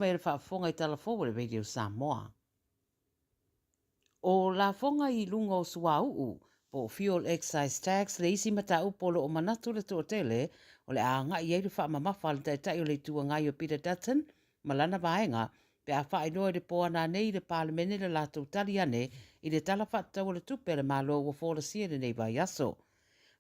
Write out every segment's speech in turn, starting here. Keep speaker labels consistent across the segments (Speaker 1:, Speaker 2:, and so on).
Speaker 1: Mai le faafofoga i tala fou a le Radio Samoa. O lafoga i luga o suauu, po o fuel excise tax le isi mataupu o lo o manatu le toatele o le a agai i ai le faamamafa a le Taitai o le Itu Agai o Peter Dutton ma lana vaega pe a faailoa i le po ananei i le Palemene le latou tali ane i le Tala Faatatau o le Tupe a le Malo ua folasia i lenei vaiaso.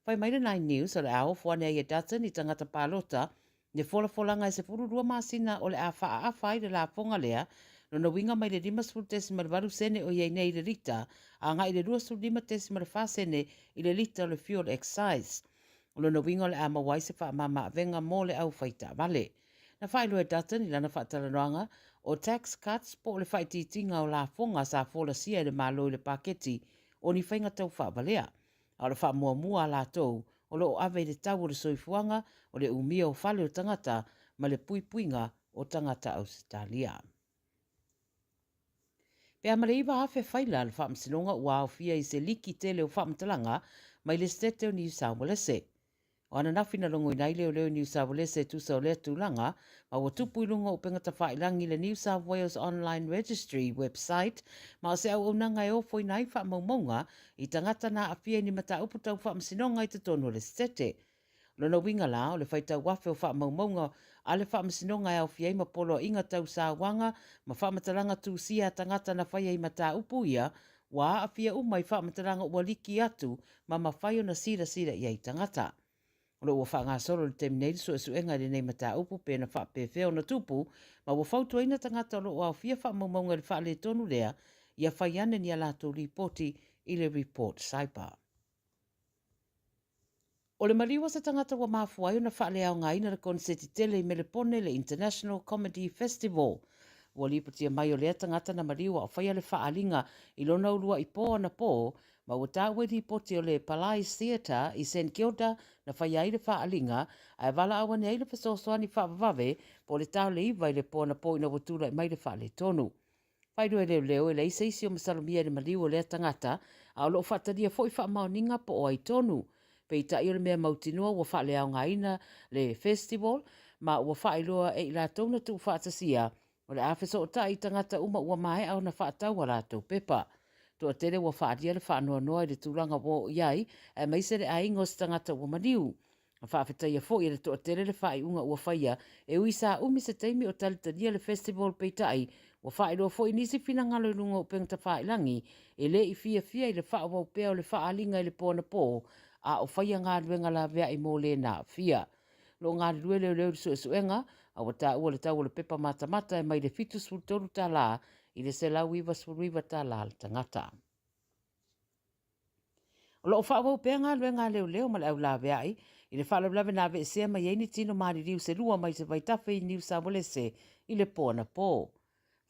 Speaker 1: Fai mai le Nine News o le a ofo ane ai e Dutton i tagata palota le folafolaga e 12 masina o le a faaafa ai le lafoga lea, lona uiga mai le 50.8 sene o i ai nei i le lita agai i le 25.4 sene i le lita o le fuel excise. O lona uiga o le a maua ai se faamama-avega mo le au fai taavale. Na faailoa e Dutton i lana faatalanoaga, o tax cuts po o le faaitiitiga o lafoga sa folasia e le Malo i le paketi o ni faiga tau faavalea, a o le faamuamua a latou o lo o ave i le tau o le soifuaga, o le umia o fale o tagata ma le puipuiga o tagata Ausetalia. Pe a ma le 9,000 faila a le Faamasinoga ua aofia i se liki tele o faamatalaga mai le Setete o Niu Saualese. O ananafi na logoina ai leoleo i Niu Saualese e tusa o lea tulaga, ma ua tupu i luga o upega tafailangi le New South Wales Online Registry website, ma o se auaunaga e ofoina ai faamaumauga i tagata na aafia i ni mataupu tau faamasinoga i totonu o le Setete. O lona uiga la, o le faitau afe o faamaumauga a le faamasinoga e aofia ai ma poloaiga tau sauaga ma faamatalaga tusia a tagata na faia i mataupu ia, ua aafia uma i faamatalaga ua liki atu ma mafai ona silasila i ai tagata. O lo o ua faagasolo i le taimi nei le suesuega i lenei mataupu pe na faapefea ona tupu ma ua fautuaina tagata o lo o aofia faamaumauga i le faaletonu lea ia fai ane ni a latou lipoti i le Report Cyber. O le maliu a se tagata ua mafua ai ona faaleaogaina le koneseti tele i Melepone le International Comedy Festival. Ua lipotia mai o lea tagata na maliu a o faia le faaaliga i lona uluai po anapō ma ua taua i lipoti o le Palais Theatre i St Kilda na faia ai le faaaliga ae valaau ane ai le fesoasoani faavavave po o le ta o le 9 i le po anapō ina ua tulai mai le faaletonu. Faailoa e leoleo e leai se isi o masalomia i le maliu o lea tagata, a o lo o faatalia foi faamaoniga po o ai tonu. Peitai o le mea mautinoa ua faaleaogaina le festival ma ua faailoa e i latou na tuufaatasia o le a fesootai i tagata uma ua maea ona faatau a latou pepa. Toatele ua faaalia le faanoanoa i le tulaga ua oo i ai, aemaise le aiga o se tagata ua maliu. Na faafetaia foi e le toatele le faaiuga ua faia e ui sa umi se taimi o talitalia le festival peitai ua faailoa foi nisi finagalo i luga o upega tafailagi e le i fiafia i le faaauau pea o le faaaliga i le po anapō a o faia galuega laveai mo le na aafia. Lo o galulue leoleo i le suesuega a ua taua le tau o le pepa matamata e mai le $73 i le $199 le tagata. O lo o faaauau pea galuega a leoleo ma le au laveai i le faalavelave na aveesea mai ai ni tino maliliu se lua mai se vaitafe i Niu Sawalese i le po anapō.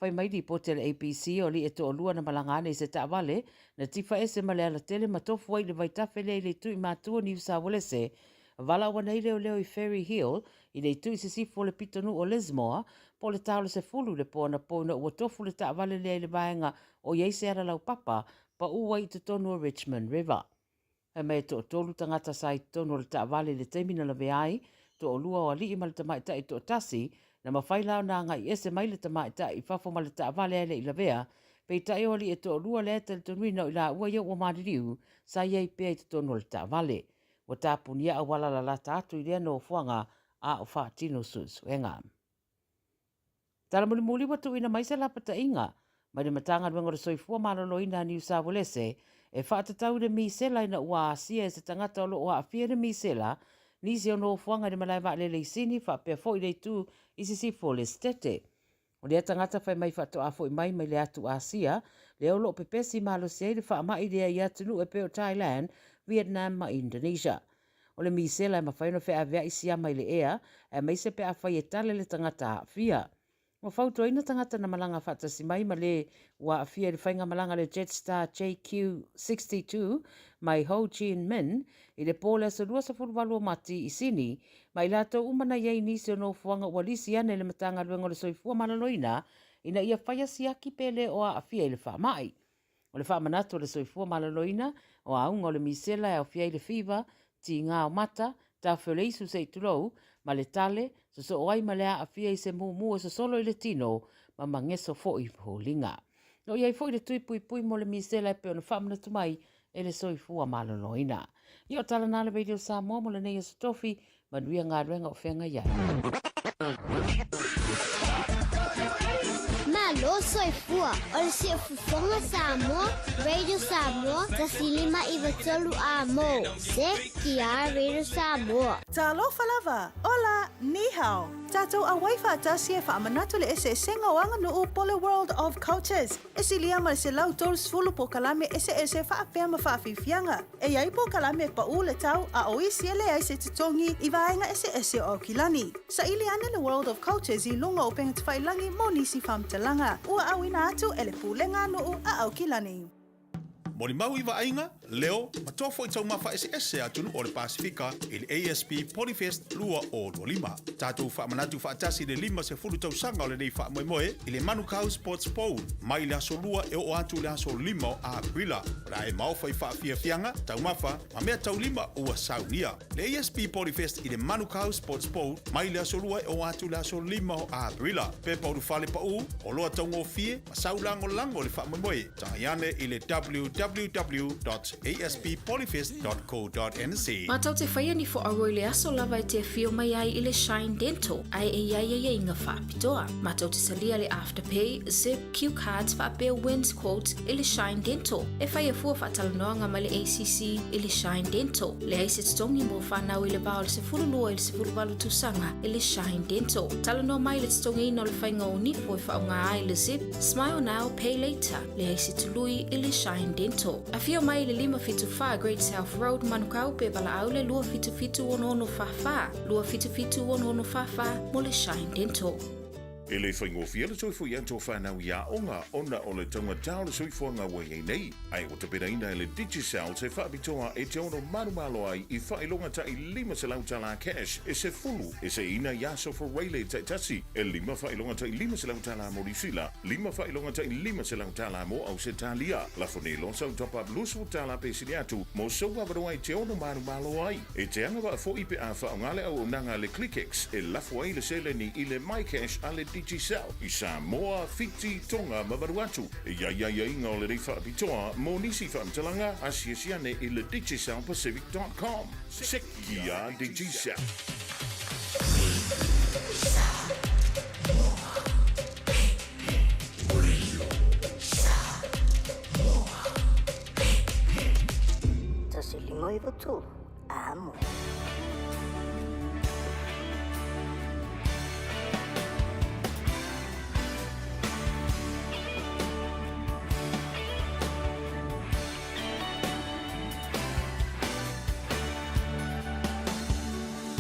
Speaker 1: Fai mai lipoti a le ABC o alii e toalua na malaga ane i se taavale na tifa ese ma le alatele ma tofu ai i le vaitafe lea i le itu i matua o Niu Sawalese. Valaau ane ai leoleo i Ferry Hill i le itu i sisifo o le pitonuu o Lismore po o le ta o le 10 i le po anapō ina ua tofu le taavale lea i le vaega o i ai se ala laupapa Pau ai i totonu o Richmond River. Fai mai e toatolu tagata sa i totonu o le taavale i le taimi na lavea ai, toalua o alii ma le tamaitai toatasi, na mafai la ona agai ese mai le tamaitai i fafo ma le taavale ae le i lavea, peitai o alii e toalua lea e talitonuina o i laua ia ua maliliu, sa i ai pea i totonu o le taavale. Ua tapunia auala lalata atu i lea nofoaga a o faatino suesuega. Tala mulimuli ua tuuina mai se lapataiga mai le Matagaluega o le Soifua Maloloina a Niu Sawelese e faatatau i le misela ina ua asia e se tagata o lo o aafia i le misela nisi o nofoaga i le malae vaalele i Sini faapea foi le itu i sisifo o le Setete. O lea tagata fai mai faatoa foi mai mai le atu Asia lea o lo o pepesi malosi ai le faamai lea i atunuu e pei o Thailand, Vietnam ma Indonesia. O le misela e mafai ona feaveai siama i le ea, aemaise pe afai e tale le tagata aafia. Ua fautuaina tagata na malaga faatasi mai ma le ua aafia i le faigamalaga a le Jetstar JQ62 mai Ho Chi Minh i le po o le aso 28 o Mati i Sini, ma i latou uma na i ai nisi o nofoaga ua lisi ane le Matagaluega o le Soifua Maloloina ina ia faia siaki pe le o aafia i le faamai. O le faamanatu o le soifua maloloina, o auga o le misela e aofia ai le fiva, tiga o mata, tafe o le isu se i tulou, ma le tale, sosoo ai ma le aafia i se mumu e sosolo i le tino ma mageso foi foliga. O i ai foi le tui puipui mo le misela e pei ona faamanatu mai e le soifua maloloina. Ia o tala na le Radio Samoa mo lenei aso tofi, manuia galuega o feagai ai.
Speaker 2: Malo soifua o le Siufofoga Samoa, Radio Samoa, 1593 A mo CKR Radio Samoa.
Speaker 3: Talofa lava! Hola! Ni hao! Tatou auai faatasi e faamanatu le eseesega o aganuu po le World of Cultures. E silia ma le 130 polokalame eseese faapea ma faafiafiaga. E i ai polokalame e paʻu le tau a o isi e leai se totogi i vaega eseese o Aukilani. Saili ane le World of Cultures i luga o upegatafailagi mo nisi faamatalaga ua auina atu e le Pulega a Nuu a Aukilani.
Speaker 4: Molimau i vaaiga, leo, ma toa foi taumafa eseese a atunuu o le Pasefika i le ASP Polyfest 2025. Tatou faamanatu faatasi le 50 tausaga o lenei faamoemoe i le Manukau Sports Bowl mai le aso Lua e oo atu i le aso 5 o Aperila. O le a e maofa i faafiafiaga, taumafa, ma mea taulima ua saunia. Le ASP Polyfest i le Manukau Sports Bowl mai le aso Lua e oo atu i le aso 5 o Aperila. Pepa ulufale paʻu, oloa taugofie, ma sau lagolago i le faamoemoe. Tagai ane i le www.asppolyfest.co.nz.
Speaker 5: Matou te whaia ni fo aua i le aso lava e te awhio mai ai i le Shine Dental, ae e iai aiaiga faapitoa. Matou te talia le Afterpay, Zip, Cue Cards faapea Wins Quote i le Shine Dental. E whaia fua faatalanoaga mai le ACC i le Shine Dental. Leai se totogi mo whanau i le va o le 12 i le 18 tausaga i le Shine Dental. Talanoa mai i le totogiina o le faiga o nifo e faaaoga ai le Zip, Smile now, pay later, leai se tului i le Shine Dental. Afio mai i le 574 Great South Road, Manukau, pe valaau le 277 6644, 277 6644 mo le Shine Dental.
Speaker 6: E le faigofie le toe foi atu o whanau i aoga ona o le taugata o le soifuaga ua i ai nei, ae ua tapenaina e le Digicel se faapitoa e te ono malomalo ai i faailoga taʻi 500 tala cash e sefulu e seiina i aso Fureile taitasi, e lima faailoga taʻi 500 tala mo Niusila, lima faailoga taʻi 500 tala mo Ausetalia. Lafo nei loa sau top up 20 tala pe sili atu mo sou avanoa e te ono malomalo ai. E te agavaa foʻi pe a faaaoga le auaunaga a le ClickX e lafo ai le seleni i le MyCash a le Digicel i Samoa, Fiti, Tonga ma Vanuatu. E i ai aiaiga o lenei faapitoa mo nisi faamatalaga, asiasi ane i le digicelpacific.com. Sekia Digicel.
Speaker 7: 1593 amo.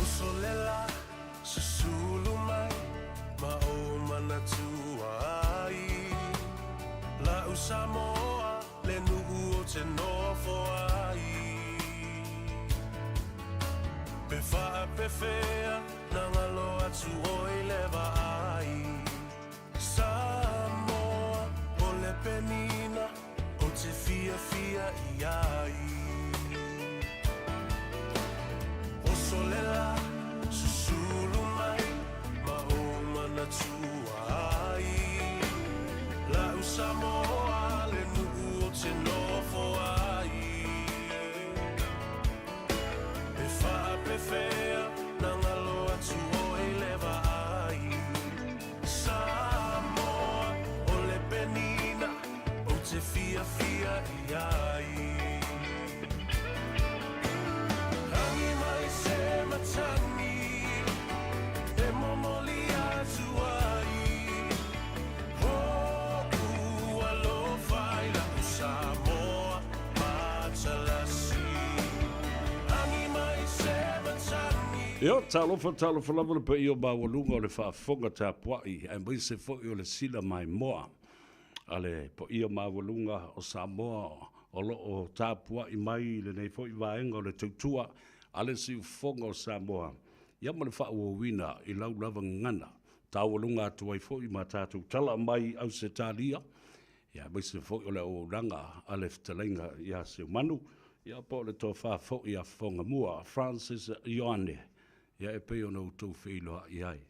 Speaker 8: Uso le la, susulu mai ma ou manatua ai. La'u Samoa le nuu ou te nofo ai. Pe faapefea na galo atu oi le vaai. Samoa o le penina ou te fiafia i ai. Oso le la, susulu mai ma ou manatua ai. La'u Samoa le nuu ou te nofo ai. Pe faapefea na galo atu oi le vaai. Samoa o le penina ou te fiafia i ai. Agi mai se matagi e momoli atu ai. Hoʻu alofa i la'u Samoa matalasi. Agi mai se matagi.
Speaker 9: Ia, talofa, talofa lava le paia maualuga o le faafofoga tapuai, aemaise foi o le sila maimoa a le paia maualuga o Samoa o lo o tapuai mai i lenei foi vaega o le tautua a le siufofoga o Samoa, ia ma le faaauauina i lau lava gagana taualuga atu ai foi ma tatou tala mai Ausetalia, ia aemaise foi o le auaunaga a le fetalaiga ia Seumanu, ia po o le tofa foi ia Fofogamua Francis Ioane. Ia e pei ona outou feiloai ai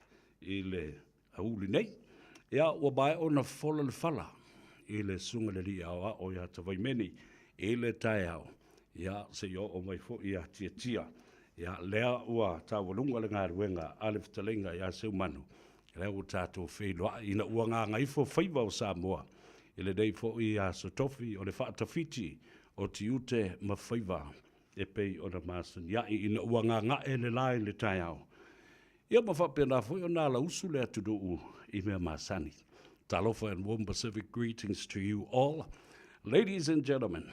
Speaker 9: i le auli nei. Ia, ua maea ona fola le fala i le Susuga i le Alii Aoao ia Tavaimeni i le taeao, ia, seia oo mai foi ia Tiatia. Ia, lea ua taualuga le galuega a le fetalaiga ia Seumanu, lea ua tatou feiloai ina ua gagaifo faiva o Samoa i lenei foi aso tofi o le faatafiti o tiute ma faiva e pei ona masaniai ina ua gaga'e le la i le taeao. Ia ma faapena foi ona alausu le atunuu i mea masani. Talofa and warm Pacific greetings to you all. Ladies and gentlemen,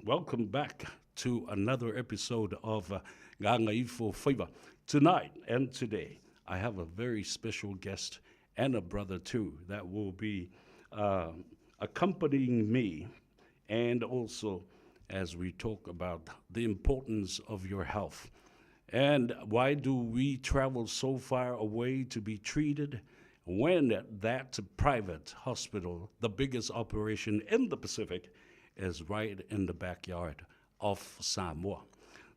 Speaker 9: welcome back to another episode of Gagaifo Faiva. Tonight and today, I have a very special guest and a brother too that will be accompanying me and also as we talk about the importance of your health. And why do we travel so far away to be treated when that private hospital, the biggest operation in the Pacific, is right in the backyard of Samoa?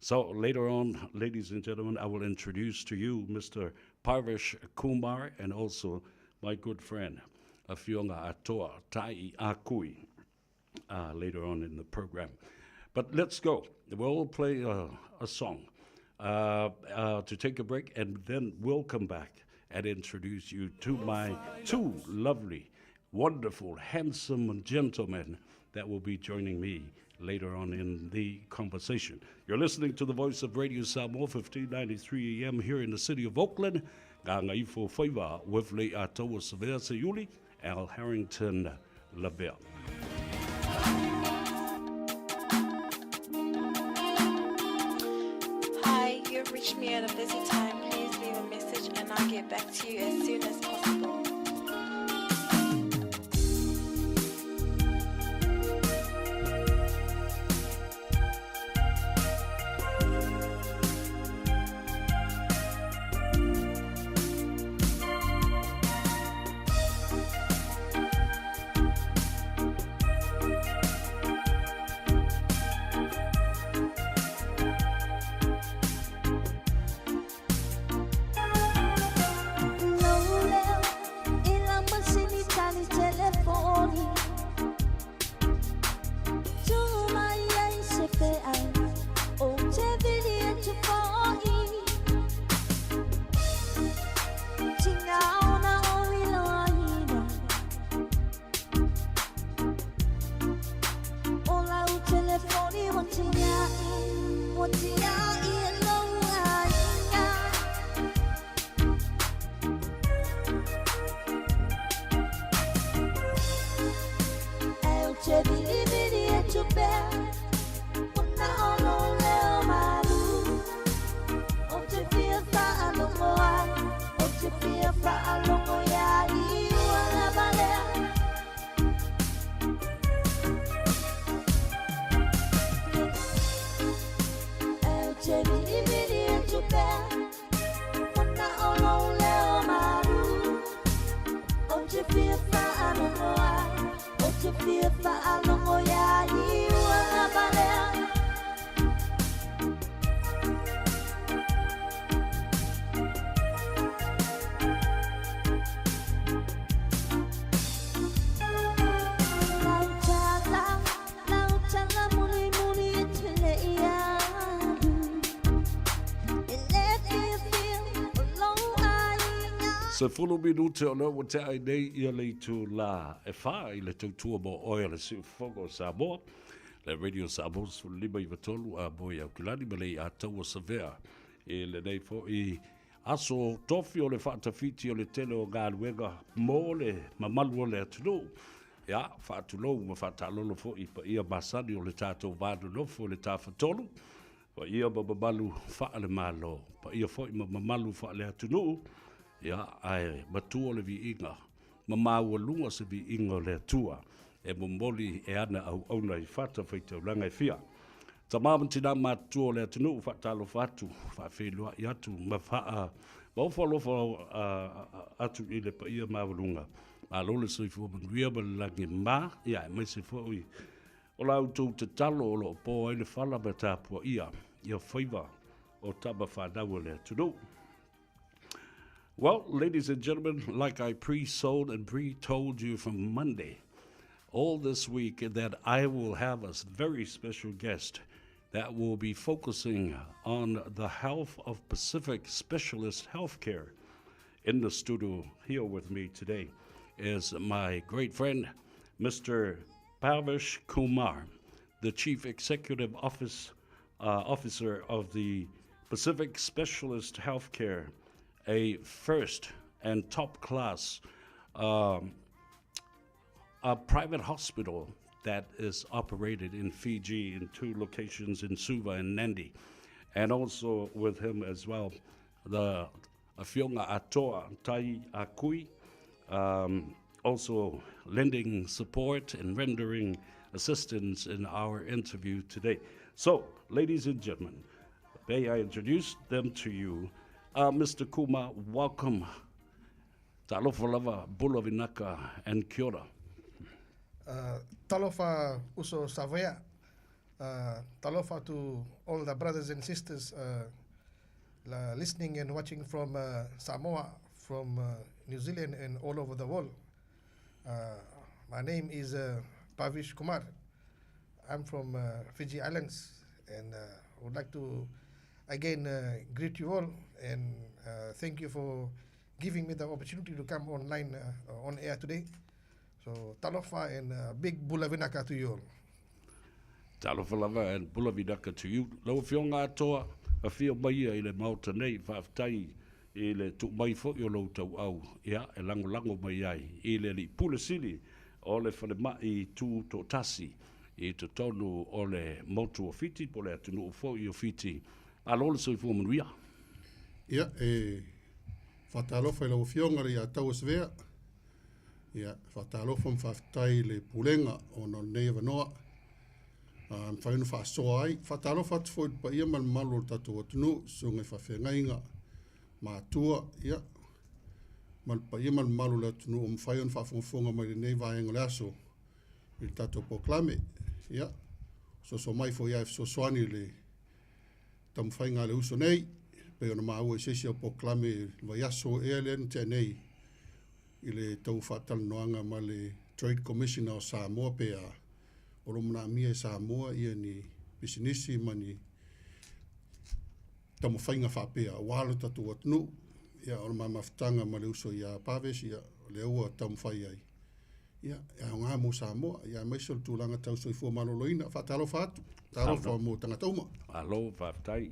Speaker 9: So later on, ladies and gentlemen, I will introduce to you Mr. Parvesh Kumar and also my good friend, Afioga Atoa Tai Akui, later on in the program. But let's go. We'll play a, a song to take a break, and then we'll come back and introduce you to my two lovely, wonderful, handsome gentlemen that will be joining me later on in the conversation. You're listening to the voice of Radio Samoa, 1593 AM here in the city of Auckland. Gagaifo Faiva with Leiataua Savea Seiuli, Al Harrington Lavea.
Speaker 10: Hi, you've reached me at a busy time. Please leave a message and I'll get back to you as soon as possible.
Speaker 9: Sefulu minute o lea ua tea ai nei ia le itulā e whā i le tautua mo oe a le Siufofoga o Samoa, le Radio Samoa 1593 a Moi Aukilani ma Leiataua Savea i lenei foi aso tofi o le faatafiti o le tele o galuega mo le mamalu o le atunuu. Ia, faatulou ma faataalolo foi i paia masani o le tatou va nonofo i le Tafatolu, paia ma mamalu faale-Malo, paia foi ma mamalu faale-atunuu, ia, ae matua le viiga ma maualuga se viiga o le Atua e momoli e ana auauna i fatafaitaulaga e fia. Tama ma tinā matutua o le atunuu, faatalofa atu, faafeiloai atu ma faa maofa alofa atu i le paia maualuga. Malo le soifua manuia ma le lagi e mama, ia aemaise foi o la outou tatalo o lo o po ai le fala ma tapuaia ia faiva o tama fanau a le atunuu. Well, ladies and gentlemen, like I pre-sold and pre-told you from Monday, all this week that I will have a very special guest that will be focusing on the health of Pacific Specialist Healthcare. In the studio here with me today is my great friend, Mr. Parvesh Kumar, the Chief Executive Office, Officer of the Pacific Specialist Healthcare, a first and top class a private hospital that is operated in Fiji in two locations in Suva and Nandi. And also with him as well, the Afioga Atoa Tai Akui, also lending support and rendering assistance in our interview today. So, ladies and gentlemen, may I introduce them to you. Mr. Kuma, welcome. Talofa lava, bula vinaka, and kia ora.
Speaker 11: Talofa uso Savea. Talofa to all the brothers and sisters listening and watching from Samoa, from New Zealand, and all over the world. My name is Pavish Kumar. I'm from Fiji Islands, and would like to again greet you all and thank you for giving me the opportunity to come online on air today. So talofa and big bula vinaka to you all.
Speaker 9: Talofa lava and bula vinaka to you. Lau Afioga Atoa, afio mai i le Maota nei, faafetai i le tuu mai foi o lou tauau, ia, e lagolago mai ai i le Alii Pule Sili o le Falemai Tutoatasi i totonu o le motu o Fiti po o le atunuu foi o Fiti. Malo le soifua manuia.
Speaker 12: Ia, e faatalofa i lau Afioga le Iataua Savea. Ia, faatalofa ma faafetai i le Pulega ona o lenei avanoa a mafai ona faasoa ai. Faatalofa atu foi i le paia ma le mamalu o le tatou atunuu, susuga i faafeagaiga, matua, ia, ma le paia ma le mamalu o le atunuu o mafai ona faafogafoga mai i lenei vaega o le aso i le tatou polokalame. Ia, soso mai foi lava e fesoasoani i le taumafaiga a le uso nei, pei ona maua i se isi o polokalame i le vaiaso ea lea na tea nei i le tau faatalanoaga ma le Trade Commissioner o Samoa pe a o lo o manaomia e Samoa ia ni pisinisi ma ni taumafaiga faapea aua lo tatou atunuu. Ia, o le ma mafutaga ma le uso ia Paves, ia, o lea ua taumafai ai, ia, e aoga mo Samoa, ia, aemaise o le tulaga tau soifua maloloina. Faatalofa atu, talofa mo tagata uma.
Speaker 9: Malo faafetai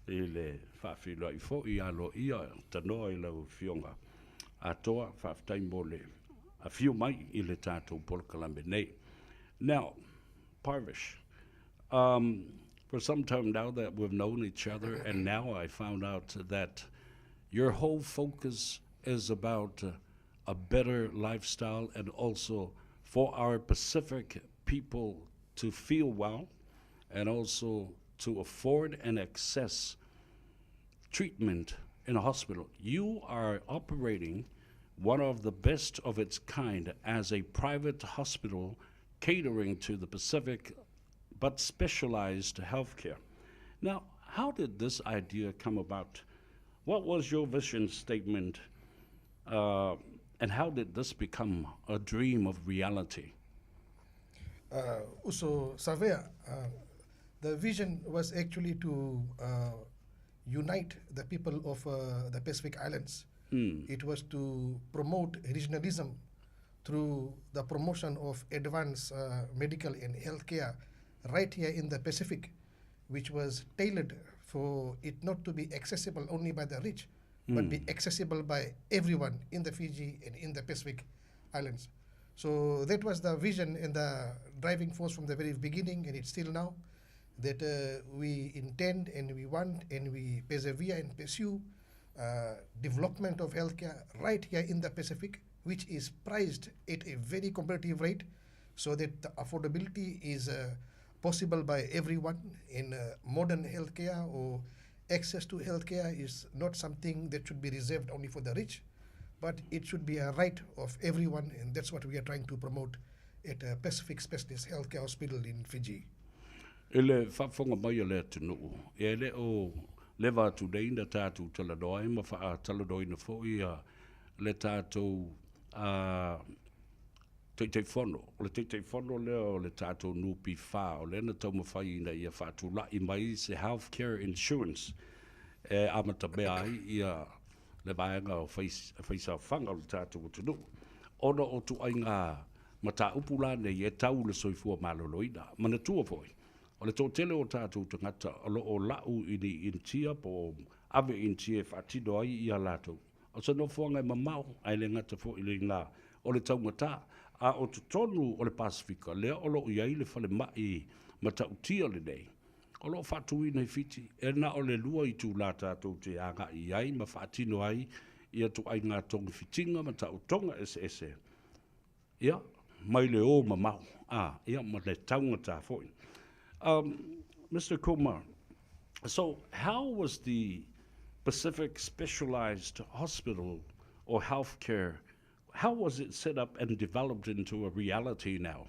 Speaker 9: i le faafeiloai foi aloaia tanoa i lau Afioga Atoa, faafetai mo le afio mai i le tatou polokalame nei. Now, Parvish, for some time now that we've known each other, and now I found out that your whole focus is about a better lifestyle and also for our Pacific people to feel well and also to afford and access treatment in a hospital. You are operating one of the best of its kind as a private hospital catering to the Pacific but specialized healthcare. Now, how did this idea come about? What was your vision statement, and how did this become a dream of reality?
Speaker 11: Uso Savea, the vision was actually to unite the people of the Pacific Islands. It was to promote regionalism through the promotion of advanced medical and healthcare right here in the Pacific, which was tailored for it not to be accessible only by the rich, but be accessible by everyone in the Fiji and in the Pacific Islands. So that was the vision and the driving force from the very beginning, and it's still now, that we intend and we want and we persevere and pursue development of healthcare right here in the Pacific, which is priced at a very competitive rate, so that the affordability is possible by everyone. In modern healthcare, or access to healthcare is not something that should be reserved only for the rich, but it should be a right of everyone, and that's what we are trying to promote at Pacific Specialist Healthcare Hospital in Fiji.
Speaker 9: I le faafofoga mai a le atunuu, e le o leva atu nei na tatou talanoa ai ma faatalanoaina foi ia le tatou Taitaifono. O le Taitaifono lea o le tatou NPF, o lea na taumafai ina ia faatulai mai se Health Care Insurance e amatamea ai ia le vaega o faisaofaga o le tatou atunuu, ona o ituaiga mataupu la nei e tau i le soifua maloloina. Manatua foi, o le toatele o tatou tagata o lo o lau i ni Initia po o ave i Initia e faatino ai ia latou. O se nofoaga e mamao, ae le gata foi i lena, o le taugata. A o totonu o le Pasefika, lea o lo o i ai le falemai matautia lenei, o lo o faatuina i Fiti, e na o le 2 itula tatou te agai i ai ma faatino ai ia ituaiga togafitiga ma taotoga eseese, ia, mai le o mamao, a, ia, ma le taugata foi. Mr. Kumar, so how was the Pacific Specialized Hospital or healthcare, how was it set up and developed into a reality now?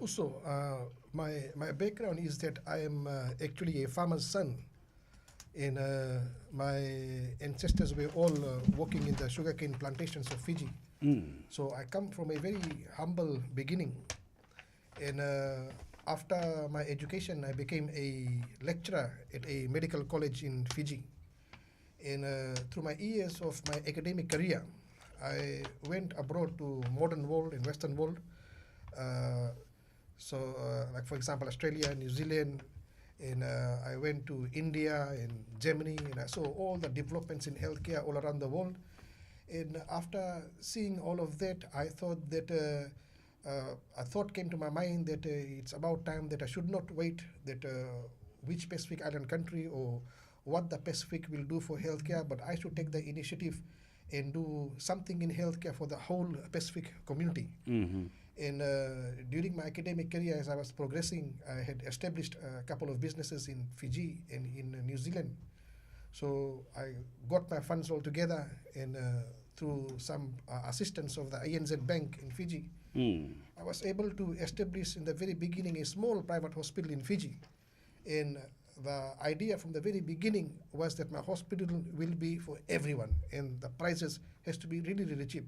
Speaker 11: Also, my background is that I am actually a farmer's son. And my ancestors were all working in the sugarcane plantations of Fiji. So I come from a very humble beginning. And after my education, I became a lecturer at a medical college in Fiji. And through my years of my academic career, I went abroad to modern world and Western world. So, for example, Australia, New Zealand, and I went to India and Germany, and I saw all the developments in healthcare all around the world. And after seeing all of that, I thought that a thought came to my mind that it's about time that I should not wait that which Pacific Island country or what the Pacific will do for healthcare, but I should take the initiative and do something in healthcare for the whole Pacific community. And during my academic career, as I was progressing, I had established a couple of businesses in Fiji and in New Zealand. So I got my funds all together, and through some assistance of the ANZ Bank in Fiji, I was able to establish in the very beginning a small private hospital in Fiji. And the idea from the very beginning was that my hospital will be for everyone, and the prices has to be really, really cheap.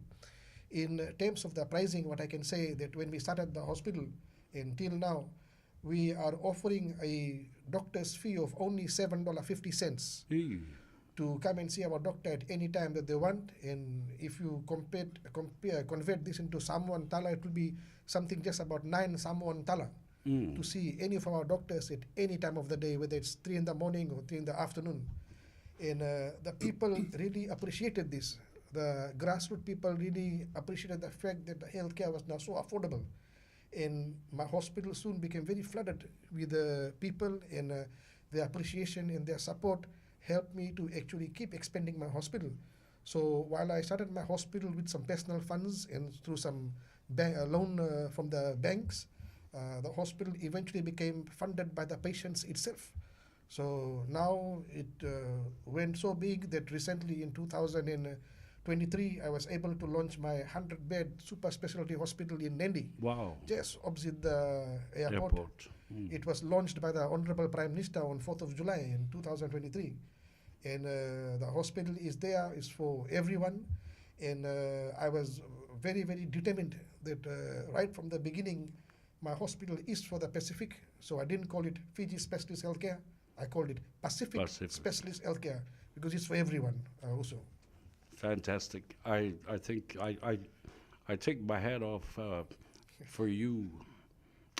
Speaker 11: In terms of the pricing, what I can say that when we started the hospital until now, we are offering a doctor's fee of only $7.50 to come and see our doctor at any time that they want. And if you convert this into Samoan tala, it will be something just about 9 Samoan tala to see any of our doctors at any time of the day, whether it's 3 in the morning or 3 in the afternoon. And the people really appreciated this. The grassroots people really appreciated the fact that the healthcare was now so affordable. And my hospital soon became very flooded with the people, and their appreciation and their support helped me to actually keep expanding my hospital. So while I started my hospital with some personal funds and through some loan from the banks, the hospital eventually became funded by the patients itself. So now it went so big that recently in 2023, I was able to launch my 100-bed super specialty hospital in Nadi.
Speaker 9: Wow.
Speaker 11: Just opposite the airport.
Speaker 9: Airport.
Speaker 11: It was launched by the Honorable Prime Minister on 4th of July in 2023. And the hospital is there, is for everyone. And I was very, very determined that right from the beginning, my hospital is for the Pacific. So I didn't call it Fiji Specialist Healthcare. I called it Pacific,
Speaker 9: Pacific.
Speaker 11: Specialist Healthcare, because it's for everyone also.
Speaker 9: Fantastic. I think I take my hat off for you,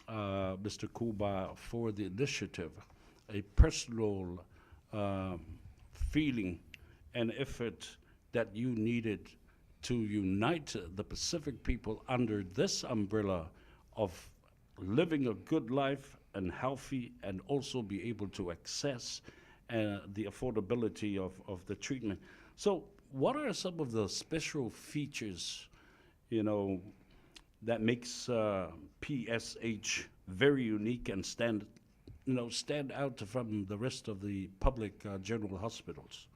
Speaker 9: Mr. Kuba, for the initiative, a personal feeling and effort that you needed to unite the Pacific people under this umbrella of living a good life and healthy, and also be able to access the affordability of the treatment. So what are some of the special features that makes PSH very unique and stand out from the rest of the public general hospitals?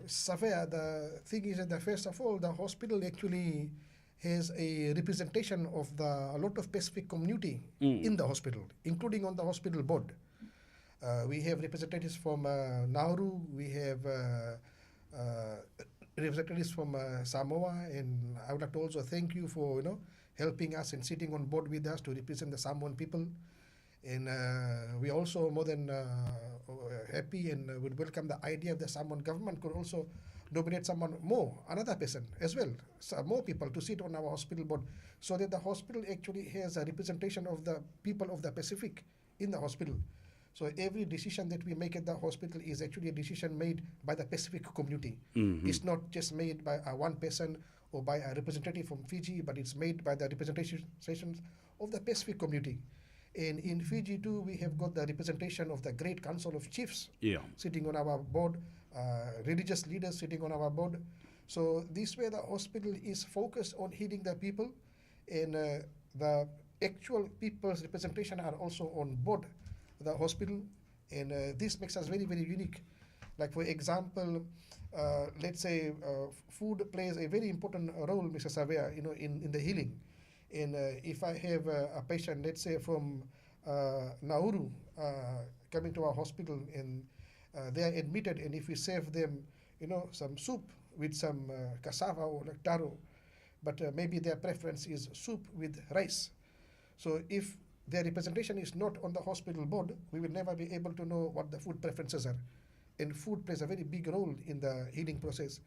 Speaker 11: Savea, the thing is that first of all, the hospital actually has a representation of a lot of Pacific community in the hospital, including on the hospital board. We have representatives from Nauru, we have representatives from Samoa, and I would like to also thank you for helping us and sitting on board with us to represent the Samoan people. And we are also more than happy and would welcome the idea of the Samoan government could also nominate someone more, another person as well, so more people to sit on our hospital board, so that the hospital actually has a representation of the people of the Pacific in the hospital. So every decision that we make at the hospital is actually a decision made by the Pacific community. It's not just made by one person or by a representative from Fiji, but it's made by the representations of the Pacific community. And in Fiji too, we have got the representation of the Great Council of Chiefs sitting on our board, religious leaders sitting on our board. So this way the hospital is focused on healing the people, and the actual people's representation are also on board the hospital, and this makes us very, very unique. Like for example, let's say food plays a very important role, Mr. Savea, in the healing. And if I have a patient, let's say from Nauru, coming to our hospital, and they are admitted, and if we serve them, some soup with some cassava or like taro, but maybe their preference is soup with rice. So if their representation is not on the hospital board, we will never be able to know what the food preferences are. And food plays a very big role in the healing process.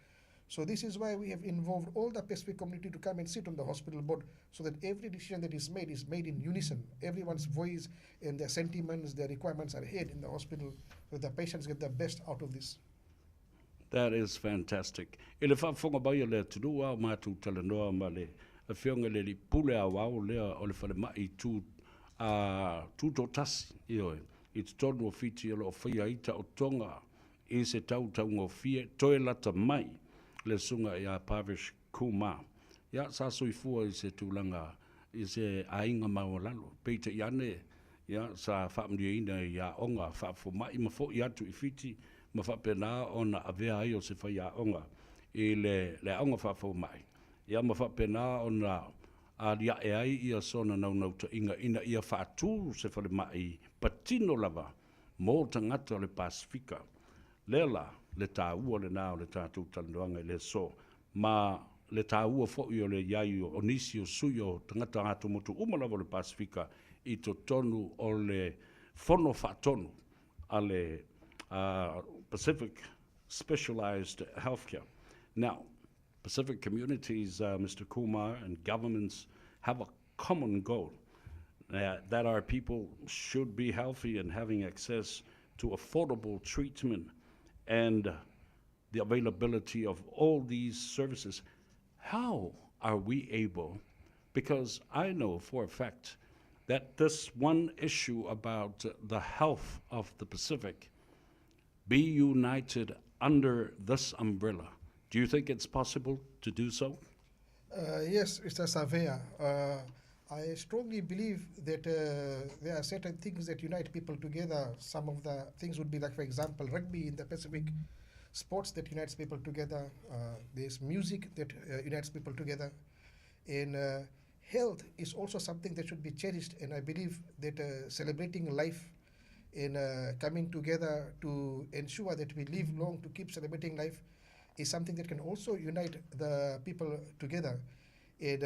Speaker 11: So this is why we have involved all the Pacific community to come and sit on the hospital board, so that every decision that is made in unison. Everyone's voice and their sentiments, their requirements are heard in the hospital, so the patients get the best out of this.
Speaker 9: That is fantastic. I le faafofoga mai a le atunuu a o matou talanoa ma le Afioga i le Alii Pule Aoao lea o le Falemai Tu a Tutoatasi, ioe, i totonu o Fiti o lo o faia ai taotoga i se tautaugofie toe lata mai le susuga ia Parvesh Kumar. Ia, sa soifua i se tulaga i se aiga maualalo. Peitai ane, ia, sa faamanuiaina i aoga faafomai ma fo'i atu i Fiti ma faapena ona avea ai o se faiaoga i le le aoga faafomai, ia ma faapena ona alia'e ai ia sona naunautaiga ina ia faatū se falemai patino lava mo tagata o le Pasefika. Lea la le tāua lenā o le tatou talanoaga i le aso, ma le tāua fo'i o le i ai o nisi o sui o tagata atomotu uma lava o le Pasefika i totonu o le Fono Faatonu a le Pacific Specialized Healthcare. Now, Pacific communities, Mr. Kumar, and governments have a common goal that our people should be healthy and having access to affordable treatment and the availability of all these services. How are we able? Because I know for a fact that this one issue about the health of the Pacific be united under this umbrella. Do you think it's possible to do so?
Speaker 11: Yes, Mr. Savea. I strongly believe that there are certain things that unite people together. Some of the things would be like, for example, rugby in the Pacific, sports that unites people together. There's music that unites people together. And health is also something that should be cherished. And I believe that celebrating life and coming together to ensure that we live long to keep celebrating life is something that can also unite the people together. And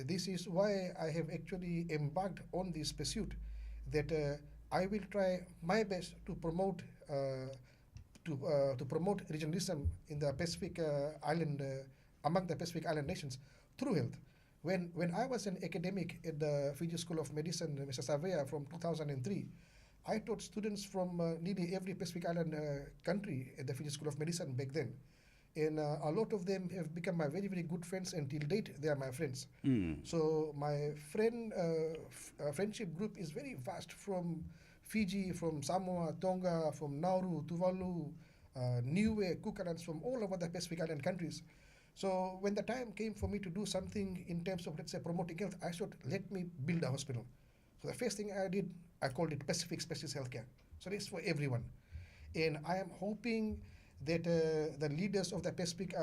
Speaker 11: this is why I have actually embarked on this pursuit, that I will try my best to promote regionalism in the Pacific Island, among the Pacific Island nations through health. When I was an academic at the Fiji School of Medicine, Mr. Savea, from 2003, I taught students from nearly every Pacific Island country at the Fiji School of Medicine back then. And a lot of them have become my very, very good friends, and till date, they are my friends. So my friendship group is very vast, from Fiji, from Samoa, Tonga, from Nauru, Tuvalu, Niue, Cook Islands, from all over the Pacific Island countries. So when the time came for me to do something in terms of, let's say, promoting health, I thought, let me build a hospital. So the first thing I did, I called it Pacific Specialist Healthcare. So it's for everyone. And I am hoping that the leaders of the Pacific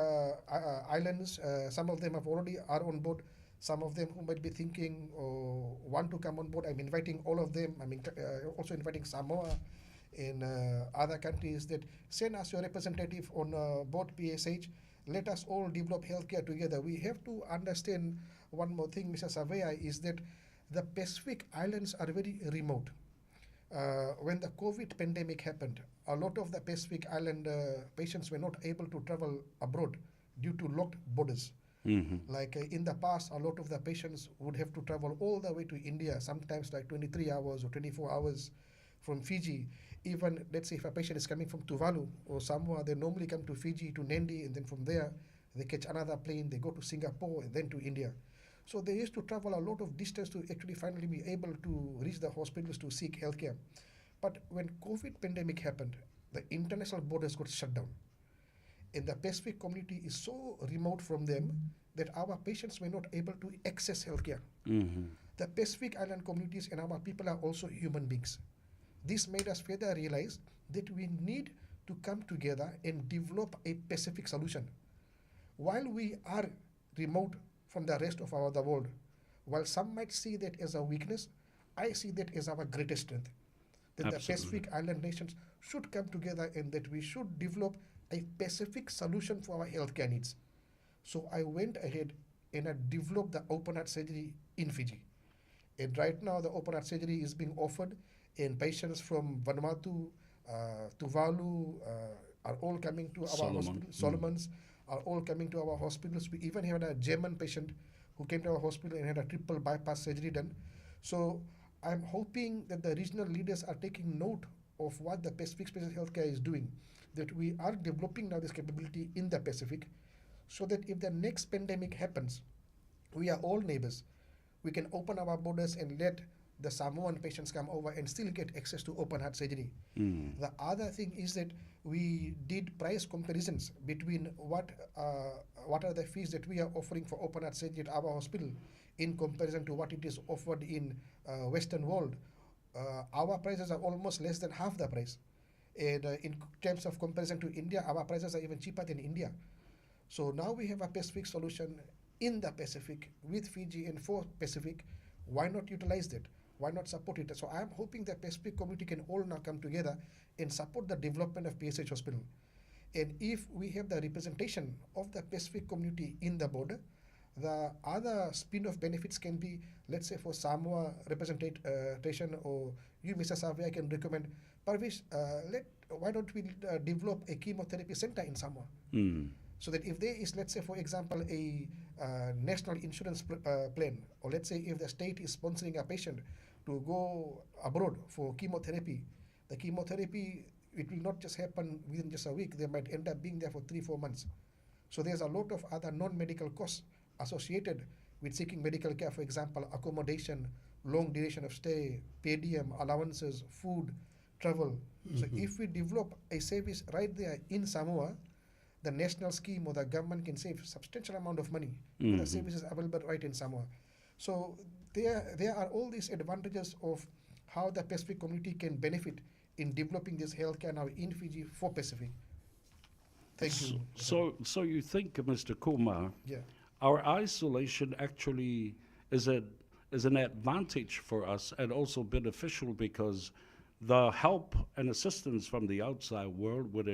Speaker 11: Islands, some of them have already are on board, some of them who might be thinking or want to come on board, I'm inviting all of them. I'm also inviting Samoa and other countries that send us your representative on board PSH. Let us all develop healthcare together. We have to understand one more thing, Mr. Savea, is that the Pacific Islands are very remote. When the COVID pandemic happened, a lot of the Pacific Island patients were not able to travel abroad due to locked borders. Like in the past, a lot of the patients would have to travel all the way to India, sometimes like 23 hours or 24 hours from Fiji. Even, let's say, if a patient is coming from Tuvalu or Samoa, they normally come to Fiji, to Nadi, and then from there, they catch another plane, they go to Singapore, and then to India. So they used to travel a lot of distance to actually finally be able to reach the hospitals to seek healthcare. But when COVID pandemic happened, the international borders got shut down. And the Pacific community is so remote from them that our patients were not able to access healthcare. The Pacific Island communities and our people are also human beings. This made us further realize that we need to come together and develop a Pacific solution. While we are remote from the rest of the world, while some might see that as a weakness, I see that as our greatest strength. That the Pacific Island nations should come together and that we should develop a Pacific solution for our healthcare needs. So I went ahead and I developed the open heart surgery in Fiji. And right now the open heart surgery is being offered, and patients from Vanuatu, Tuvalu are all coming to our
Speaker 9: Solomon.
Speaker 11: hospital. Solomons are all coming to our hospitals. We even had a German patient who came to our hospital and had a triple bypass surgery done. So I'm hoping that the regional leaders are taking note of what the Pacific Specialist Healthcare is doing, that we are developing now this capability in the Pacific, so that if the next pandemic happens, we are all neighbors. We can open our borders and let the Samoan patients come over and still get access to open heart surgery. The other thing is that we did price comparisons between what are the fees that we are offering for open heart surgery at our hospital in comparison to what it is offered in Western world. Our prices are almost less than half the price. And in terms of comparison to India, our prices are even cheaper than India. So now we have a Pacific solution in the Pacific with Fiji and for Pacific. Why not utilize that? Why not support it? So I'm hoping the Pacific community can all now come together and support the development of PSH Hospital. And if we have the representation of the Pacific community in the board, the other spin-off benefits can be, let's say for Samoa representation, or you, Mr. Savea, can recommend, Parvish, why don't we develop a chemotherapy center in Samoa? So that if there is, let's say, for example, a national insurance plan, or let's say if the state is sponsoring a patient to go abroad for chemotherapy, the chemotherapy, it will not just happen within just a week. They might end up being there for 3-4 months. So there's a lot of other non-medical costs associated with seeking medical care, for example, accommodation, long duration of stay, per diem, allowances, food, travel. So if we develop a service right there in Samoa, the national scheme or the government can save substantial amount of money. The services available right in Samoa. So there are all these advantages of how the Pacific community can benefit in developing this healthcare now in Fiji for Pacific. Thank you.
Speaker 9: So you think, Mr. Kumar,
Speaker 11: Yeah.
Speaker 9: our isolation actually is an advantage for us and also beneficial, because the help and assistance from the outside world, what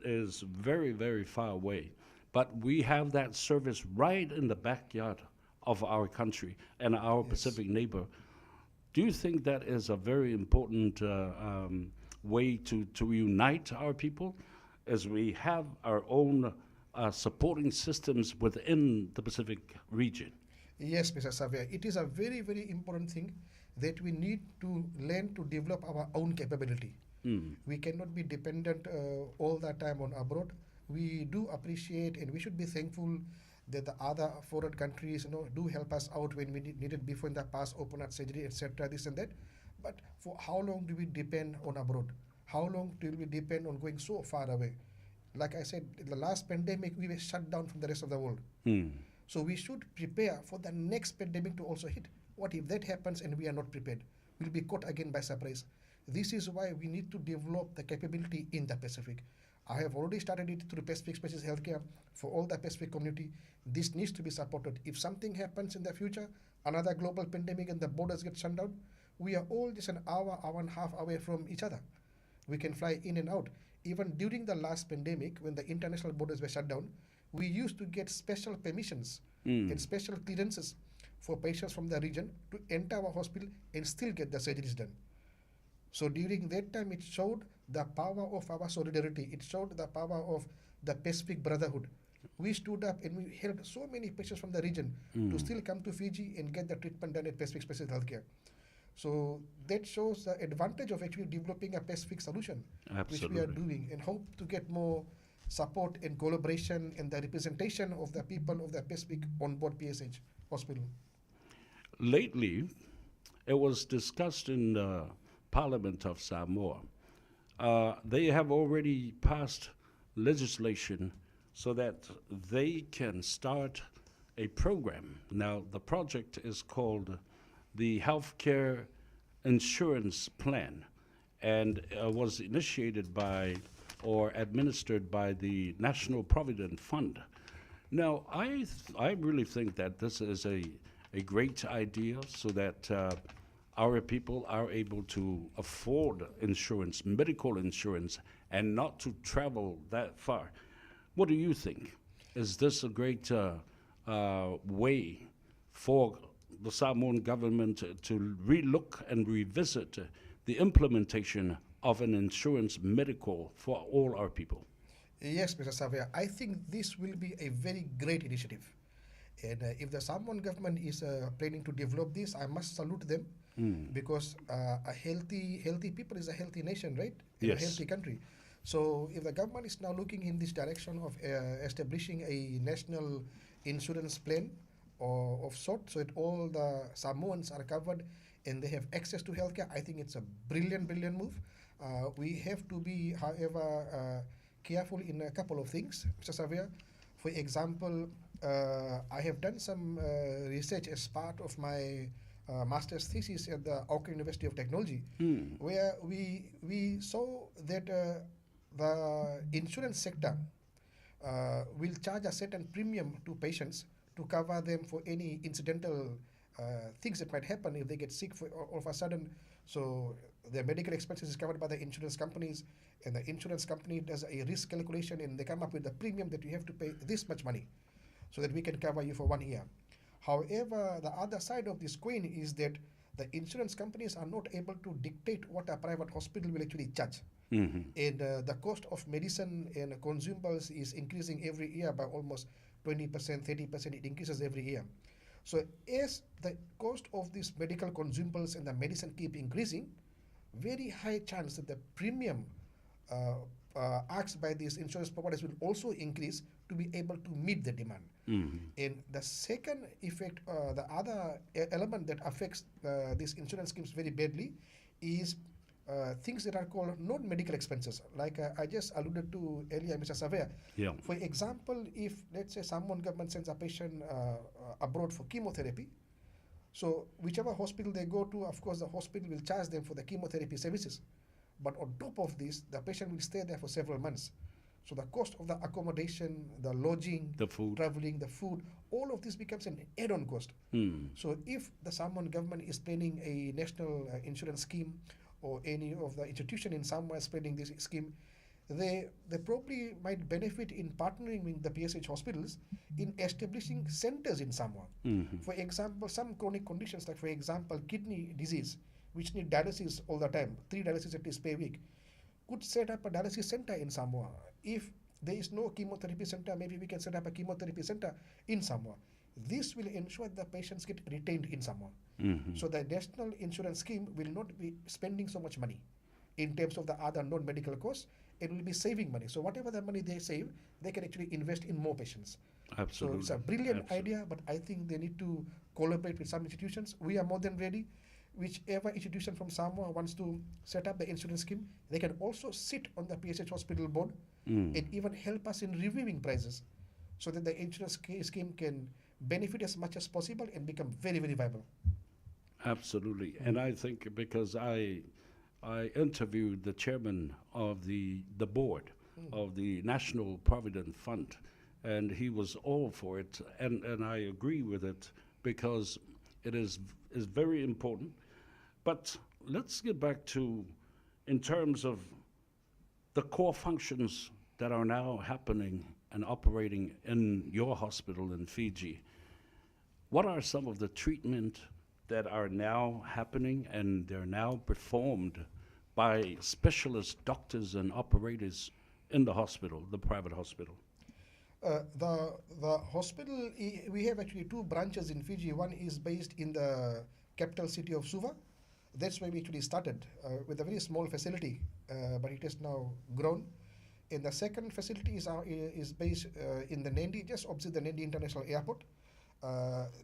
Speaker 9: is very, very far away. But we have that service right in the backyard of our country and our Pacific neighbor. Do you think that is a very important way to unite our people, as we have our own supporting systems within the Pacific region?
Speaker 11: Yes, Mr. Savea, it is a very, very important thing that we need to learn to develop our own capability. We cannot be dependent all the time on abroad. We do appreciate and we should be thankful that the other foreign countries, you know, do help us out when we needed before in the past, open heart surgery, etc., this and that. But for how long do we depend on abroad? How long do we depend on going so far away? Like I said, in the last pandemic, we were shut down from the rest of the world. So we should prepare for the next pandemic to also hit. What if that happens and we are not prepared? We'll be caught again by surprise. This is why we need to develop the capability in the Pacific. I have already started it through Pacific Specialist Healthcare for all the Pacific community. This needs to be supported. If something happens in the future, another global pandemic and the borders get shut down, We are all just an hour, hour and a half away from each other. We can fly in and out. Even during the last pandemic, when the international borders were shut down, we used to get special permissions and special clearances for patients from the region to enter our hospital and still get the surgeries done. So during that time, it showed the power of our solidarity. It showed the power of the Pacific Brotherhood. We stood up and we helped so many patients from the region to still come to Fiji and get the treatment done at Pacific Specialist Healthcare. So that shows the advantage of actually developing a Pacific solution, which we are doing, and hope to get more support and collaboration and the representation of the people of the Pacific on board PSH Hospital.
Speaker 9: Lately, it was discussed in the Parliament of Samoa. They have already passed legislation so that they can start a program. Now, the project is called the Healthcare Insurance Plan and was initiated by or administered by the National Provident Fund. Now, I really think that this is a great idea so that our people are able to afford insurance, medical insurance, and not to travel that far. What do you think? Is this a great way for the Samoan government to relook and revisit the implementation of an insurance medical for all our people?
Speaker 11: Yes, Mr. Savea, I think this will be a very great initiative. And if the Samoan government is planning to develop this, I must salute them because a healthy people is a healthy nation, right? And a healthy country. So if the government is now looking in this direction of establishing a national insurance plan or of sort, so that all the Samoans are covered and they have access to healthcare, I think it's a brilliant, brilliant move. We have to be, however, careful in a couple of things, Mr. Savea. For example, I have done some research as part of my master's thesis at the Auckland University of Technology, where we saw that the insurance sector will charge a certain premium to patients to cover them for any incidental things that might happen if they get sick for all of a sudden. So their medical expenses is covered by the insurance companies, and the insurance company does a risk calculation and they come up with a premium that you have to pay this much money so that we can cover you for 1 year. However, the other side of this coin is that the insurance companies are not able to dictate what a private hospital will actually charge. And the cost of medicine and consumables is increasing every year by almost 20%, 30%. It increases every year. So as the cost of these medical consumables and the medicine keep increasing, very high chance that the premium asked by these insurance providers will also increase to be able to meet the demand. And the second effect, the other element that affects these insurance schemes very badly is things that are called non-medical expenses, like I just alluded to earlier, Mr. Savea.
Speaker 9: Yeah.
Speaker 11: For example, if, let's say, someone government sends a patient abroad for chemotherapy, so whichever hospital they go to, of course, the hospital will charge them for the chemotherapy services. But on top of this, the patient will stay there for several months. So the cost of the accommodation, the lodging,
Speaker 9: the food,
Speaker 11: traveling, the food, all of this becomes an add-on cost. So if the Samoan government is planning a national insurance scheme, or any of the institution in Samoa is planning this scheme, they probably might benefit in partnering with the PSH hospitals in establishing centers in Samoa. For example, some chronic conditions, like for example, kidney disease, which need dialysis all the time, 3 dialysis at least per week, could set up a dialysis center in Samoa. If there is no chemotherapy center, maybe we can set up a chemotherapy center in Samoa. This will ensure the patients get retained in Samoa. So the national insurance scheme will not be spending so much money in terms of the other non-medical costs. It will be saving money. So whatever the money they save, they can actually invest in more patients.
Speaker 9: Absolutely.
Speaker 11: So it's a brilliant idea, but I think they need to collaborate with some institutions. We are more than ready. Whichever institution from Samoa wants to set up the insurance scheme, they can also sit on the PSH hospital board and even help us in reviewing prices so that the insurance scheme can benefit as much as possible and become very, very viable.
Speaker 9: Absolutely. And I think because I interviewed the chairman of the board of the National Provident Fund, and he was all for it, and I agree with it because it is very important. But let's get back to, in terms of the core functions that are now happening and operating in your hospital in Fiji. What are some of the treatment that are now happening and they're now performed by specialist doctors and operators in the hospital, the private hospital?
Speaker 11: The the hospital, we have actually two branches in Fiji. One is based in the capital city of Suva. That's where we actually started with a very small facility, but it has now grown. And the second facility is, is based in the Nadi, just opposite the Nadi International Airport.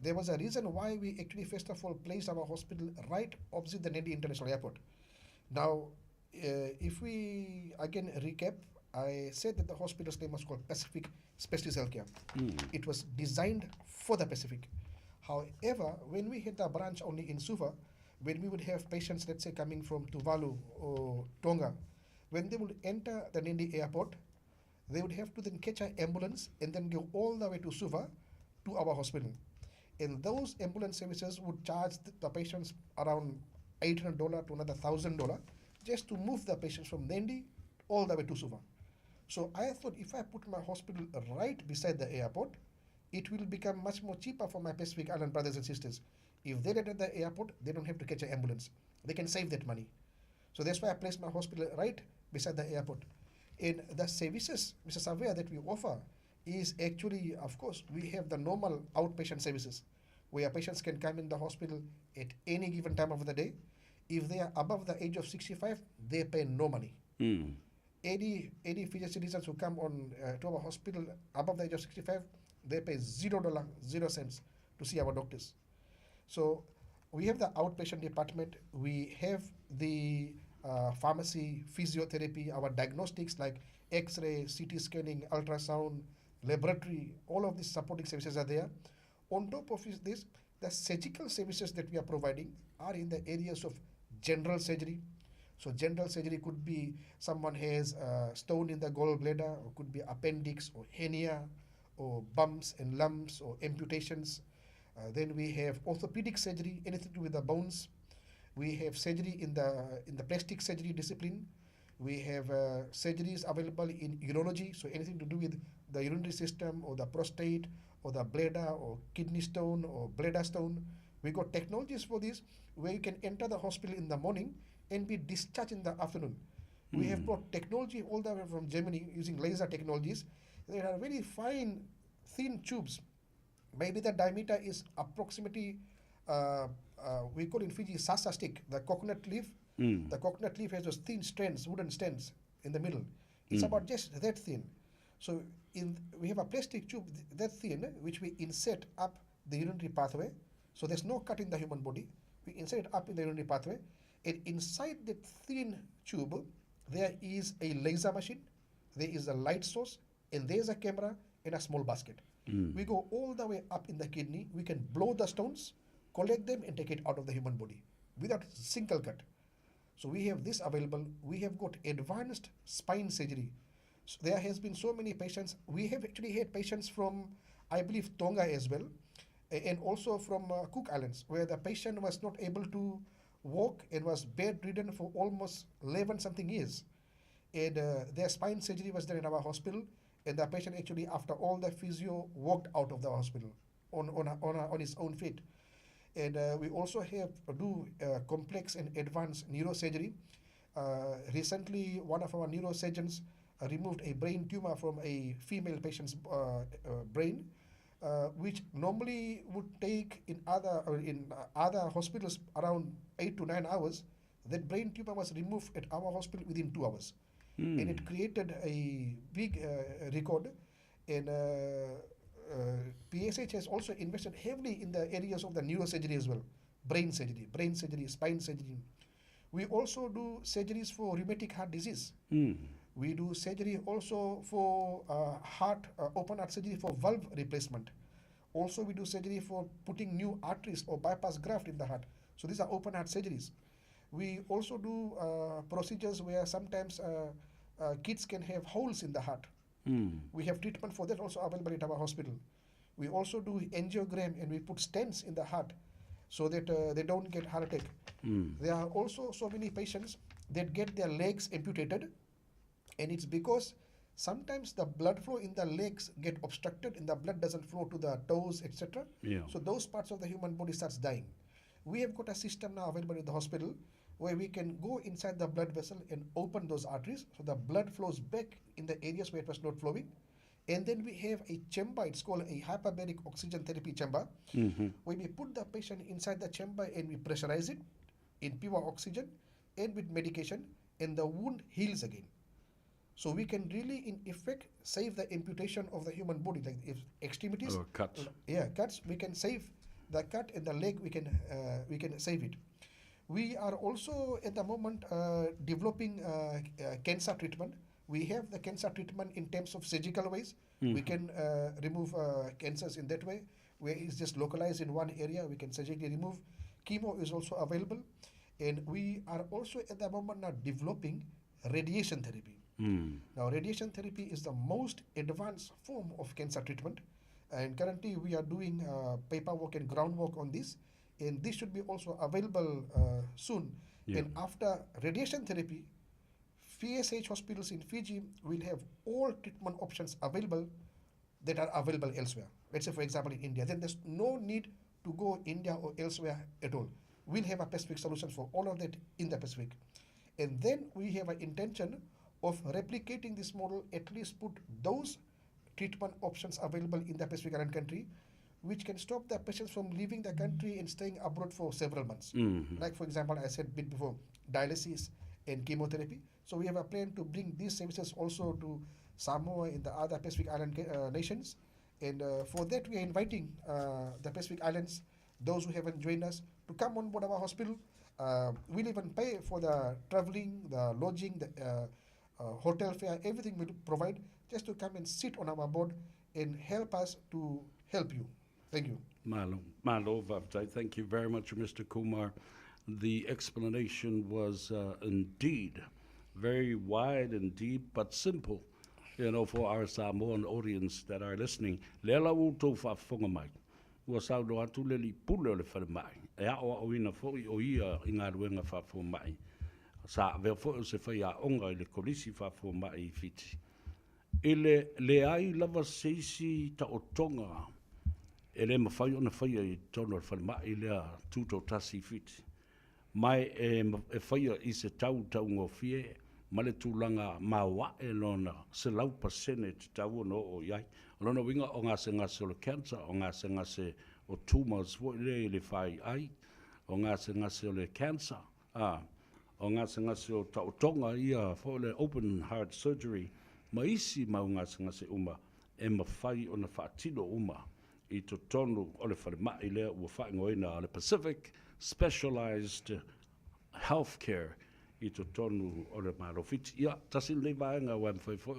Speaker 11: There was a reason why we actually first of all placed our hospital right opposite the Nadi International Airport. Now, if we again recap, I said that the hospital's name was called Pacific Specialist Healthcare. It was designed for the Pacific. However, when we had the branch only in Suva, when we would have patients, let's say, coming from Tuvalu or Tonga, when they would enter the Nadi airport, they would have to then catch an ambulance and then go all the way to Suva to our hospital. And those ambulance services would charge the patients around $800 to another $1,000 just to move the patients from Nadi all the way to Suva. So I thought if I put my hospital right beside the airport, it will become much more cheaper for my Pacific Island brothers and sisters. If they land at the airport, they don't have to catch an ambulance. They can save that money. So that's why I placed my hospital right beside the airport. And the services, Mr. Savea, that we offer is actually, of course, we have the normal outpatient services where patients can come in the hospital at any given time of the day. If they are above the age of 65, they pay no money. Any Fiji citizens who come on to our hospital above the age of 65, they pay $0, 0 cents to see our doctors. So we have the outpatient department, we have the pharmacy, physiotherapy, our diagnostics like X-ray, CT scanning, ultrasound, laboratory, all of these supporting services are there. On top of this, the surgical services that we are providing are in the areas of general surgery. So general surgery could be someone has a stone in the gallbladder, or could be appendix or hernia, or bumps and lumps or amputations. Then we have orthopedic surgery, anything to do with the bones. We have surgery in the plastic surgery discipline. We have surgeries available in urology, so anything to do with the urinary system or the prostate or the bladder or kidney stone or bladder stone. We got technologies for this where you can enter the hospital in the morning and be discharged in the afternoon. We have brought technology all the way from Germany using laser technologies. There are very fine, thin tubes. Maybe the diameter is approximately, we call in Fiji sasa stick, the coconut leaf. The coconut leaf has those thin strands, wooden strands in the middle. It's about just that thin. So in we have a plastic tube that thin, which we insert up the urinary pathway. So there's no cut in the human body. We insert it up in the urinary pathway. And inside that thin tube, there is a laser machine, there is a light source, and there's a camera and a small basket. We go all the way up in the kidney. We can blow the stones, collect them, and take it out of the human body without single cut. So we have this available. We have got advanced spine surgery. So there has been so many patients. We have actually had patients from, I believe, Tonga as well, and also from Cook Islands, where the patient was not able to walk and was bedridden for almost 11 something years. And their spine surgery was done in our hospital, and the patient actually, after all the physio, walked out of the hospital on his own feet. And we also have do complex and advanced neurosurgery. Recently, one of our neurosurgeons removed a brain tumor from a female patient's brain, which normally would take in other hospitals around 8 to 9 hours. That brain tumor was removed at our hospital within 2 hours, and it created a big record. And PSH has also invested heavily in the areas of the neurosurgery as well, brain surgery, spine surgery. We also do surgeries for rheumatic heart disease. We do surgery also for open heart surgery for valve replacement. Also, we do surgery for putting new arteries or bypass graft in the heart. So these are open heart surgeries. We also do procedures where sometimes kids can have holes in the heart. We have treatment for that also available at our hospital. We also do angiogram and we put stents in the heart. so that they don't get heart attack. There are also so many patients that get their legs amputated, and it's because sometimes the blood flow in the legs get obstructed and the blood doesn't flow to the toes, etc. So those parts of the human body starts dying. We have got a system now available in the hospital where we can go inside the blood vessel and open those arteries so the blood flows back in the areas where it was not flowing. And then we have a chamber, it's called a hyperbaric oxygen therapy chamber, where we put the patient inside the chamber and we pressurize it in pure oxygen and with medication, and the wound heals again. So we can really, in effect, save the amputation of the human body, like if extremities.
Speaker 9: Or cuts.
Speaker 11: Yeah, cuts. We can save the cut and the leg, we can save it. We are also at the moment developing cancer treatment. We have the cancer treatment in terms of surgical ways. We can remove cancers in that way, where it's just localized in one area, we can surgically remove. Chemo is also available. And we are also at the moment now developing radiation therapy. Now, radiation therapy is the most advanced form of cancer treatment. And currently we are doing paperwork and groundwork on this. And this should be also available soon. And after radiation therapy, FSH hospitals in Fiji will have all treatment options available that are available elsewhere. Let's say, for example, in India. Then there's no need to go India or elsewhere at all. We'll have a Pacific solution for all of that in the Pacific. And then we have an intention of replicating this model, at least put those treatment options available in the Pacific Island country, which can stop the patients from leaving the country and staying abroad for several months. Like, for example, I said a bit before, dialysis and chemotherapy. So we have a plan to bring these services also to Samoa and the other Pacific Island nations. And for that, we are inviting the Pacific Islands, those who haven't joined us, to come on board our hospital. We'll even pay for the traveling, the lodging, the hotel fare, everything we'll provide, just to come and sit on our board and help us to help you. Thank you.
Speaker 9: Malo, malo, vaftai. Thank you very much, Mr. Kumar. The explanation was indeed very wide and deep, but simple, for our Samoan audience that are listening. Lea la u tau faafofoga mai. Ua saunoa atu le alii pule o le falemai. E aoaoina foi o ia i galuega faafomaʻi. Sa avea foi o se faiaoga i le kolisi faafomaʻi i Fiti. I le leai lava se isi taotoga e lē mafai ona faia i totonu o le falemaʻi lea tutotasi i Fiti. Ma e, e faia i se tau taugofie ma le tulaga maoaʻe lona 100% tatau ona oo i ai. O lona uiga o gasegase o le cancer, o gasegase o tumors foi lea i le faiai, o gasegase o le cancer, a, o gasegase o taotoga ia foi le open heart surgery, ma isi mau gasegase uma e mafai ona faatino uma i totonu o le falemaʻi lea ua faaigoaina o le Pacific Specialized Healthcare i totonu o le Malo o Fiti. Ia, tasi lenei vaega ua e mafai foi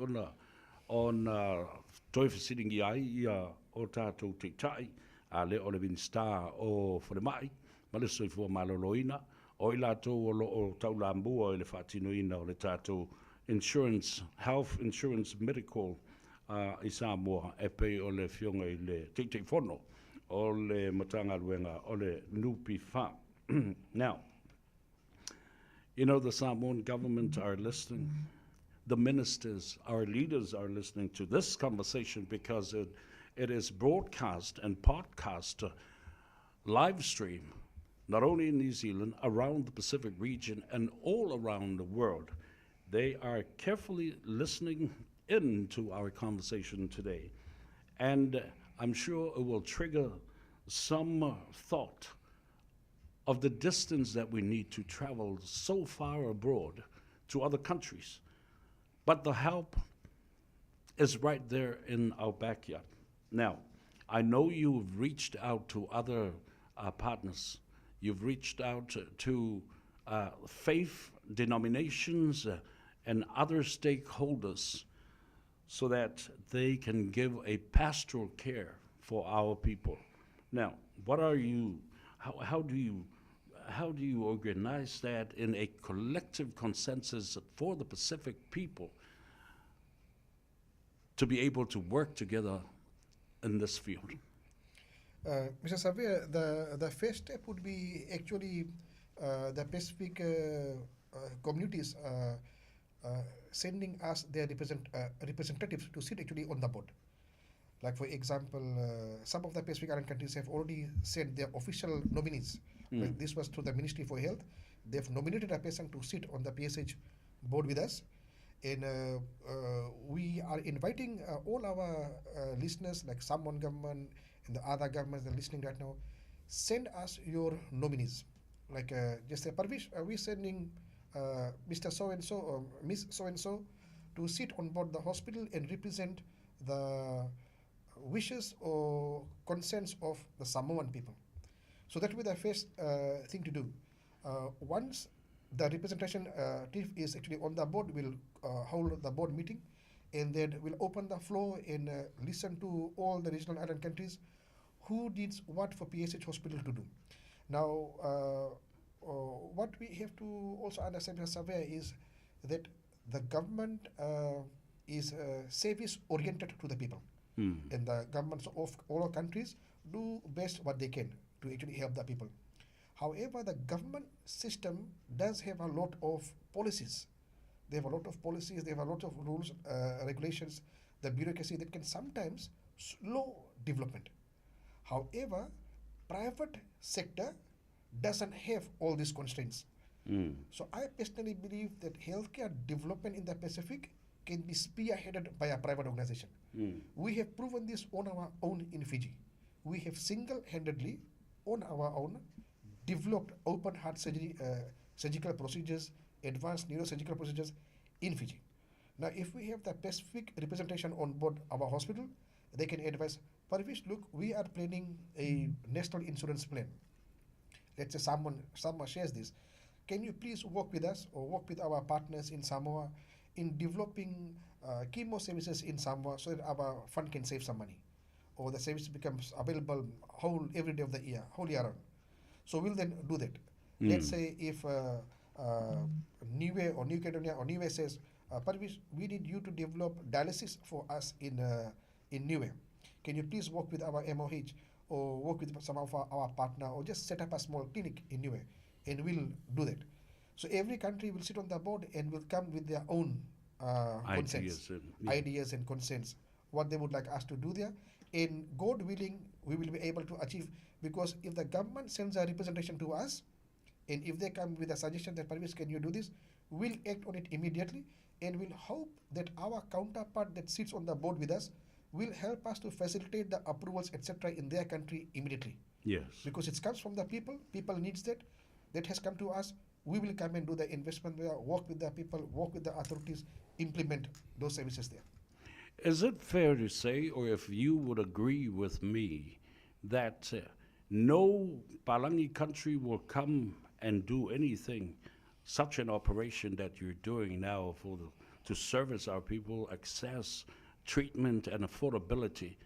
Speaker 9: ona toe fesiligia ai ia o tatou taitai, a lea o le Minisita o Falemai ma le Soifua Maloloina, o i latou o loo taulamua i le faatinoina o le tatou insurance, health insurance medical i Samoa e pei o le Afioga i le Taitaifono o le Matagaluega o le NPF. Now, the Samoan government are listening. The ministers, our leaders are listening to this conversation because it is broadcast and podcast live stream, not only in New Zealand, around the Pacific region and all around the world. They are carefully listening in to our conversation today. And I'm sure it will trigger some thought of the distance that we need to travel so far abroad to other countries. But the help is right there in our backyard. Now, I know you've reached out to other partners. You've reached out to faith denominations and other stakeholders so that they can give a pastoral care for our people. Now, what are you, how do you, how do you organize that in a collective consensus for the Pacific people to be able to work together in this field?
Speaker 11: Mr. Savea, the first step would be actually the Pacific communities sending us their representatives to sit actually on the board. Like, for example, some of the Pacific Island countries have already sent their official nominees. Like this was through the Ministry for Health. They've nominated a person to sit on the PSH board with us. And we are inviting all our listeners, like Samoan government and the other governments that are listening right now, send us your nominees. Like just say, Parvish, are we sending Mr. So-and-so or Miss So-and-so to sit on board the hospital and represent the wishes or concerns of the Samoan people? So that will be the first thing to do. Once the representation is actually on the board, we'll hold the board meeting, and then we'll open the floor and listen to all the regional island countries who needs what for PSH hospital to do. Now, what we have to also understand, Mr. Savea, is that the government is service-oriented to the people. And the governments of all our countries do best what they can to actually help the people. However, the government system does have a lot of policies. They have a lot of policies, they have a lot of rules, regulations, the bureaucracy that can sometimes slow development. However, private sector doesn't have all these constraints. So I personally believe that healthcare development in the Pacific can be spearheaded by a private organization. We have proven this on our own in Fiji. We have single-handedly, on our own, developed open heart surgery, surgical procedures, advanced neurosurgical procedures in Fiji. Now, if we have the Pacific representation on board our hospital, they can advise, Parvish, look, we are planning a national insurance plan. Let's say someone shares this. Can you please work with us or work with our partners in Samoa in developing chemo services in Samoa so that our fund can save some money, or the service becomes available whole every day of the year, whole year round. So we'll then do that. Let's say if Niue or New Caledonia or Niue says, Parvish, we need you to develop dialysis for us in Niue. Can you please work with our MOH or work with some of our partner or just set up a small clinic in Niue, and we'll do that. So every country will sit on the board and will come with their own consents, ideas and consents, what they would like us to do there. And God willing, we will be able to achieve, because if the government sends a representation to us, and if they come with a suggestion that, Parvish, can you do this, we'll act on it immediately, and we'll hope that our counterpart that sits on the board with us will help us to facilitate the approvals, etc., in their country immediately.
Speaker 9: Yes.
Speaker 11: Because it comes from the people, people needs that, that has come to us. We will come and do the investment there, work with the people, work with the authorities, implement those services there.
Speaker 9: Is it fair to say, or if you would agree with me, that no Palangi country will come and do anything, such an operation that you're doing now to service our people, access treatment and affordability,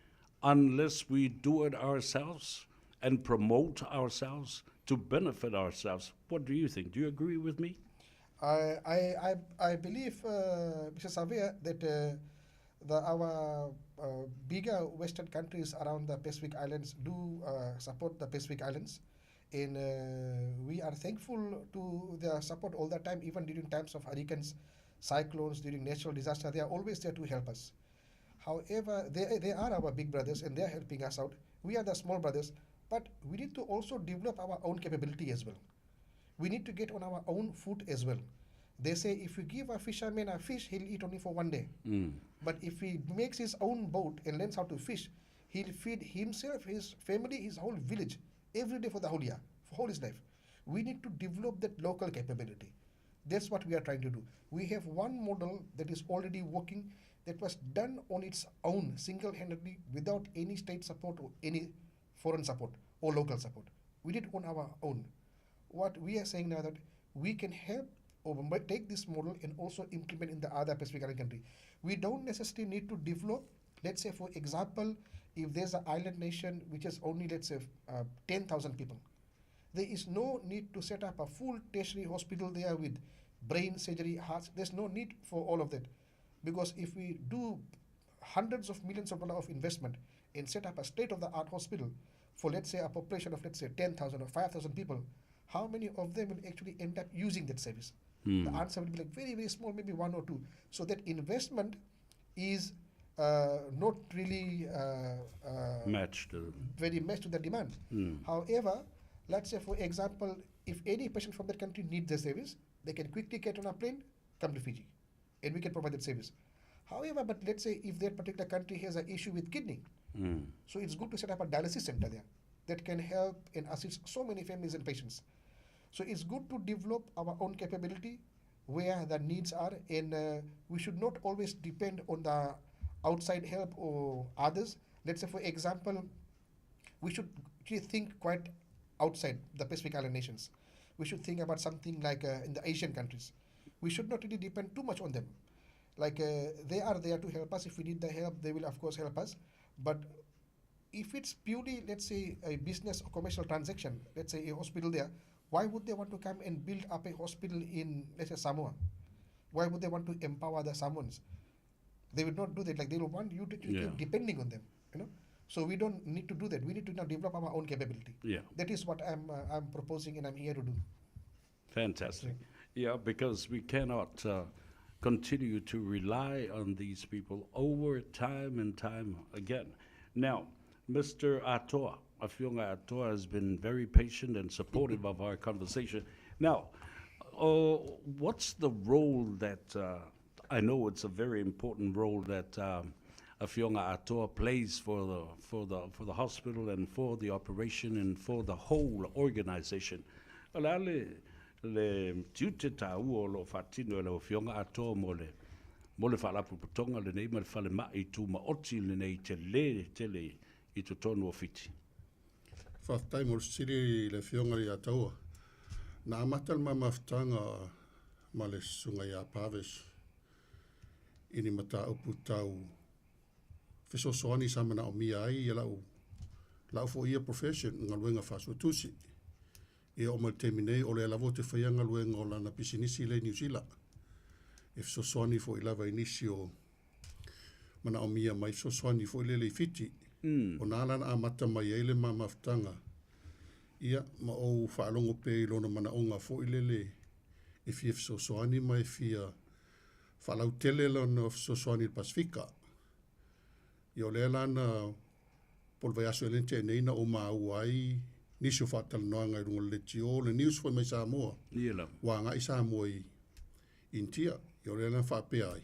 Speaker 9: unless we do it ourselves and promote ourselves to benefit ourselves? What do you think? Do you agree with me?
Speaker 11: I believe, Mr. Savea, that our bigger Western countries around the Pacific Islands do support the Pacific Islands. And we are thankful to their support all the time, even during times of hurricanes, cyclones, during natural disaster. They are always there to help us. However, they are our big brothers and they are helping us out. We are the small brothers, but we need to also develop our own capability as well. We need to get on our own foot as well. They say if you give a fisherman a fish, he'll eat only for one day. But if he makes his own boat and learns how to fish, he'll feed himself, his family, his whole village, every day for the whole year, for whole his life. We need to develop that local capability. That's what we are trying to do. We have one model that is already working, that was done on its own, single-handedly, without any state support or any foreign support or local support. We did on our own. What we are saying now that we can help or take this model and also implement in the other Pacific Island country. We don't necessarily need to develop, let's say, for example, if there's an island nation which has only, let's say, 10,000 people, there is no need to set up a full tertiary hospital there with brain surgery, hearts. There's no need for all of that. Because if we do hundreds of millions of dollars of investment and set up a state-of-the-art hospital, For let's say a population of let's say 10,000 or 5,000 people, how many of them will actually end up using that service? The answer will be like very, very small, maybe one or two. So that investment is not really
Speaker 9: Matched.
Speaker 11: very matched to the demand. However, let's say for example, if any patient from that country needs the service, they can quickly get on a plane, come to Fiji, and we can provide that service. However, but let's say if that particular country has an issue with kidney, so it's good to set up a dialysis center there that can help and assist so many families and patients. So it's good to develop our own capability where the needs are, and we should not always depend on the outside help or others. Let's say, for example, we should actually think quite outside the Pacific Island nations. We should think about something like in the Asian countries. We should not really depend too much on them. Like they are there to help us. If we need the help, they will of course help us. But if it's purely, let's say, a business or commercial transaction, let's say a hospital there, why would they want to come and build up a hospital in, let's say, Samoa? Why would they want to empower the Samoans? They would not do that. Like they will want you to keep depending on them, you know. So we don't need to do that. We need to now develop our own capability. That is what I'm proposing and I'm here to do.
Speaker 9: Fantastic. Yeah, because we cannot continue to rely on these people over time and time again. Now, Mr. Atoa, Afioga Atoa has been very patient and supportive of our conversation. Now, what's the role that, I know it's a very important role that Afioga Atoa plays for the hospital and for the operation and for the whole organization. O le a le tiute tāua o lo'o faatino e lau Afioga Atoa mo le faalapotopotoga lenei ma le falema'i tumaoti lenei telē tele i totonu o Fiti.
Speaker 12: Faafetai mo le fesili i le Afioga ia Taua. Na amata le ma mafutaga ma le susuga iā Parvesh i ni mataupu tau fesoasoani sa manaomia ai ia la'u fo'i ia profession galuega faasuatusi. Ia oo mai le taimi nei o lea lava ou te faia galuega o lana pisinisi lea i Niusila. E fesoasoani fo'i lava i nisi o manaomia mai fesoasoani fo'i lele i Fiti. Ona ala na amata mai ai le ma mafutaga. Ia ma ou faalogo pea i lona manaoga fo'i lele e fia fesoasoani ma e fia faalautele lona fesoasoani i le Pasifika. Ia o lea la na po o le vaiaso ea lea na tea nei na ou maua ai nisi o faatalanoaga i luga o le leitio le news foi mai Samoa.
Speaker 9: Ia lava.
Speaker 12: Ua agai Samoa i Initia. Ia o lea la na faapea ai.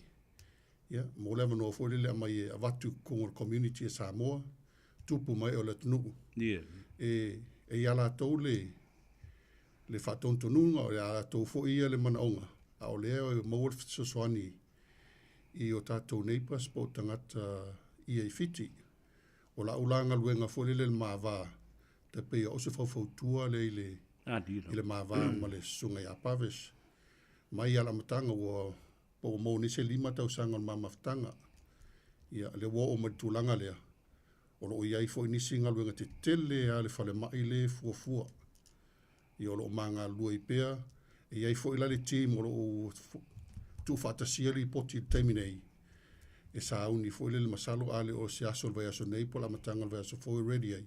Speaker 12: Ia mo le avanoa foi lele aumai e avatu i totonu o le community e Samoa, tupu ma ee o le atunuu. E ia latou le faatonutonuga, o ia latou foi ia le manaoga, a o lea e maua le fesoasoani i o tatou neighbours po o tagata ia i Fiti. O la'u la galuega foi lele le mava, e pei o se faufautua lea
Speaker 9: Adilo.
Speaker 12: i le mava ma le susuga ia Parvesh. Mai ia le amataga ua po ua maua nei se 5 tausaga o le ma mafutaga. Ia lea ua oo mai le tulaga lea, o loo i ai foi nisi galuega tetele a le falemai le fuafua. Ia o loo magalulue ai pea, e i ai foi la le team o loo tuufaatasia lipoti i le taimi nei, e sauni foi lele masalo a le o se aso o le vaiaso nei po o le amataga o le vaiaso fou e ready ai.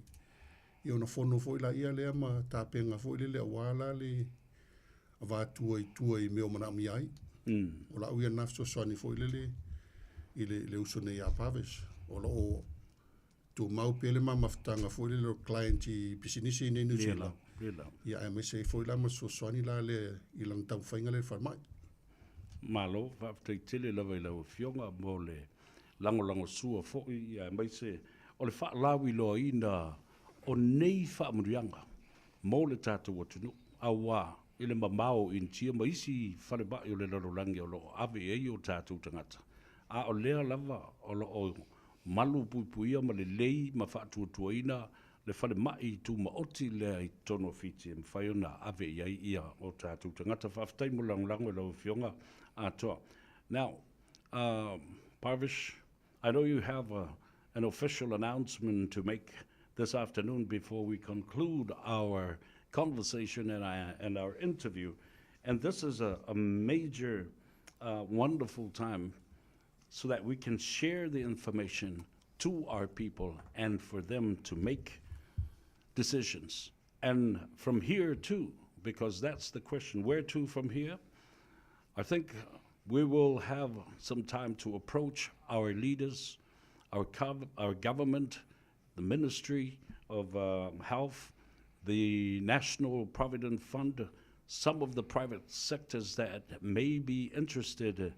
Speaker 12: Ia ona fono foi laia lea ma tapega foi lele auā la le avatua i tua i mea o manaomia ai. O la'u ia lena fesoasoani foi lele i le uso nei ia Parvesh. O loo tumau pea le ma mafutaga foi lele o client i pisinisi i nei New Zealand.
Speaker 9: Ia lava.
Speaker 12: Ia aemaise ai foi la ma fesoasoani la lea i lana taumafaiga lea i le falemai.
Speaker 9: Malo, faafetai tele lava i lau Afioga mo le lagolagosua foi ia aemaise o le faalauiloaina o nei faamanuiaga mo le tatou atunuu auā i le mamao o Initia ma isi falema'i o le lalolagi o loo ave i ai o tatou tagata. A o lea lava o loo malu puipuia ma lelei ma faatuatuaina le falema'i tumaoti lea i totonu o Fiti e mafai ona ave i ai ia o tatou tagata. Faafetai mo le lagolago i lau Afioga Atoa. Now, Parvesh, I know you have an official announcement to make this afternoon before we conclude our conversation and our interview. And this is a major, wonderful time so that we can share the information to our people and for them to make decisions. And from here too, because that's the question where to from here? I think we will have some time to approach our leaders, our, our government, the Ministry of Health, the National Provident Fund, some of the private sectors that may be interested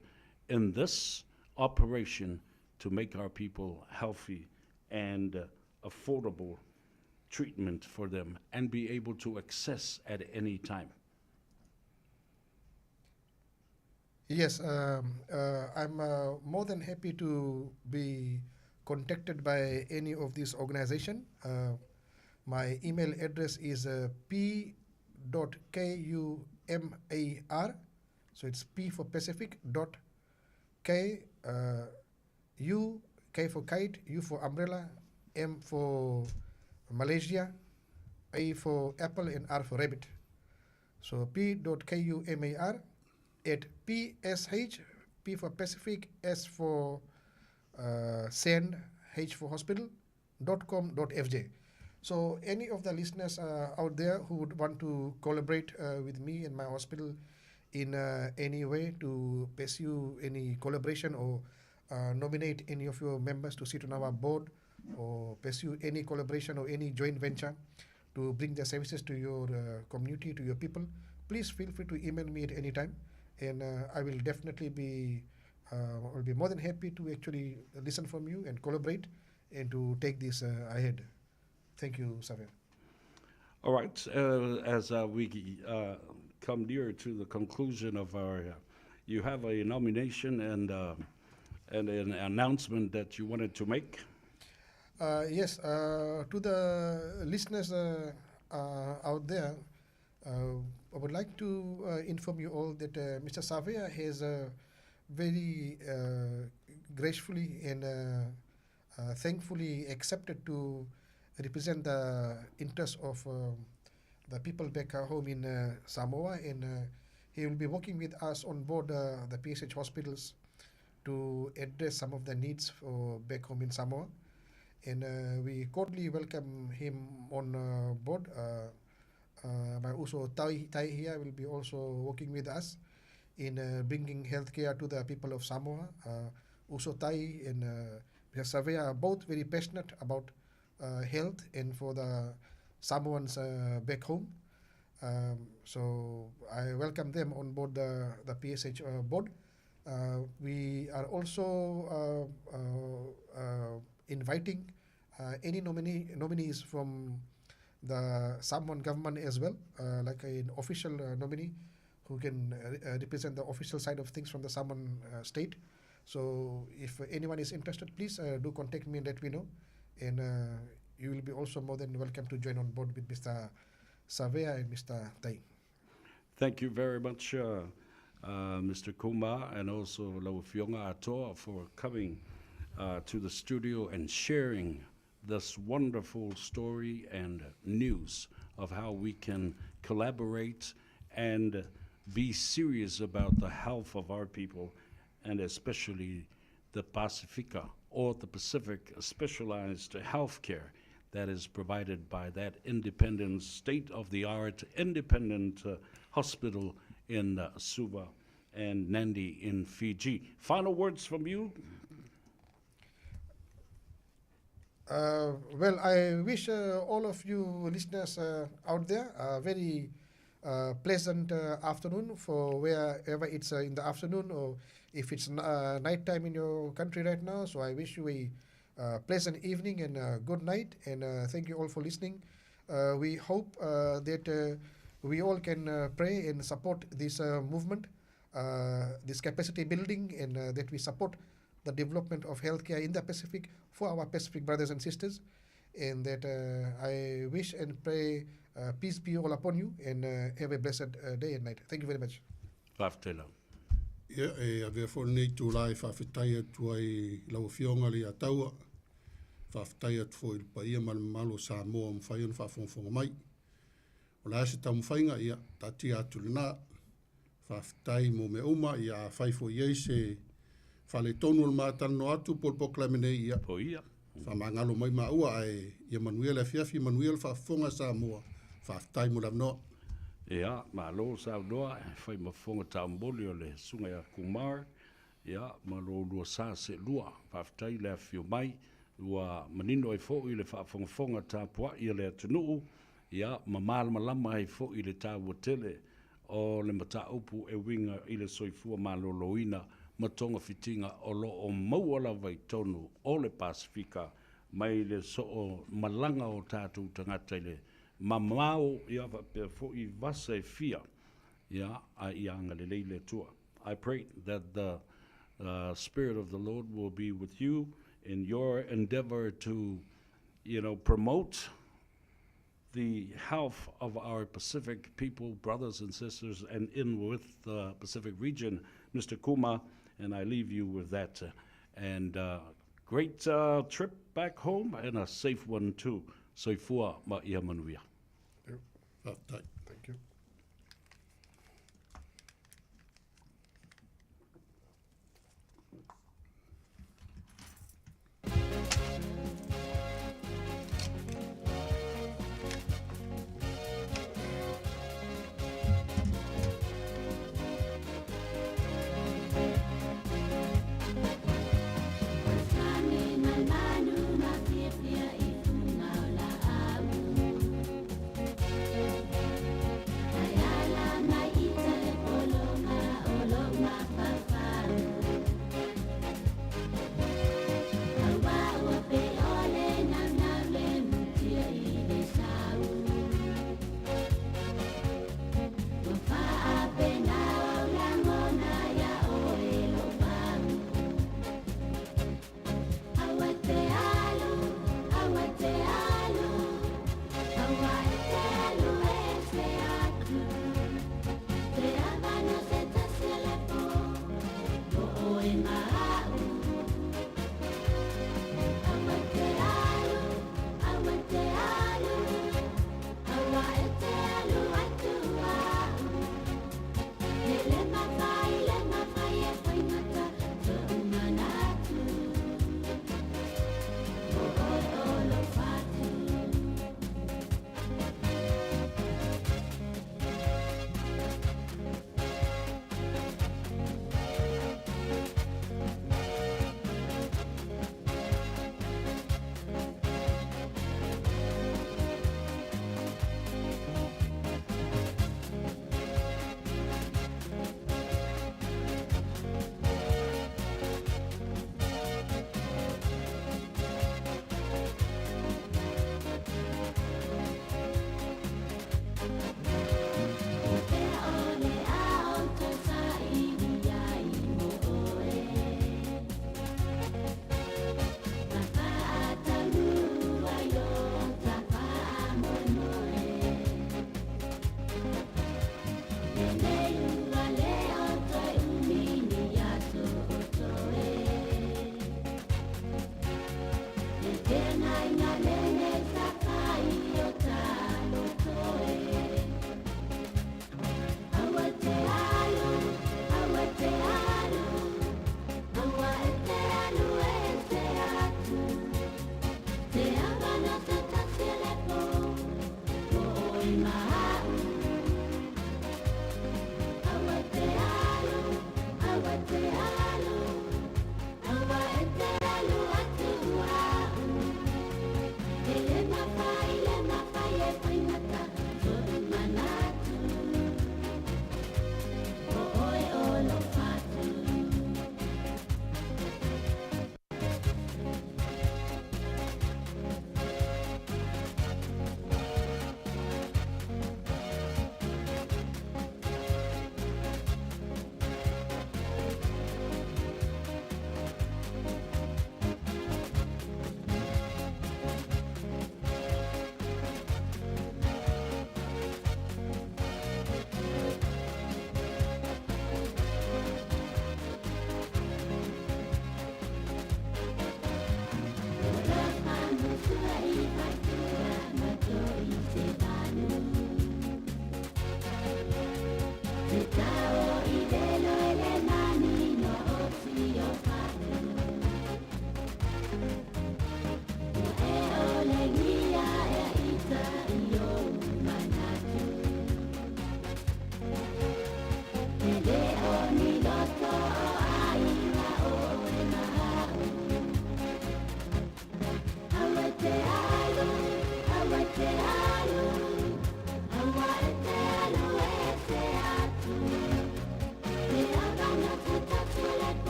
Speaker 9: in this operation to make our people healthy and affordable treatment for them and be able to access at any time.
Speaker 11: Yes, I'm more than happy to be contacted by any of these organization. My email address is p.kumar, so it's P for Pacific, dot K, U, K for kite, U for umbrella, M for Malaysia, A for apple, and R for rabbit. So p.kumar at PSH, P for Pacific, S for sand, H for hospital, .com.fj. So any of the listeners out there who would want to collaborate with me and my hospital in any way to pursue any collaboration or nominate any of your members to sit on our board or pursue any collaboration or any joint venture to bring their services to your community, to your people, please feel free to email me at any time, and I will definitely be will be more than happy to actually listen from you and collaborate and to take this ahead. Thank you, Savea.
Speaker 9: All right, as we come near to the conclusion of our, you have a nomination and an announcement that you wanted to make.
Speaker 11: Yes, to the listeners out there, I would like to inform you all that Mr. Savea has very gracefully and thankfully accepted to represent the interests of the people back home in Samoa, and he will be working with us on board the PSH hospitals to address some of the needs for back home in Samoa. And we cordially welcome him on board. My uso Tai here will be also working with us in bringing healthcare to the people of Samoa. Uso Tai and Mr. Savea are both very passionate about health and for the Samoans back home. So I welcome them on board the PSH board. We are also inviting any nominees from the Samoan government as well, like an official nominee who can represent the official side of things from the Samoan state. So if anyone is interested, please do contact me and let me know. And you will be also more than welcome to join on board with Mr. Savea and Mr. Tai.
Speaker 9: Thank you very much, Mr. Kumar, and also Lau Afioga Atoa for coming to the studio and sharing this wonderful story and news of how we can collaborate and be serious about the health of our people, and especially the Pasifika or the Pacific specialized healthcare that is provided by that independent, state-of-the-art, independent hospital in Suva and Nadi in Fiji. Final words from you?
Speaker 11: Well, I wish all of you listeners out there a very pleasant afternoon for wherever it's in the afternoon, or if it's nighttime in your country right now. So I wish you a pleasant evening and a good night, and thank you all for listening. We hope that we all can pray and support this movement, this capacity building, and that we support the development of healthcare in the Pacific for our Pacific brothers and sisters, and that I wish and pray peace be all upon you, and have a blessed day and night. Thank you very much.
Speaker 9: Faafetela.
Speaker 12: Ia, e avea foi lenei itulā e faafetai atu ai i lau Afioga le Iataua, faafetai atu foi i le paia ma le mamalu o Samoa ua mafai ona faafogafoga mai. O le a se taumafaiga, ia, taatia atu i lena. Faafetai mo mea uma, ia afai foi i ai se faaletonu o le ma talanoa atu po o le polokalame nei, ia,
Speaker 9: Po ia.
Speaker 12: Faamagalo mai maua ae ia manuia le afiafi, manuia le faafofoga a Samoa. Faafetai mo le avanoa.
Speaker 9: Ia, malo saunoa e fai ma fofoga taumolimoli o le Susuga ia Kumar, ia, ma lo oulua sa seelua. Faafetai le afifio mai, ua manino ai foi le faafogafoga tapuai a le atunuu, ia, ma malamalama ai foi le taua tele o le mataupu e uiga i le soifua maloloina ma togafitiga o lo o maua lava i totonu o le Pasefika mai le soo malaga o tatou tagata i le mamao ia faapea foi vasa e fia ia a ia agalelei le Atua. I pray that the uh, Spirit of the Lord will be with you in your endeavor to, you know, promote the health of our Pacific people, brothers and sisters, and in with the Pacific region, Mr. Kuma, and I leave you with that. And uh, great uh, trip back home and a safe one too. Soifua ma ia manuia.
Speaker 11: Thank you.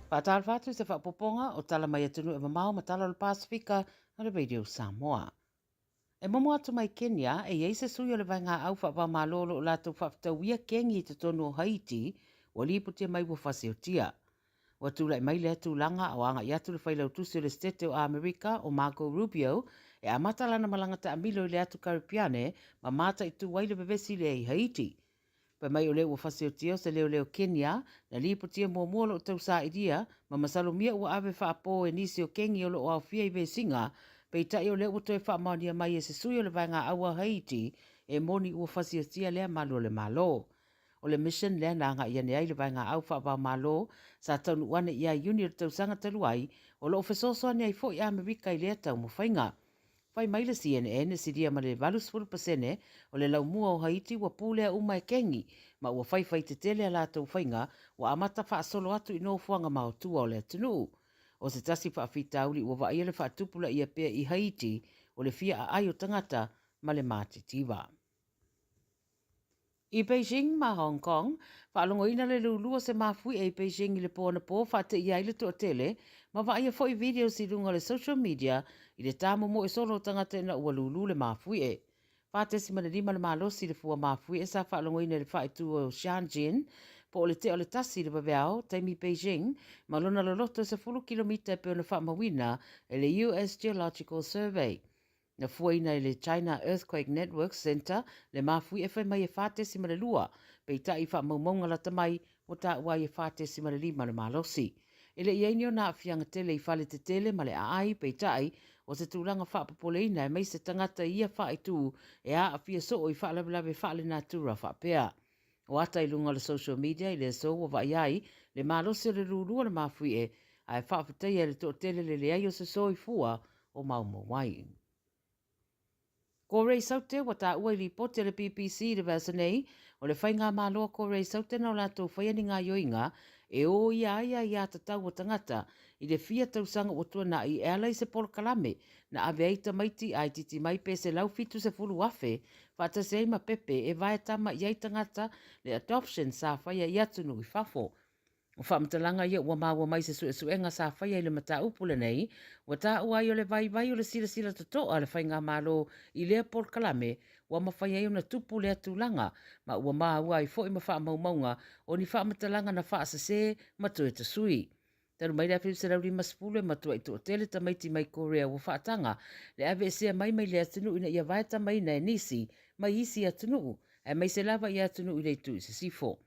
Speaker 1: Faatalofa atu i se faaopoopoga o tala mai atunuu e mamao ma tala o le Pasefika a le Radio Samoa. E momo atu mai Kenya, e i ai se sui o le vaegaau faava-o-Malo o lo o latou faafetauia kengi i totonu o Haiti, ua lipotia mai ua fasiotia. Ua tulai mai lea tulaga a o agai atu le failautusi o le Setete o Amerika o Marco Rubio e amata lana malaga taamilo i le atu Karipiane ma mataitu ai le vevesi lea i Haiti. Fai mai o lea ua fasiotia o se leoleo Kenya na lipotia muamua o lo o tausailia ma masalomia ua ave faapo e nisi o kengi o lo o aofia i vesiga, peitai o lea ua toe faamaonia mai e se sui o le vaegaau a Haiti e moni ua fasiotia lea malu o le Malo. O le mission lea na agai ane ai le vaegaau faava-o-Malo sa taunuu ane ia Iuni o le tausaga talu ai, o lo o fesoasoani ai foi Amerika i lea taumafaiga. Fai mai le CNN e silia ma le 80% o le laumua o Haiti ua pulea uma e kengi, ma ua faifai tetele a latou faiga ua amata faasolo atu i nofoaga maotua o le atunuu. O se tasi faafitauli ua vaaia le faatupulaia pea i Haiti o le fia aai o tagata ma le matitiva. I Beijing ma Hong Kong, faalogoina le lulu o se mafuie i Beijing i le po anapo faateia ai le toatele ma vaaia foi videos i luga o le social media i le tamomoe solo o tagata ina ua lulu le mafuie. 4.5 le malosi i le fua mafuie sa faalogoina i le faaitu o Xianjin po o le tea o le 1 i le vaveao, taimi Beijing, ma lona loloto e 10 kilomita e pei ona faamauina e le US Geological Survey. Na fuaina e le China Earthquake Network Centre le mafuie fai mai e 4.2, peitai i faamaumauga lata mai, ua taua ai e 4.5 le malosi. E le i ai ni ona aafiaga tele i fale tetele ma le aai, peitai, o se tulaga faapopoleina aemaise tagata i ia faaitu e aafia soo i faalavelave faalenatura faapea. O ata i luga o le social media i le aso ua vaaia ai le malosi o le lulu o le mafuie ae faafetaia e le toatele le leai o se soifua o maumau ai. Ko Ray Saute ua taua i lipoti a le BBC i le vaiaso nei, o le faigamalo a Ko Ray Saute na o latou faia ni gaioiga e ōia ai aiātatau a tagata i le fia tausaga ua tuanai e ala i se polokalame na ave ai tamaiti a itiiti mai pe 170,000 faatasi ai ma pepe e vae tama i ai tagata le adoption sa faia i atunuu i fafo. O faamatalaga ia ua maua mai se suesuega sa faia i le mataupu lenei, ua taua ai o le vaivai o le silasila totoa a le Faigamalo i lea polokalame ua mafai ai ona tupu lea tulaga, ma ua maua ai foi ma faamaumauga o ni faamatalaga na faasese ma toe tasui. Talu mai le 1950 e matuai toatele tamaiti mai Korea ua faataga le aveesea mai mai le atunuu ina ia vaetamaina e nisi mai isi atunuu, aemaise lava i atunuu i le itu i sisifo.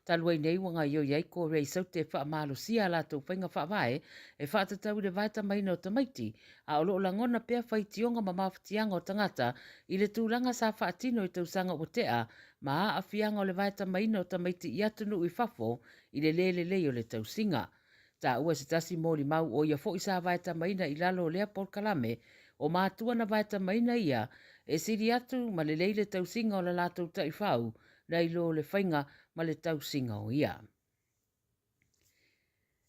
Speaker 1: Talu ai nei ua gaoioi ai Korea i Saute e faamalosia a latou faiga faavae e faatatau i le vaetamaina o tamaiti, a o lo o lagona pea faitioga ma mafatiaga o tagata i le tulaga sa faatino i tausaga ua tea ma aafiaga o le vaetamaina o tamaiti i atunuu i fafo i le lē lelei o le tausiga. Taua e se tasi molimau o ia foi sa vaetamaina i lalo o lea polokalame, o matua na vaetamaina ia e sili atu ma lelei le tausiga o la latou taifau nai lo le faiga ma le tausiga o ia.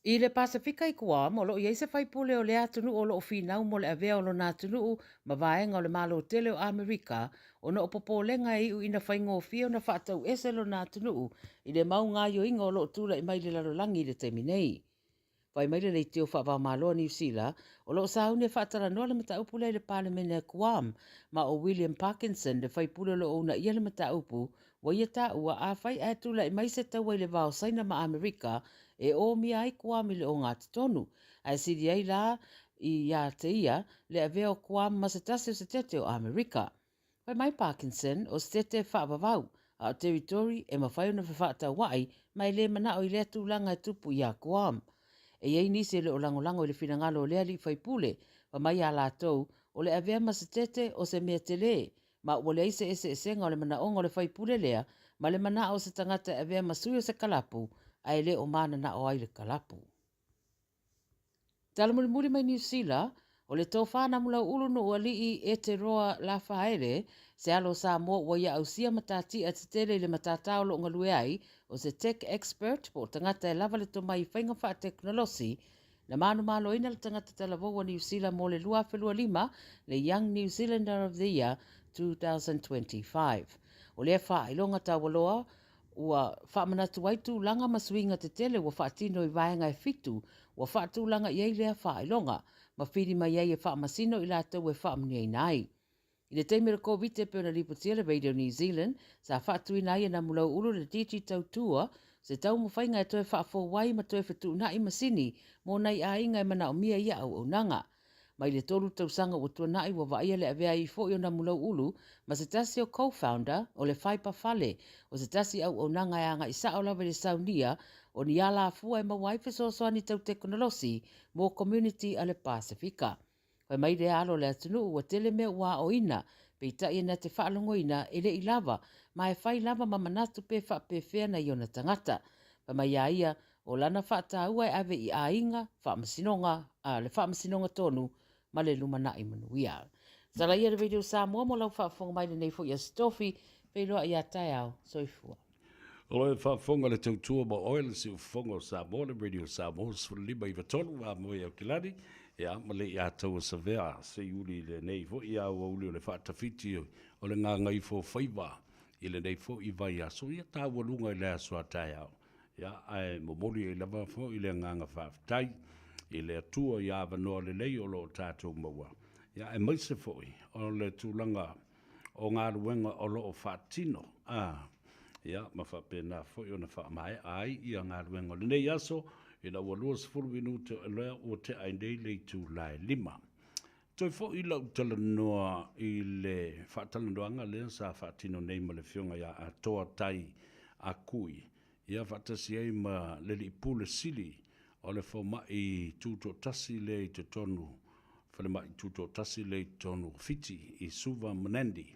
Speaker 1: I le Pasefika i Guam, o lo o i ai se faipule o lea atunuu o lo o finau mo le avea o lona atunuu ma vaega o le Malo tele o Amerika ona o popolega e iu ina faigofie ona faatau ese lona atunuu i le mau gaoioiga o lo o tulai mai i le lalolagi i le taimi nei. Fai mai le leitio faava-o-Malo a Niu Sila, o lo o sauni e faatalanoa le mataupu lea i le Palemene a Guam, ma ʻo William Parkinson, le faipule o lo o uunaia le mataupu, ua ia taua, afai ae tulai mai se taua i le va o Saina ma Amerika, e omia ai Guam i le ogatotonu, ae sili ai la iā te ia le avea o Guam ma se tasi o setete o Amerika. Fai mai Parkinson, o setete faavavau, a o territory e mafai ona fefaataua'i ma e le mana'o i lea tulaga e tupu iā Guam. E i ai nisi e le o lagolago i le finagalo o lea alii faipule, fai mai iā latou, o le avea ma setete o se mea telē, ma ua leai se eseesega o le manaoga o le faipule lea ma le mana'o o se tagata e avea ma sui o se kalapu, ae le o manana'o ai le kalapu. Tala mulimuli mai Niu Sila, o le tofa Namulau'ulu Nu'uali'i Eteroa Lafaele, se alo o Samoa ua ia ausia matatia tetele i le matata o lo'o galue ai, o se tech expert po o tagata e lava le tomai i faiga faatekonolosi, na manumaloina le tagata talavou a Niu Sila mo le 2025, le Young New Zealander of the Year 2025. O lea faailoga taualoa Ua faamanatu ai tulaga ma suiga tetele ua faatino i vaega e fitu ua faatulaga i ai lea faailoga, ma fili mai ai e faamasino i latou e faamanuiaina ai. I le taimi o le Koviti e pei ona lipotia le Radio New Zealand, sa faatuina ai e Namulau'ulu le Digitau Tour, se taumafaiga e toe faafou ai ma toe fetuunai masini mo nai aiga e manaomia ia auaunaga. Mai le tolu tausaga ua tuanai ua vaaia le avea ai foi o Namulau'ulu ma se tasi o co-founder o le Faipa Fale, o se tasi auaunaga e agai sa'o lava i le saunia o ni alafua e maua ai fesoasoani tau tekonolosi mo komuniti a le Pasefika. Fai mai lea alo o le atunuu ua tele mea ua aoina, peitai e na te faalogoina e le i lava, ma e fai lava ma manatu pe faapefea nai ona tagata. Fai mai a ia, O lana faataua e ave i aiga, faamasinoga, a, le faamasinoga tonu ma le lumanai manuia. Salaia le Radio Samoa mo lau faafofoga mai lenei foi Aso Tofi, feiloai ia taeao. Soifua.
Speaker 9: O lo e faafofoga le tautua ma oe le siufofoga o Samoa le Radio Samoa 1593 a moe Aukilani ia ma le ia taua savea se iuli i lenei foi aoauli o le faatafiti o le gagaifo faiva i lenei foi vaiaso ia taualuga i le aso a taeao. Ia, ae momoli ai lava foi le agaga faafetai i le Atua i avanoa lelei o lo o tatou maua, ia, aemaise foi o le tulaga o galuega o lo o faatino, a, ia, ma faapena foi ona faamaea ai ia galuega o lenei aso, ina ua 20 minute o lea ua tea ai nei le itula e 5. Toe foi lau talanoa i le faatalanoaga lea sa faatino nei ma le Afioga ia Atoa Tai Akui, ia faatasi ai ma le Alii Pule Sili o le Fomai Tutoatasi lea i totonu, Falemai Tutoatasi lea i totonu o Fiti i Suva ma Nandi.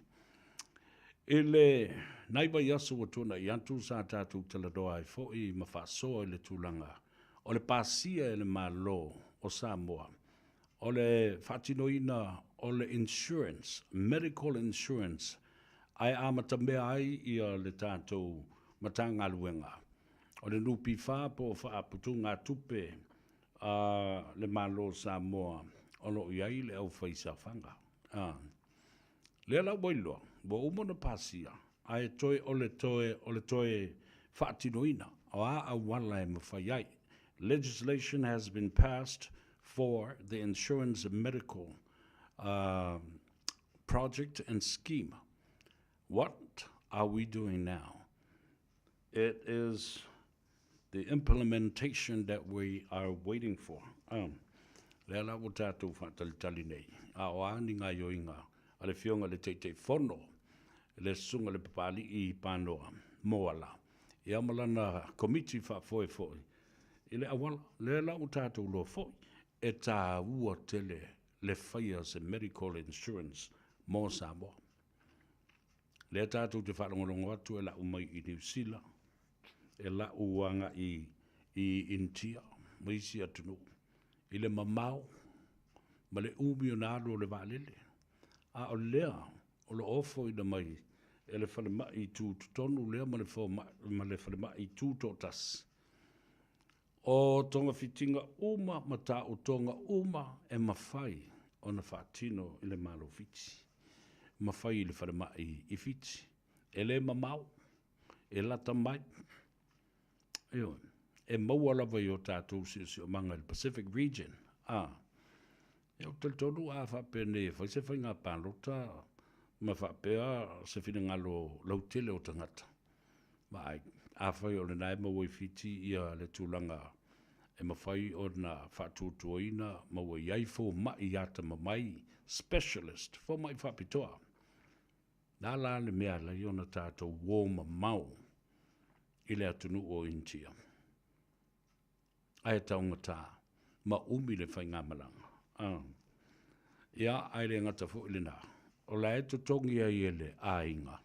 Speaker 9: I le nai vaiaso ua tuanai atu sa tatou talanoa ai foi ma faasoa i le tulaga o le pasia e le Malo o Samoa o le faatinoina o le insurance, medical insurance, ae amatamea ai ia le tatou Matagaluega o le NPF po o Faaputugatupe a le Malo o Samoa o lo o i ai le aufaisaofaga. A lea la ua iloa, ua uma ona pasia, ae toe o le toe o le toe faatinoina o a auala e mafai ai. Legislation has been passed for the insurance medical uh, project and scheme. What are we doing now? It is the implementation that we are waiting for. Um, lea la ua tatou faatalitali nei, a o a ni gaoioiga a le Afioga i le Taitaifono, le Susuga i le Papali'i Panoa Moala. ia ma lana Komiti Faafoe foi i le auala. Lea la ua tatou iloa foi, e taua tele le faia o se medical insurance mo Samoa. Lea tatou te faalogologo atu e lau mai i Niu Sila, e lau agai i Initia ma isi atunuu i le mamao ma le umi ona alu o le vaalele, a o lea o lo o ofoina mai e le falemai tutotonu lea ma le ma le falemai tutoatasi. O togafitiga uma ma taotoga uma e mafai ona faatino i le Malo Fiti, mafai i le falemai i Fiti, e le mamao, e lata mai, ioe, e maua lava i o tatou siosiomaga i le Pacific Region, a. Ia, ou te talitonu a faapenei e fai se faiga palota ma faapea se finagalo lautele o tagata, vaai, afai o lena e maua i Fiti ia le tulaga e mafai ona faatuatuaina ma ua i ai fomai atamamai, specialist, fomai faapitoa. Le a la le mea e ala ai ona tatou uo mamao i le atunuu o Initia? Ae taugata ma umi le faigamalaga. Ia, ae le gata foi i lena, o la e totogi ai e le aiga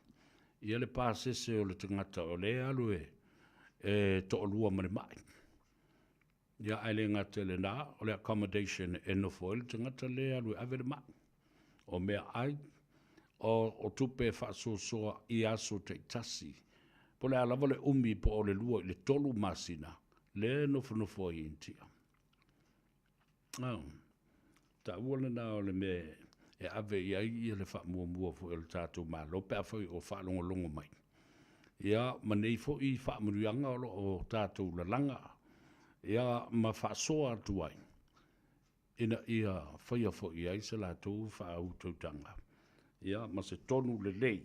Speaker 9: ia le pasese o le tagata o lea e alu e e toalua ma le mai. Ia, ae le gata i lena, o le accommodation e nofo ai le tagata lea e alu e ave le mai. O meaai, o tupe e faasoasoa i aso taitasi, po o le a lava le umi po o le 2 i le 3 masina lea e nofonofo ai i Initia. Taua lena o le mea e ave i ai ia le faamuamua foi a le tatou Malo pe afai o faalogologo mai. Ia, ma nei foi faamanuiaga o lo o tatou lalaga ia ma faasoa atu ai ina ia faia foi i ai se latou faautautaga ia ma se tonu lelei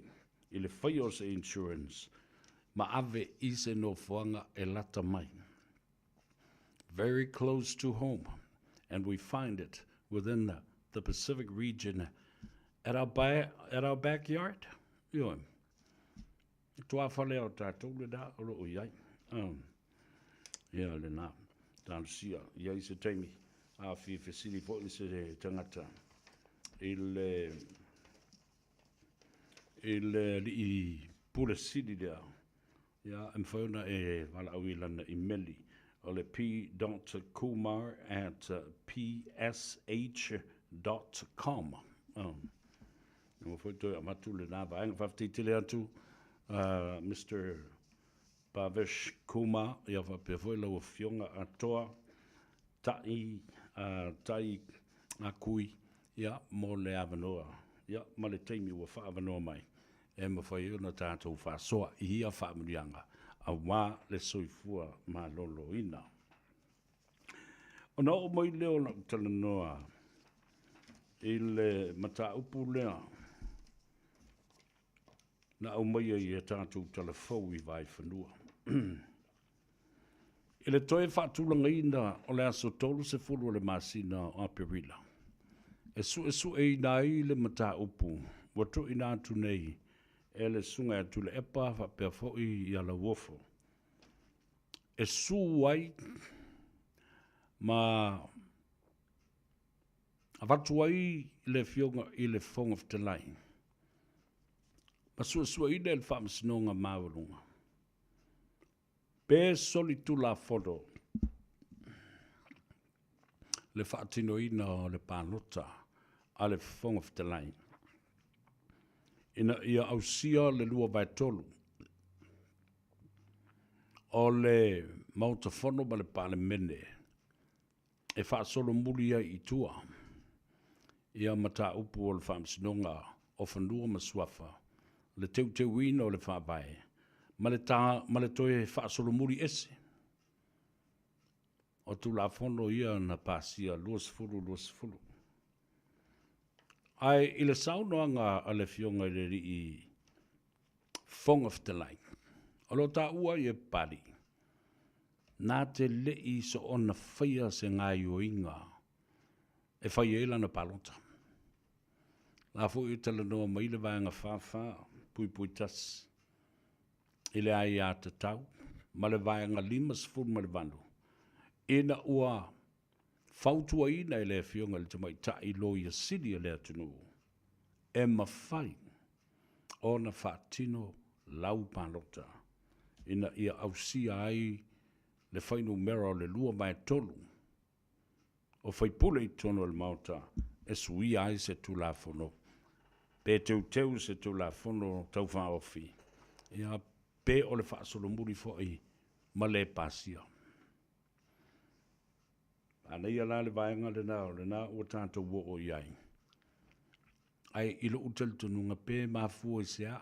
Speaker 9: i le faia o se insurance ma ave i se nofoaga e lata mai. Very close to home and we find it within the Pacific region at our, ba at our backyard. Ioe. Tuafale o tatou lena o lo o i ai. Ia lena. Talosia i ai se taimi. A fia fesili foi se tagata i le i le alii pule sili lea, ia, e mafai ona e valaau i lana imeli o le p.kumar at psh dot com. Ua foi toe avatu lena vaega. Faafetai tele atu Mister Bhavesh Kumar, ia faapea foi lau Afioga Atoa Tai, Tai Akui, ia, mo le avanoa, ia, ma le taimi ua faaavanoa mai e mafai ai ona tatou faasoa i ia faamanuiaga aua le soifua maloloina. Ona oo mai lea o lau talanoa i le mataupu lea na aumaia i a tatou talafou i Vaefanua. I le toe faatulagaina o le aso 30 o le masina o Aperila, e suesueina ai le mataupu ua tuuina atu nei e le Susuga ia Tuilaepa faapea foi ia Lauofo e su ai ma avatu ai le Afioga i le Fofoga Fetalai ma suesueina e le Faamasinoga Maualuga pe solitulafono le faatinoina o le palota a le Fofoga Fetalai ina ia ausia le 2/3 o le Maota Fono ma le Palemene e faasolomuli ai i tua ia mataupu o le Faamasinoga o Fanua ma Suafa, le teuteuina o le Faavae ma le ta, ma le toe faasolomuli ese o Tulafono ia na pasia 2020. Ae i le saunoaga a le Afioga i le Alii Fofoga Fetalai, o lo o taua ai e Papalii, na te le i soona faia se gaoioiga e fai ai lana palota. La foi e talanoa mai le vaega 44.1 i le aiatatau. ma le Vaega 58, ina ua fautuaina e le Afioga i le Tamaitai Loia Sili a le atunuu e mafai ona faatino lau palota ina ia ausia ai le fuainumera o le 2/3 o faipule i totonu o le Maota e suia ai se Tulafono pe teuteu se Tulafono Tau Faaofi, ia, pe o le faasolomuli foi ma le pasia. Manaia la le vaega lena o lena ua tatou oo i ai. Ae i lou talitonuga pe mafua i se a,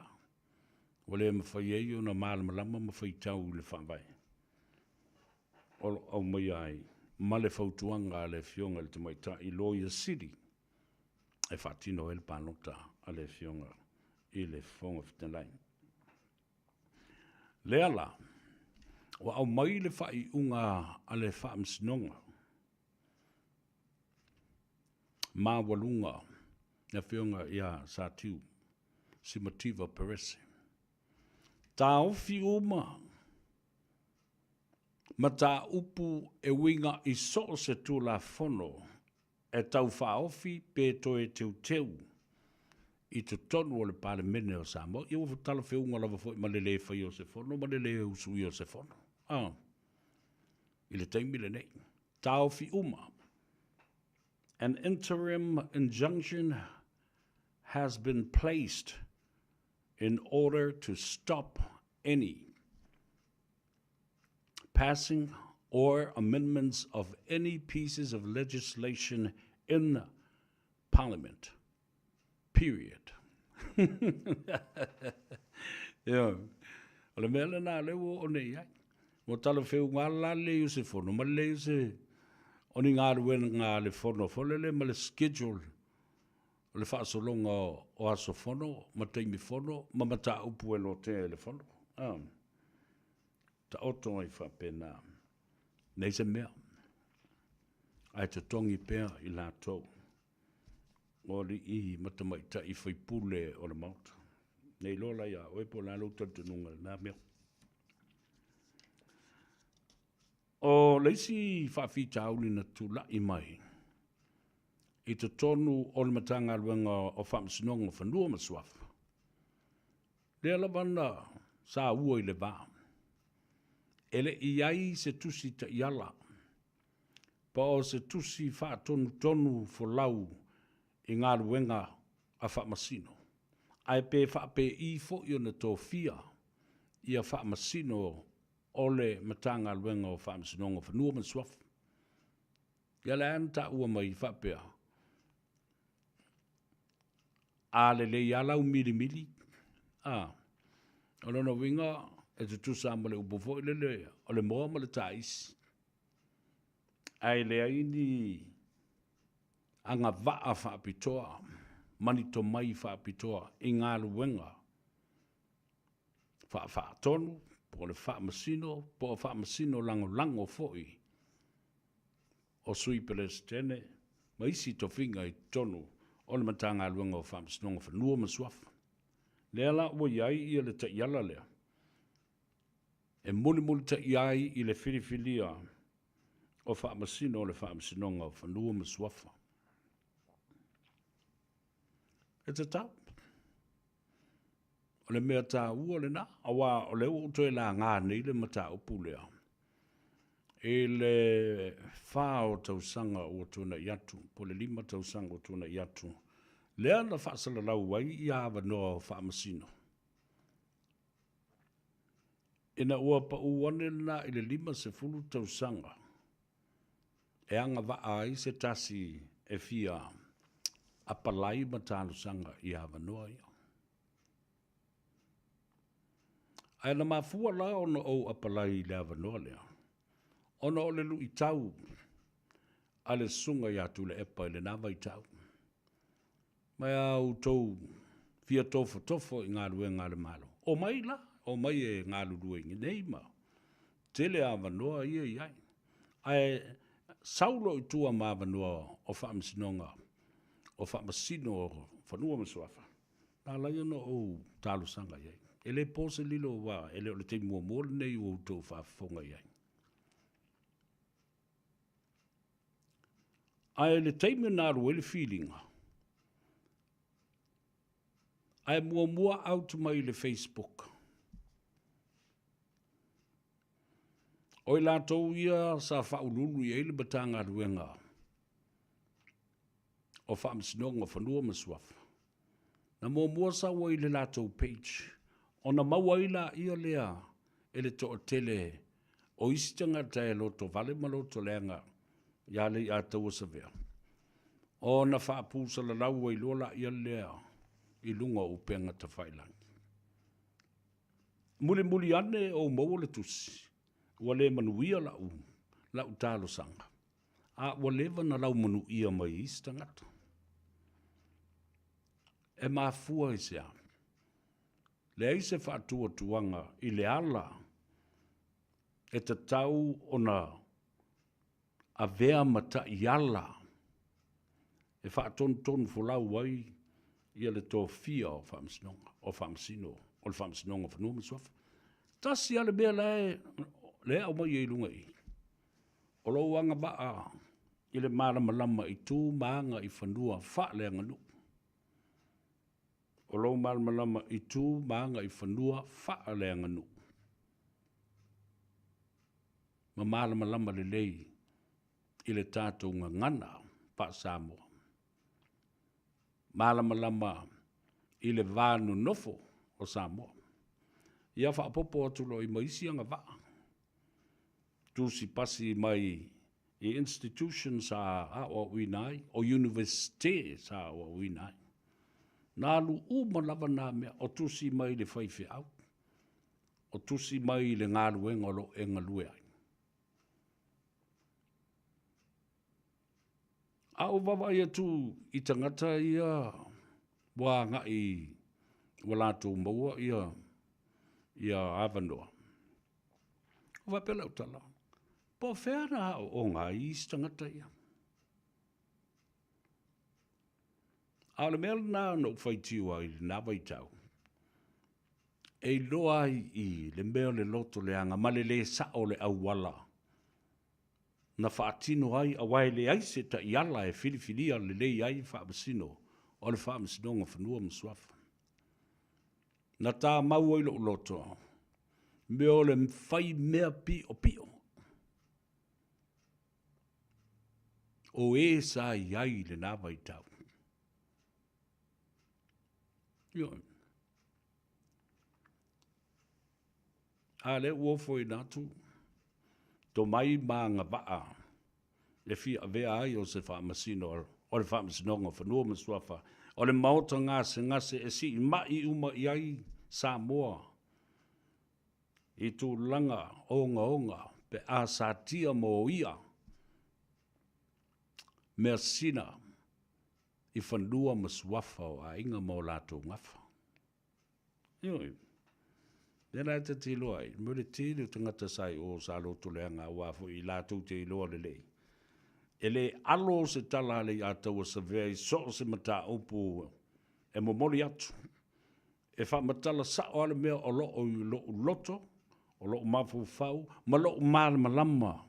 Speaker 9: ua le mafai ai ona malamalama ma faitau i le Faavae o lo o aumaia ai ma le fautuaga a le Afioga i le Tamaitai Loia Sili e faatino ai le palota a le Afioga i le Fofoga Fetalai. Lea la, ua aumai le faaiuga a le Faamasinoga Maualuga, le Afioga ia Satiu Simativa Perese. Taofi uma mataupu e uiga i so o se Tulafono e tau faaofi pe toe teuteu i totonu o le Palemene o Samoa. Ia ua talafeuga lava foi ma le lē faia o se fono ma le lē usuia o se fono a i le taimi lenei. Taofi uma. An interim injunction has been placed in order to stop any passing or amendments of any pieces of legislation in Parliament. Period. Ioe. O le mea lena lea ua oo nei i ai. Ua talafeuga lava la le leai o se fono ma le leai o se o ni galuega a le fono foi lele ma le schedule o le faasologa o aso fono ma taimi fono ma mataupu e lotea e le fono. Ah. Taoto ai faapena. Nei se mea. Ae totogi pea i latou o alii ma tamaitai faipule o le Maota. Ne i iloa la ia oe po o le a lou talitonuga i lena mea. O le isi faafitauli na tulai mai i totonu o le Matagaluega o Faamasinoga o Fanua ma Suafa, lea lava na saua i le va, e le i ai se tusi taiala po o se tusi faatonutonu folau i galuega a Faamasino, ae pe faapei foi ona tofia ia Faamasino o le Matagaluega o Faamasinoga o Fanua ma Suafa. Ia lea na taua mai faapea, a lelei lava lau milimili, a, o lona uiga e tutusa ma le upu foi lele o le moa ma le taisi, ae leai ni agavaa faapitoa ma ni tomai faapitoa i galuega faafaatonu po o le faamasino po o faamasino lagolago foi o Sui Peresetene ma isi tofiga i totonu o le Matagaluega o Faamasinoga o Fanua ma Suafa. Lea la ua i ai ia le taiala lea e mulimulitaia ai i le filifilia o Faamasino o le Faamasinoga o Fanua ma Suafa. E tatau. O le mea taua lena, aua o lea ua ou toe laga nei le mataupu lea i le 4 o tausaga ua tuanai atu, po o le 5 tausaga ua tuanai atu, lea na faasalalau ai ia avanoa o Faamasino. Ina ua pau ane lena i le 50 tausaga e agavaa ai se tasi e fia apalai ma talosaga i avanoa ia. Ae na mafua la ona ou apalai i le avanoa lea, ona o le luitau a le susuga ia Tuilaepa i lena vaitau. Mai a outou fia tofotofo i galuega a le Malo, omai la, omai e galulue i nei ma tele avanoa ia i ai. Ae sau loa i tua ma avanoa o faamasinoga, o faamasino o fanua ma suafa, na ala ai ona ou talosaga i ai. E le po se lilo aua e le o le taimi muamua lenei ua outou faafofoga i ai. Ae le taimi na alu ai le filiga, ae muamua out mai i le Facebook. O i latou ia sa faauluulu i ai le Matagaluega o Faamasinoga o Fanua ma Suafa, na muamua sau ai i le latou page, ona maua ai laia lea e le toatele o isi tagata e lotovale ma lotoleaga ia Leiataua Savea, ona faapusalalau ai loa laia lea i luga o upega tafailagi. Mulimuli ane ou maua le tusi, ua le manuia la'u, la'u talosaga, a ua leva na laumanuia mai e isi tagata. E mafua i se a? Leai se faatuatuaga i le ala e tatau ona avea ma taiala e faatonutonu folau ai ia le tofia o faamasinoga, o faamasino o le Faamasinoga o Fanua ma Suafa. Tasi lava le mea la e, lea e aumai ai i luga i i, o lou agavaa i le malamalama i tu ma aga i fanua faaleaganuu. O lou malamalama i tu ma aga i fanua faaleaganuu. Ma malamalama lelei i le tatou gagana faa-Samoa. Malamalama i le va nonofo o Samoa. Ia faaopoopo atu loa i ma isi agavaa, tusi pasi mai i institution sa aoaoina ai, o Universite sa aoaoina ai. Na alu uma lava nā mea, o tusi mai le faifeau, o tusi mai le galuega o lo o e galue ai. A ou vaavaai atu i tagata ia ua agai ua latou maua ia ia avanoa, ua faapea lau tala, po o fea na aooga ai isi tagata ia. A o le mea lena na ou faitio ai i lena vaitau, e iloa ai i le mea o le loto leaga ma le lē sa'o o le auala na faatino ai, aua e leai se taiala e filifilia lelei ai Faamasino o le Faamasinoga o Fanua ma Suafa. Na tamau ai lo'u loto, mea o le fai mea pi'opi'o o e sa i ai i lena vaitau. Ioe. A lea ua ofoina atu tomai ma agavaa e fia avea ai o se Faamasino o le Faamasinoga o Fanua ma Suafa o le Maota gasegase e siimai uma i ai Samoa i tulaga ogaoga pe a satia ma oia measina i fanua ma suafa o aiga ma o latou gafa. Ioe. Lea la ta te iloa ai, mo le tele o tagata sa i o sa loto leaga aua foi i latou te iloa lelei. E le alo se tala a Leiataua Savea i so o se mataupu e momoli atu. E faamatala sao lava le mea o lo o i lou loto, o lou mafaufau ma lou malamalama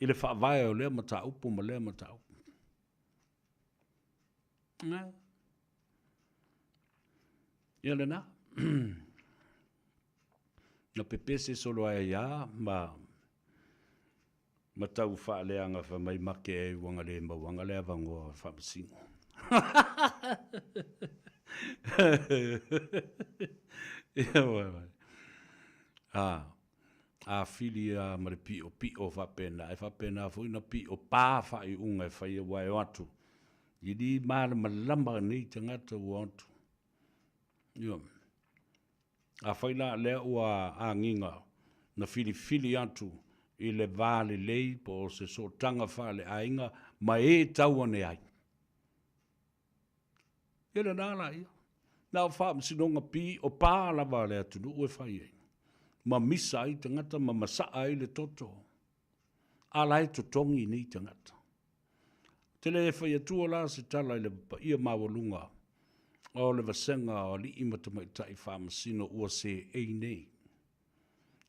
Speaker 9: i le faavae o lea mataupu ma lea mataupu. Ia lena. Na pepese solo ai a ma ma tau faaleaga fai mai make ai ua le mauaga le avanoa o Faamasino. Ia wai wai. A, a fili a ma le piʻopiʻo faapena, e faapena foi na piʻo pā faaiuga e fai aua e o atu. I li malamalama nei tagata ua o atu. Ia. Afai la lea ua agiga na filifili atu i le va lelei po o se sootaga faaleaiga ma e tau ane ai. Ia lena la ia. Na o faamasinoga pi o pā lava a le atunuu e fai ai. Ma misa ai tagata ma masaa ai le toto. A la e totogi nei tagata. Ou te le fai atua la se tala i le paia maualuga. O le vasega o alii ma tamaitai faamasino ua seei nei,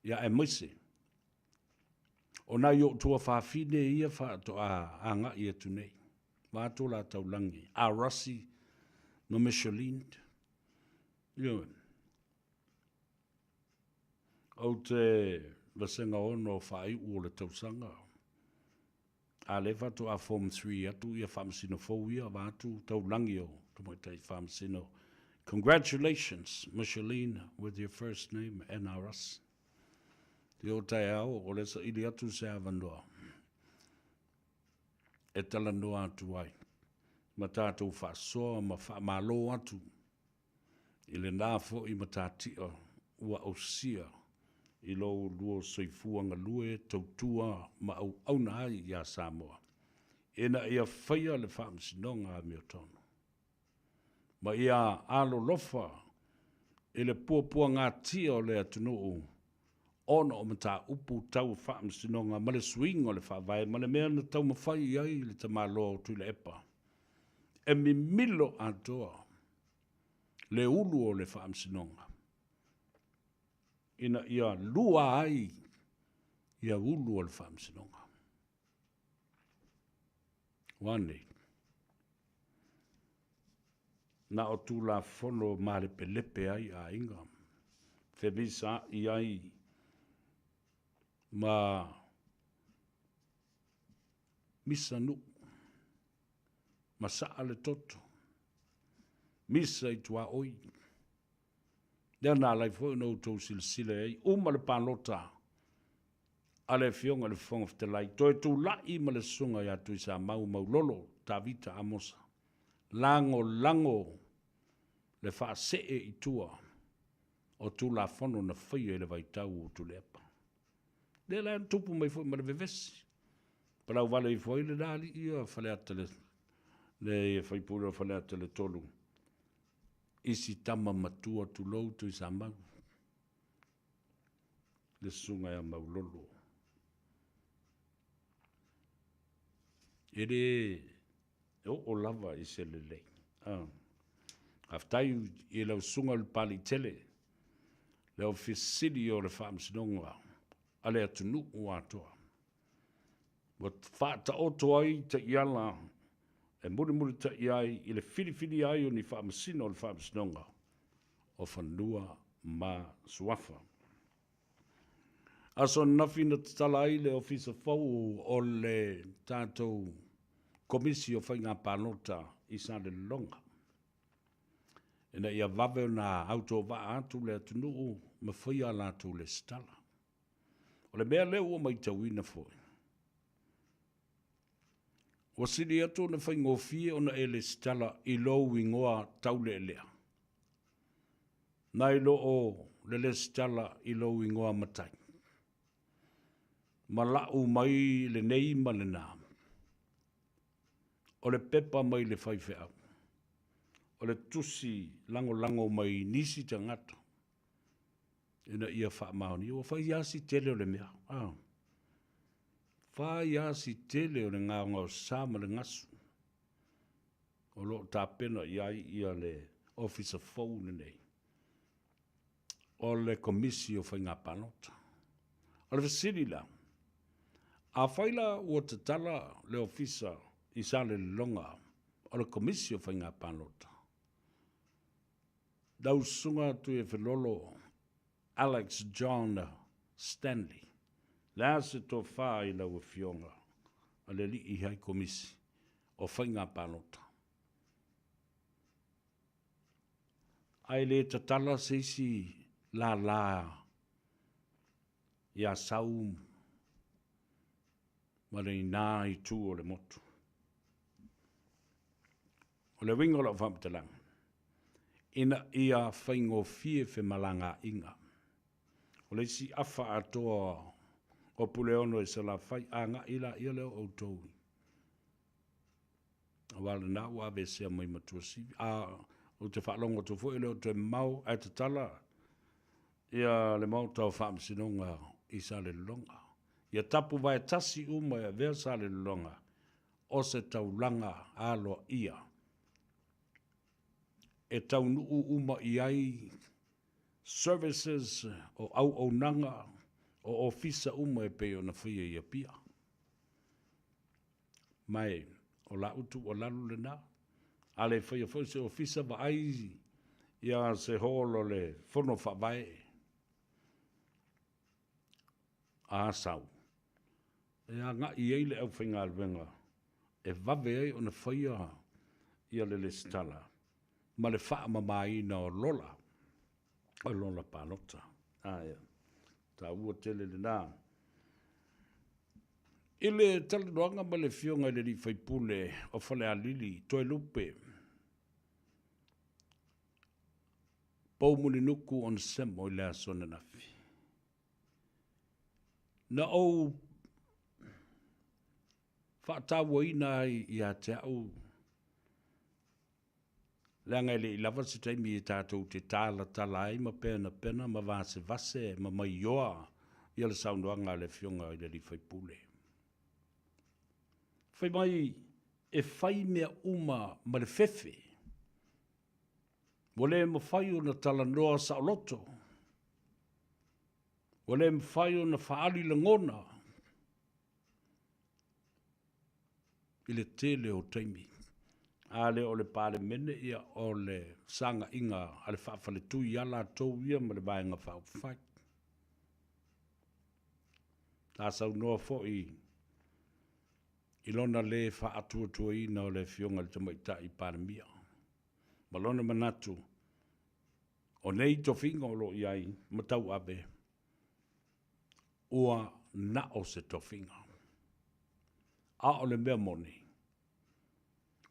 Speaker 9: ia aemaise o nai ou tuafafine ia faatoa agai atu nei, vaeatu la taulagi, a Russie ma Micheline. Ioe. Ou te vasega ono faaiu o le tausaga, a lea faatoa Form 3 atu ia faamasino fou ia, vaeatu taulagi o tamaitai faamasino. Congratulations, Micheline, with your first name, NRS. I o taeao, o le saili atu se avanoa e talanoa atu ai ma tatou faasoa ma faamalo atu i lena foi matatia ua ausia i lo ulua soifua galue tautua ma auauna ai iā Samoa ina ia faia le faamasinoga amiotonu ma ia alolofa i le puapuagatia o le atunuu ona o mataupu tau faamasinoga ma le suiga o le Faavae ma le mea na taumafai i ai le tamaloa o Tuilaepa e mimilo atoa le ulu o le faamasinoga ina ia lua ai ia ulu o le faamasinoga. Ua nei, na o Tulafono malepelepe ai aiga, femisaai ai ma misa nuu, ma saa le toto, misa i tuaoi. Lea na alai foi ona outou silasila i ai, uma le palota a le Afioga i le Fofoga Fetalai, toe tulai ma le Susuga ia Tuisamau Maulolo Tavita Amosa, lagolago le faasee i tua o Tulafono na faia i le vaitau o Tuilaepa. Lea la na tupu mai foi ma le vevesi. Palauvale ifo ai le la alii ia Faleata le le faipule o Faleata le 3 isi tama matua tulou Tuisamau le susuga ia Maulolo. E le oo lava i se lelei. Ah. Faafetai i lau susuga i le Papalii tele, le Ofisa Sili o le Faamasinoga a le atunuu atoa. Ua faataoto ai taiala e mulimulitai ai i le filifilia ai o ni faamasino o le Faamasinoga o Fanua ma Suafa. Aso ananafi na tatala ai le Ofisa fou o le tatou Komisi o Faiga Palota i Salelologa, ina ia vave ona autovaa atu le atunuu ma faia a latou lesitala. O le mea lea ua matauina foi, ua sili atu ona faigofie ona e lesitala i lou igoa taulealea, nai lo o le lesitala i lou igoa matai, ma lau mai lenei ma lena. O le pepa mai le faifeau, o le tusi lagolago mai nisi tagata ina ia faamaonia. Ua fai lava si tele o le mea, a fai lava si tele o le gaogaosa ma le gasu o lo o tapena i ai ia le ofisa fou lenei o le Komisi o Faiga Palota. O le fesili la, afai la ua tatala le ofisa i Salelologa o le Komisi o Faiga Palota, lau susuga Tuiafelolo Alex John Stanley, le a se tofa i lau Afioga a le Alii Hai Komisi o Faiga Palota? Ae le tatala se isi lālā iā Sau ma le ina itu o le motu. O le uiga o lau faamatalaga, ina ia faigofie femalagaaiga. O le isi afa atoa o Puleono i Salafai, agai laia lea o outou aua lena ua aveesea mai ma Tuasivi. A ou te faalogo atu foi e le o toe mamao ae tatala ia le Maota o Faamasinoga i Salelologa. Ia tapu vaetasi uma e avea Salelologa o se taulaga aloaia. e taunuu uma i ai services o auaunaga o ofisa uma e pei ona faia i Apia. Ma e o la'u tuualalo lena, a le faia foi se ofisa vaai ia se hall o le Fono Faavae a sau e agai ai le aufaigaluega e vave ai ona faia ia le lesitala ma le faamamaina o lola o lola palota. Ae taua tele lena. I le talanoaga ma le Afioga i le alii faipule o Falealili, Toelupe Poumulinuku Onesemo i le aso ananafi, na ou faatauaina ai ia te au leaga e le i lava se taimi e tatou te talatala ai ma penapena ma vasevase ma maioa ia le saunoaga a le Afioga i le alii faipule. Fai mai e fai mea uma ma le fefe, ua le mafai ona talanoa saoloto, ua le mafai ona faaali lagona i le tele o taimi. A lea o le Palemene, ia o le fesaagaiga a le faafaletui ia latou ia ma le Vaega Faaupufai. Sa saunoa foi i lona le faatuatuaina o le Afioga i le Tamaitai Palemia ma lona manatu o nei tofiga o lo o i ai ma tauave ua na o se tofiga. A o le mea moni,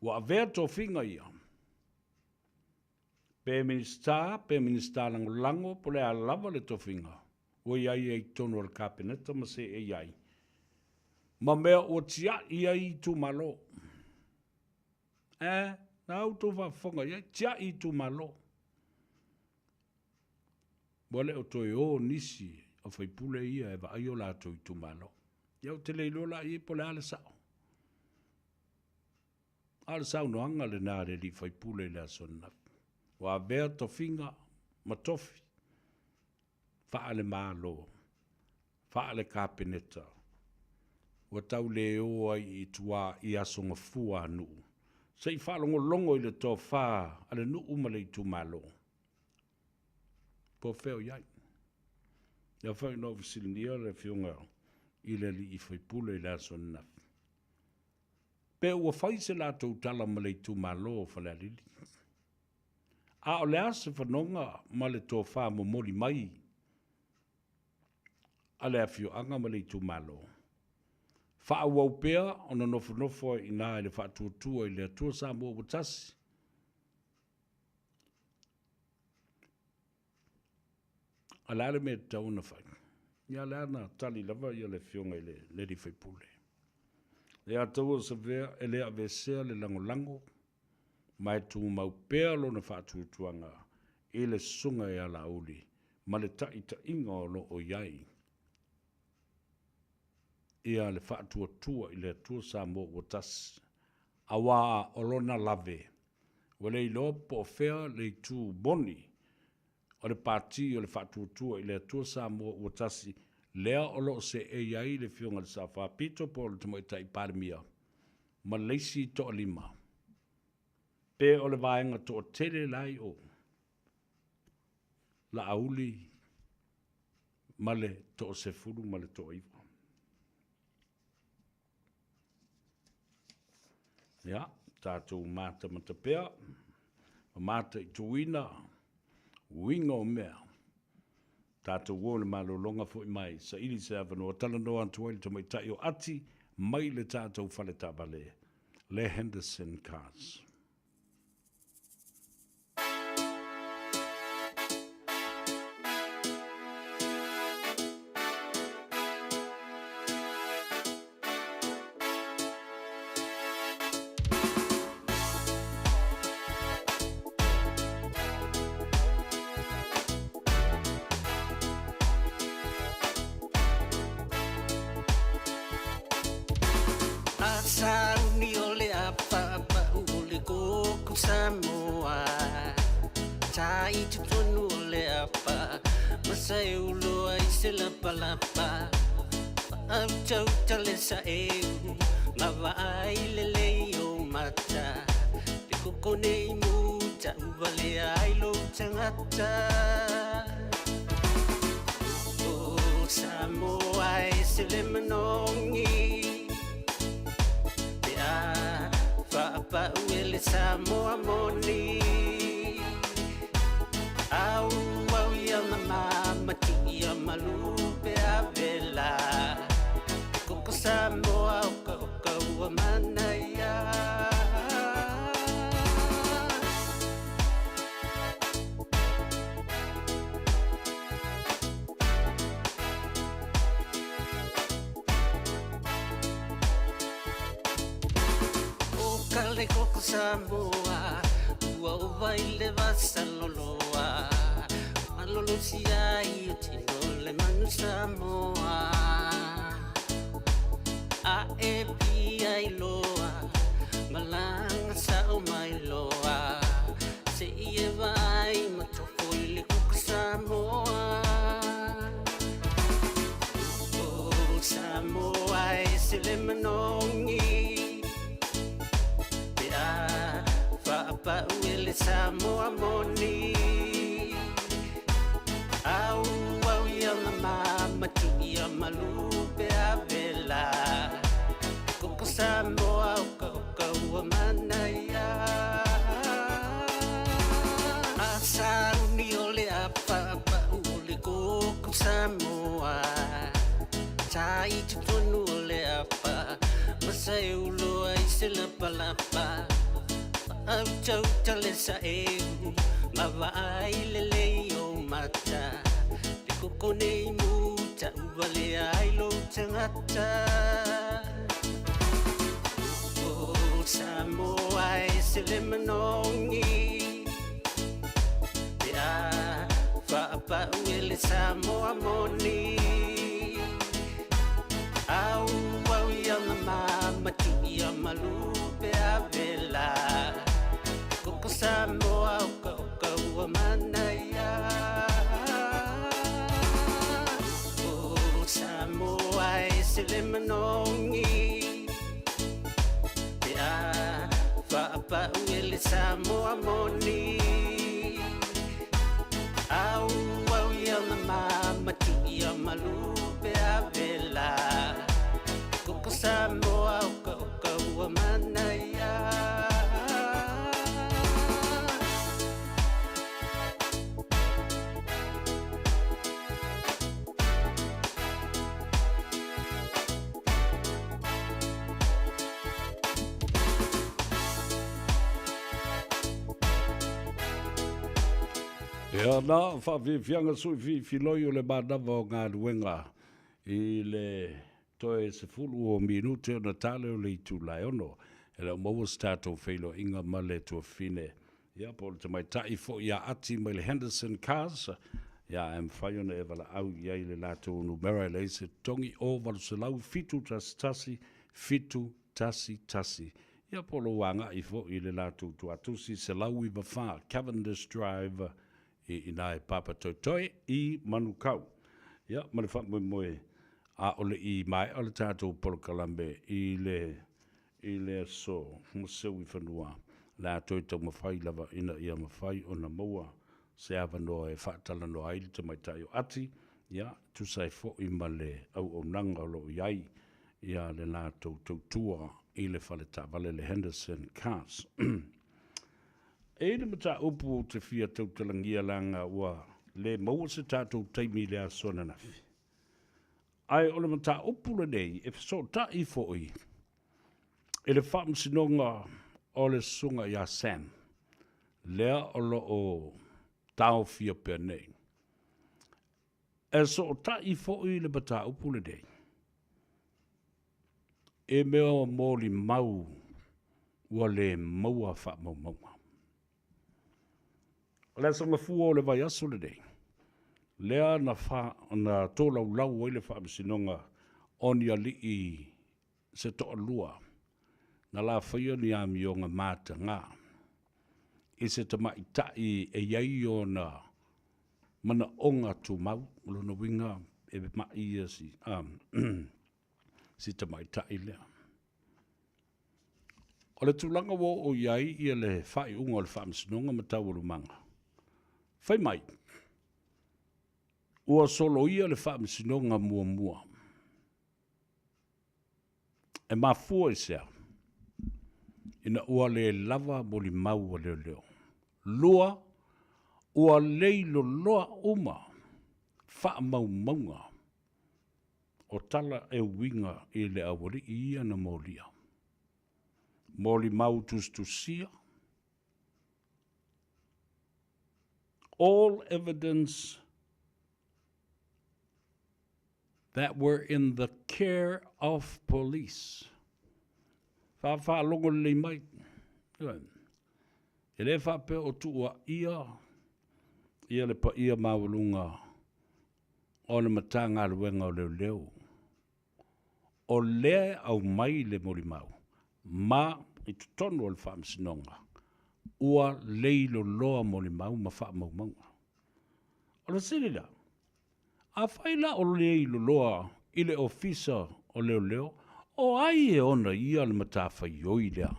Speaker 9: ua avea tofiga ia, pe Minisita, pe Minisita Lagolago, po o le a lava le tofiga ua i ai ai i totonu o le Kapeneta ma seei ai, ma mea ua tiai ai itumalo. E, na outou faafofoga i ai, tiai itumalo. Ua le o toe o nisi o faipule ia e vaai o latou itumalo. Ia ou te le iloa la i ai po o le a le sao. A o le saunoaga lena a le alii faipule i le aso ananafi. Ua avea tofiga ma tofi faale-Malo, faale-Kapeneta, ua tau le o ai i tua i aso gafua a nuu, se i faalogologo i le tofa a le nuu ma le itumalo. Po o fea o i ai. Lea foi na ou fesiligia le Afioga i le alii faipule i le aso ananafi, pe ua fai se latou tala ma le itumalo o Falealili. A o le a se fanoga ma le tofa momoli mai a le afioaga ma le itumalo? Faaauau pea ona nofonofo ai i ina i le Faatuatua i le Atua Samoa ua Tasi. A o le a le mea e tatau ona fai? Ia o lea na tali lava ia le Afioga i le alii faipule. Ia taua Savea e le aveesea le lagolago ma e tumau pea lona faatuatuaga i le susuga ia Laauli ma le taitaiga o lo o i ai ia le Faatuatua i le Atua Samoa ua Tasi, auā o lona lave ua le iloa po o fea le itu moni o le Pati o le Faatuatua i le Atua Samoa ua Tasi lea o lo o seei ai le Afioga i le Sao Faapito po o le Tamaitai Palemia ma le isi toalima, pe o le vaega toatele la i o Laauli ma le toasefulu ma le toaiva. Ia, tatou matamata pea ma mataituina uiga o mea. Tatou o i le malologa foi mai, saili se avanoa, talanoa atu ai le tamaitai o Ati mai le tatou fale taavale, le Henderson Cars.
Speaker 13: A sauni o le apaapau o le. Tā i totonu o le apa Ma sa e uloa i se lapalapa Faautauta le saeu Ma vaai lelei ou mata Le koko nei mu Tauvalea ai lou tagata O Samoa e se le manogi Pe a faapau e le Samoa moni Au au ia mama matu ia malu pe a vela Koko Samoa oka oka ua manaia O ka le koko Samoa Ua ova i le vasa loloa Malolosi ai o tino le manu Samoa A e pia i loa Malaga sao mai loa Se i e vaai ma tofo i le koko Samoa O Samoa e se le manogi Pe a faapau e le Samoa moni Au au ia mama matu ia malu pe a vela Koko Samoa oka oka ua manaia A sauni o le apaapau o le koko Samoa Tā i totonu o le apa Ma sa e uloa i se lapalapa Faautauta le saeu Ma vaai lelei ou mata Le koko nei mu Tauvalea ai lou tagata O Samoa e se le manogi Pe a faapau e le Samoa moni Au au ia mama matu ia malu pe a vela Koko Samoa oka oka ua manaia O Samoa e se le manogi Pe a faapau e le Samoa moni Au au ia mama matu ia malu pe a vela Koko Samoa oka oka ua manaia
Speaker 9: Ia na, faafiafiaga sui filifiloi o le manava o galuega i le toe 10 o minute ona tale o le itula e 6. E le o maua se tatou feiloaiga ma le tuafafine, ia po o le tamaitai foi ia Ati mai le Henderson Cars, ia ae mafai ona e valaau i ai le latou numera e leai se totogi o 800 711 711. Ia po o lou agai foi i le latou tuatusi 194 Cavendish Drive i ina e Papatoetoe i Manukau. Ia, ma le faamoemoe, a o le i maea le tatou polokalame i le i le aso ma seu i fanua, le a toe taumafai lava ina ia mafai ona maua se avanoa e faatalanoa ai le tamaitai o Ati, ia, tusa ai foi ma le auaunaga o lo o i ai ia le latou tautua i le fale taavale le Henderson Cars. E i le mataupu ou te fia tautalagia leaga ua le maua se tatou taimi i le aso ananafi. Ae o le mataupu lenei e fesootai foi i le faamasinoga o le Susuga ia Sam, lea o lo o taofia pea nei. E sootai foi le mataupu lenei i mea o molimau ua le maua faamaumauga. O le aso Gafua o le vaiaso lenei, lea na, fa, na tolaulau ai le faamasinoga o ni alii se toalua na lafaia ni amioga mataga. i se tamaitai e i ai ona manaoga tumau, o lona uiga e ma'i ia si, si tamaitai lea. O le tulaga ua oo i ai ia le faaiuga o le Faamasinoga ma Taualumaga, fai mai, ua soloia le Faamasinoga muamua. E mafua i se a? Ina ua le lava molimau a leoleo. 2, ua leiloloa uma faamaumauga o tala e uiga i le aualii ia na molia. Molimau tusitusia, all evidence that were in the care of police. Faafaalogo lelei mai. E le faapea o tuuaia ia le paia maualuga o le Matagaluega o Leoleo. O lea e aumai le molimau ma i totonu o le Faamasinoga, ua leiloloa molimau ma faamaumauga. O le fesili la, afai la o leiloloa i le Ofisa o Leoleo, o ai e ona ia le matafaioi lea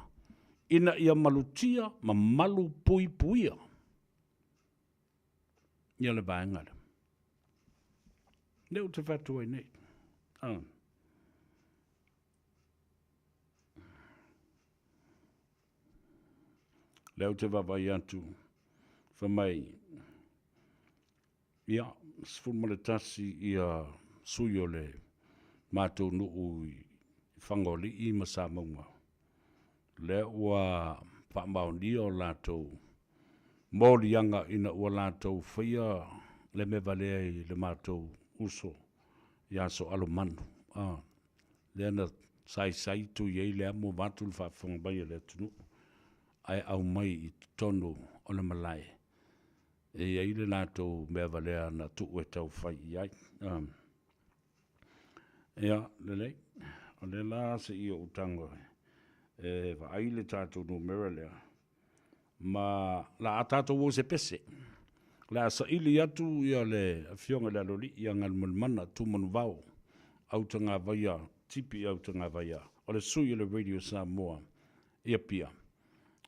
Speaker 9: ina ia malutia ma malu puipuia ia le vaega lea? Lea ou te fai atu ai nei. Ah. Lea ou te vaavaai atu, fai mai, ia, 11 ia sui o le matou nuu i Fagoalii ma Samauga. Lea ua faamaonia o latou moliaga ina ua latou faia le mea valea i le matou uso ia Soalomanu. Ah, lea na saisai tui ai le amo vaeatu le faafofoga mai a le atunuu, ae aumai i totonu o le malae e i ai le latou mea valea na tuu e tau fai i ai. Ia, lelei, o lea la se i ou tago e vaai le tatou numera lea, ma la a tatou o i se pese. O le a saili atu ia le afioga i le Aloalii ia Galumalemana Tumanuvao Autagavaia Tipi Autagavaia, o le sui o le Radio Samoa i Apia.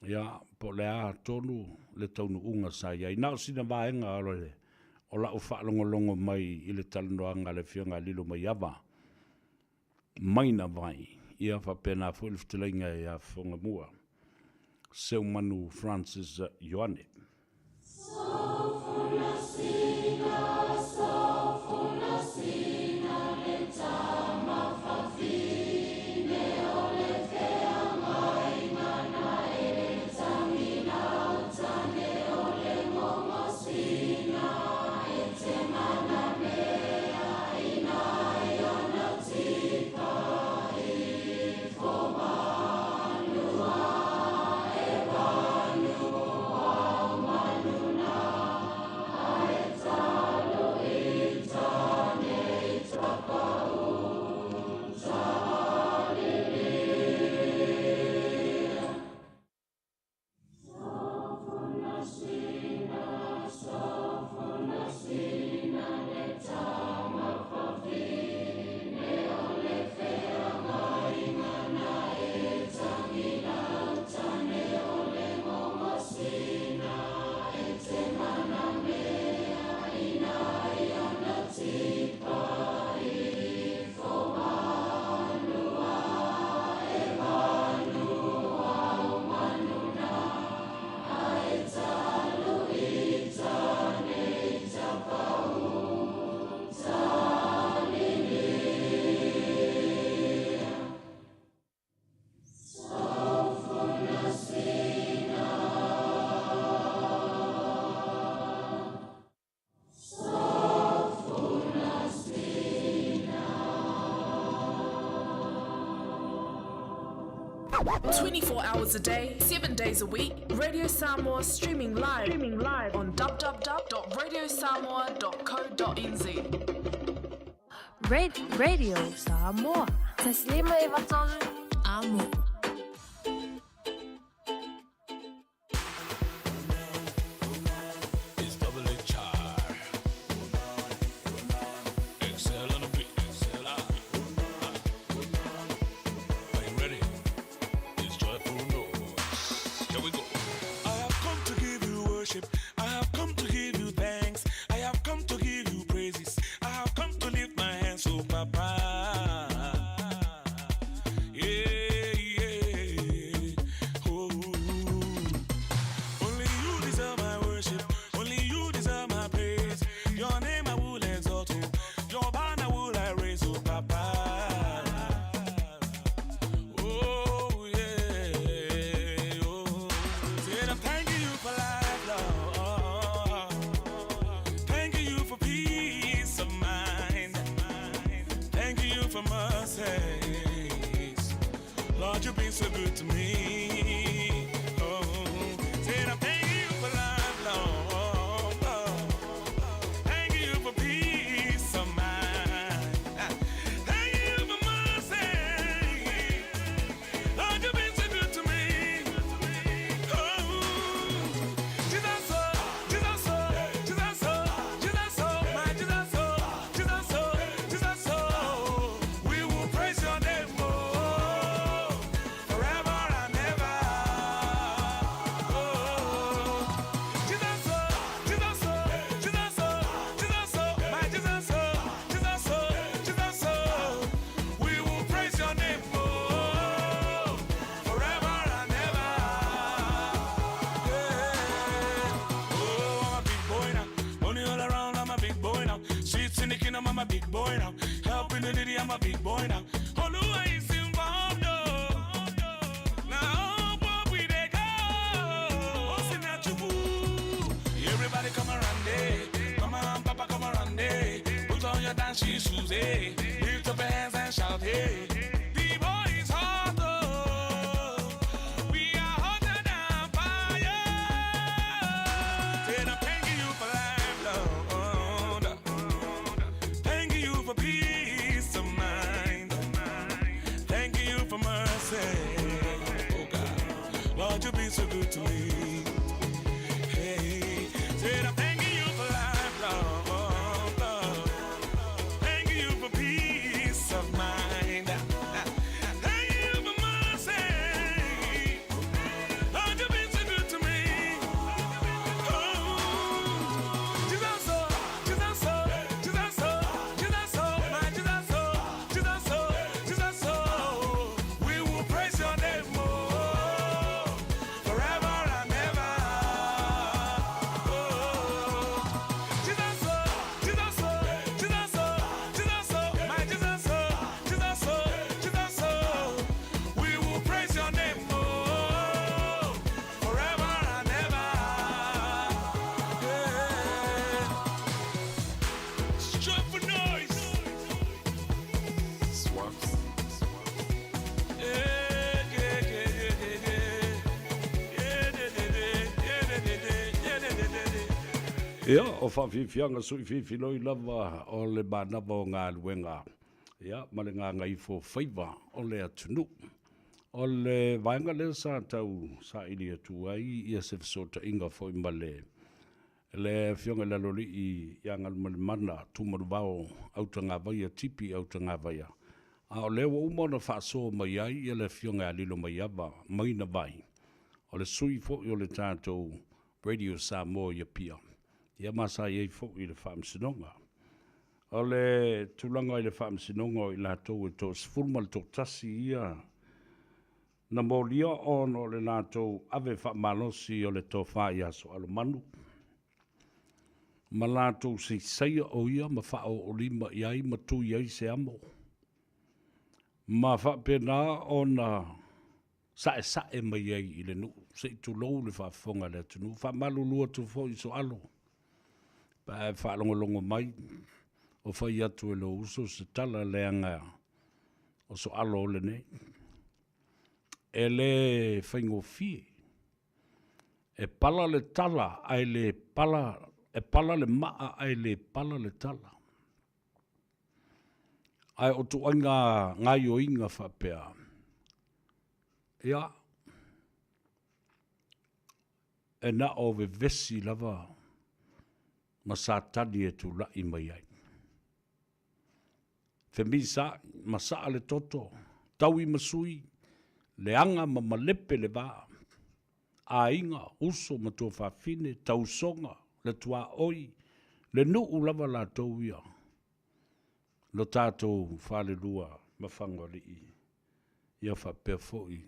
Speaker 9: Ia, po o le a tonu le taunuuga sa i ai. Na o sina vaega o le o lau faalogologo mai i le talanoaga a le afioga ia Lilomaiava Maina Vai, ia faapena foi le fetalaiga ia Fofogamua Seumanu Francis Ioane.
Speaker 14: 24 hours a day, 7 days a week, Radio Samoa streaming live, streaming live on www.radiosamoa.co.nz.
Speaker 15: Radio Samoa. Taslima e Amo.
Speaker 8: boy now. Helping the needy, I'm a big boy now. Oluwa is involved, oh. Now, up we dey go. Osinachukwu. Everybody come around, eh. Mama and papa come around, eh. Put on your dancing shoes, eh. Lift up your hands and shout, hey. The boy is hot, oh. We are hotter than fire. Said I'm thanking you for life, Lord. Thanking you for peace of mind. Thanking you for mercy. Oh God, Lord, you've been so good to me. Hey, said I'm thanking you for life, Lord. Lord. Thanking you for peace of mind. Thank you for mercy. Lord, you've been so good to me. Oh, Jesus, oh, Jesus, oh, Jesus, oh, Jesus, oh, my Jesus, oh, Jesus, oh, Jesus, oh. We will praise your name, oh, forever and ever. Oh, Jesus, oh, Jesus, oh, Jesus, oh, Jesus, oh, my Jesus, oh, Jesus, oh, Jesus, oh. We will praise your name, oh, forever and ever. Yeah. Strut for noise. Swaps. Yeah, yeah, yeah, yeah, yeah, yeah. Yeah, yeah, yeah, yeah, yeah, yeah, yeah, yeah, yeah, yeah.
Speaker 9: Ia, o faafiafiaga soʻifiafiloi lava o le manava o galuega, ia, ma le gagaifo faiva o le atunuu. O le vaega lea sa tau saili atu ai ia se fesootaiga foi ma le le Afioga i le Aloalii ia Galumalemana Tumaluvao Autagavaia Tipi Autagavaia, a o lea ua uma ona faasoa mai ai ia le Afioga ia Lilomaiava Maina Vai, o le sui foi o le tatou Radio Samoa i Apia, ia ma sa i ai foi i le Faamasinoga. O le tulaga i le Faamasinoga o i latou e 11 ia na molia ona o le latou ave faamalosi o le tofa ia Soalomanu, ma latou seiseia o ia ma faaoolima i ai ma tui ai se amo, ma faapena ona saesae mai ai i le nuu, se i tulou le faafofoga a le atunuu. Faamalulu atu foi i Soalo, pe a e faalogologo mai, o fai atu e lou uso se tala leaga o Soalo o lenei. E le faigofie. E pala le tala ae le pala, e pala le maa ae le pala le tala. Ae o ituaiga gaoioiga faapea, ia, e na o vevesi lava ma Satani e tulai mai ai. Femisaai, masaa le toto, taui ma sui, leaga ma malepe le va, aiga, uso ma tuafafine, tausoga, le tuaoi, le nuu lava latou ia, lo tatou falelua ma Fagoalii, ia faapea foi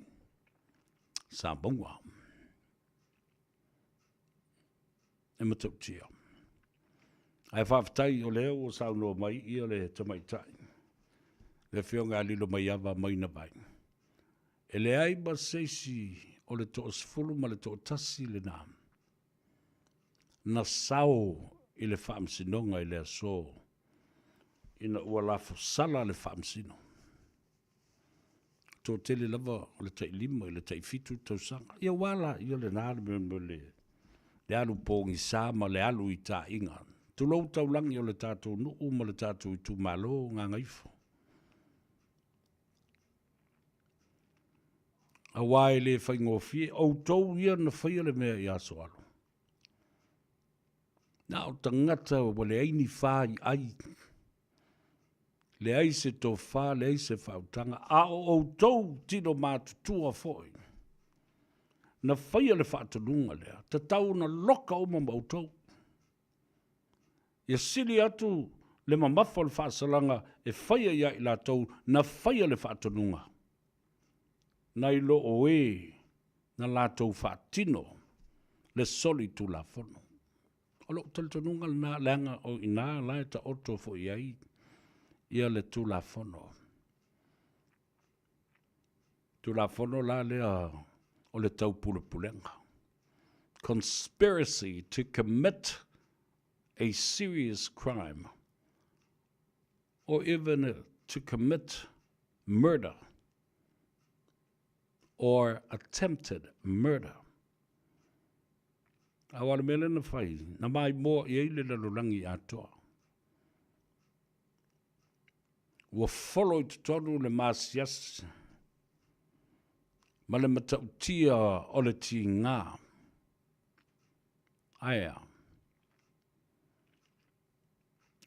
Speaker 9: Samauga. E matautia. Ae faafetai o lea ua saunoa mai ia le tamaitai, le Afioga ia Lilomaiava Maina Vai. E leai ma se isi o le 11 lena na sao i le Faamasinoga i le aso ina ua lafosala le Faamasino. Toatele lava o le tailima i le taifitu tausaga. Ia ua ala ia lena le mea le, le alu pogisa ma le alu i taiga. Tulou taulagi o le tatou nuu ma le tatou itumalo Gagaifo. Aua e le faigofie, outou ia na faia le mea ia Soalo. Na o tagata ua leai ni fa i ai, leai se tofa, leai se faautaga, a o outou tino matutua foi, na faia le faatonuga lea, tatau ona loka uma ma outou. Ia sili atu le mamafa o le faasalaga e faia ia i latou na faia le faatonuga, nai lo o e na latou faatino le solitulafono. O lou talitonuga lena, leaga o i ina la e taoto foi i ai ia le Tulafono. Tulafono la lea o le taupulepulega. Conspiracy to commit a serious crime or even to commit murder or attempted murder. Aua o le mea lea na fai, na maimoa i ai le lalolagi atoa. Ua folo i totonu le masiasi ma le matautia o le tiga. Aea,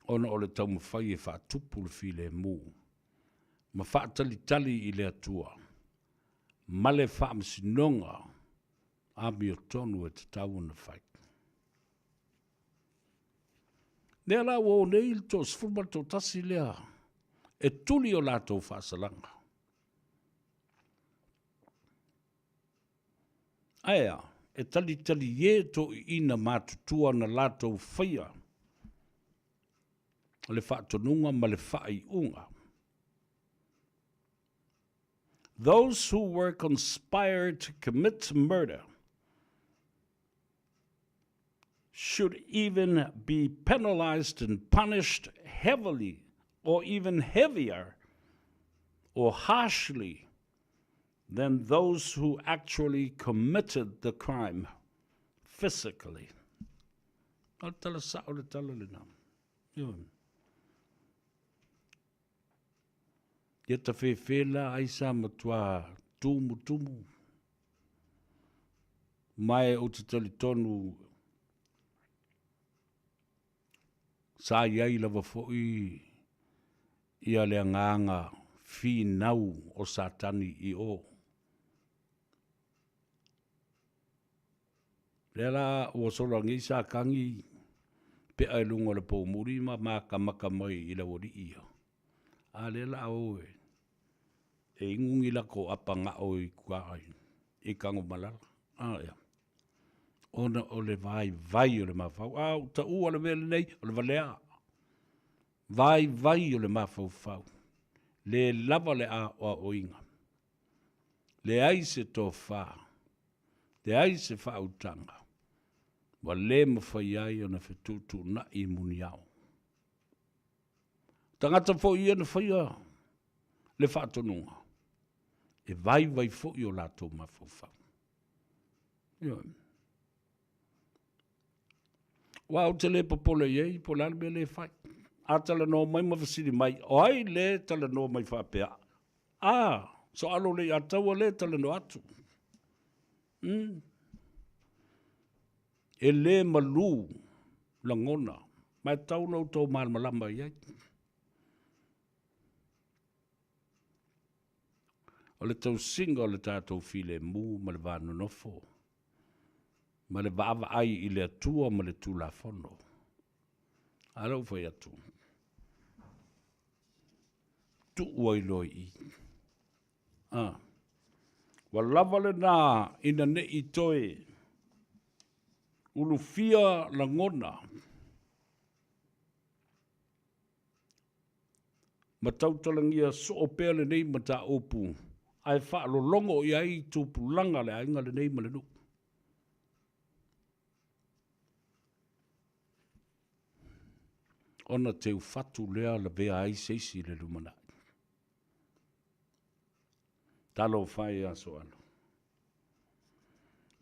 Speaker 9: ona o le taumafai e faatupu le filemu ma faatalitali i le Atua ma le faamasinoga amiotonu e tatau ona fai. Lea la ua o nei le toasefulu ma le toatasi lea e tuli o latou faasalaga. Ae a, e talitalie toeaiina matutua na latou faia le faatonuga ma le faaiuga. Those who were conspired to commit murder should even be penalized and punished heavily or even heavier or harshly than those who actually committed the crime physically. O le tala sao le tala lena. Ioe. Ia tafefe la ai sa matua tumutumu. Ma ou te talitonu sa i ai lava foi ia le agaga finau o Satani i o. Lea la ua sola nei sa tagi pea i luga o le poumuli ma makamaka mai i le aualii ia. A lea la o e, e inu ni lako apagao i tua i Tagomalala. A ea. Ona o le vaivai o le mafaufau. A ua taua le mea lenei, o le valea. Vaivai o le mafaufau. Le lava le aoaoina. Leai se tofa. Leai se faautaga. Ua le mafai ai ona fetuutuunai i muniao. Tagata foi ia na faia le faatonuga, e vaivai foi o latou mafaufau. Ioe. Aua ou te le popole i ai po o le a le mea lea e fai. A talanoa mai ma fesili mai, o ai le talanoa mai faapea? A, soalo le ia taua le talanoa atu. E le malu lagona, ma e tatau ona outou malamalama i ai. O le tausiga o le tatou filemu ma le va nonofo, ma le vaavaai i le Atua ma le Tulafono. A lea ua fai atu, tuu ai loa i i. A, ua lava lena ina ne i toe ulufia lagona ma tautalagia soo pea lenei mataupu ae faalologo i ai tupulaga a le aiga lenei ma le nuu. Ona teufatu lea lavea ai se isi i le lumanai. Talofa e ia Soalo.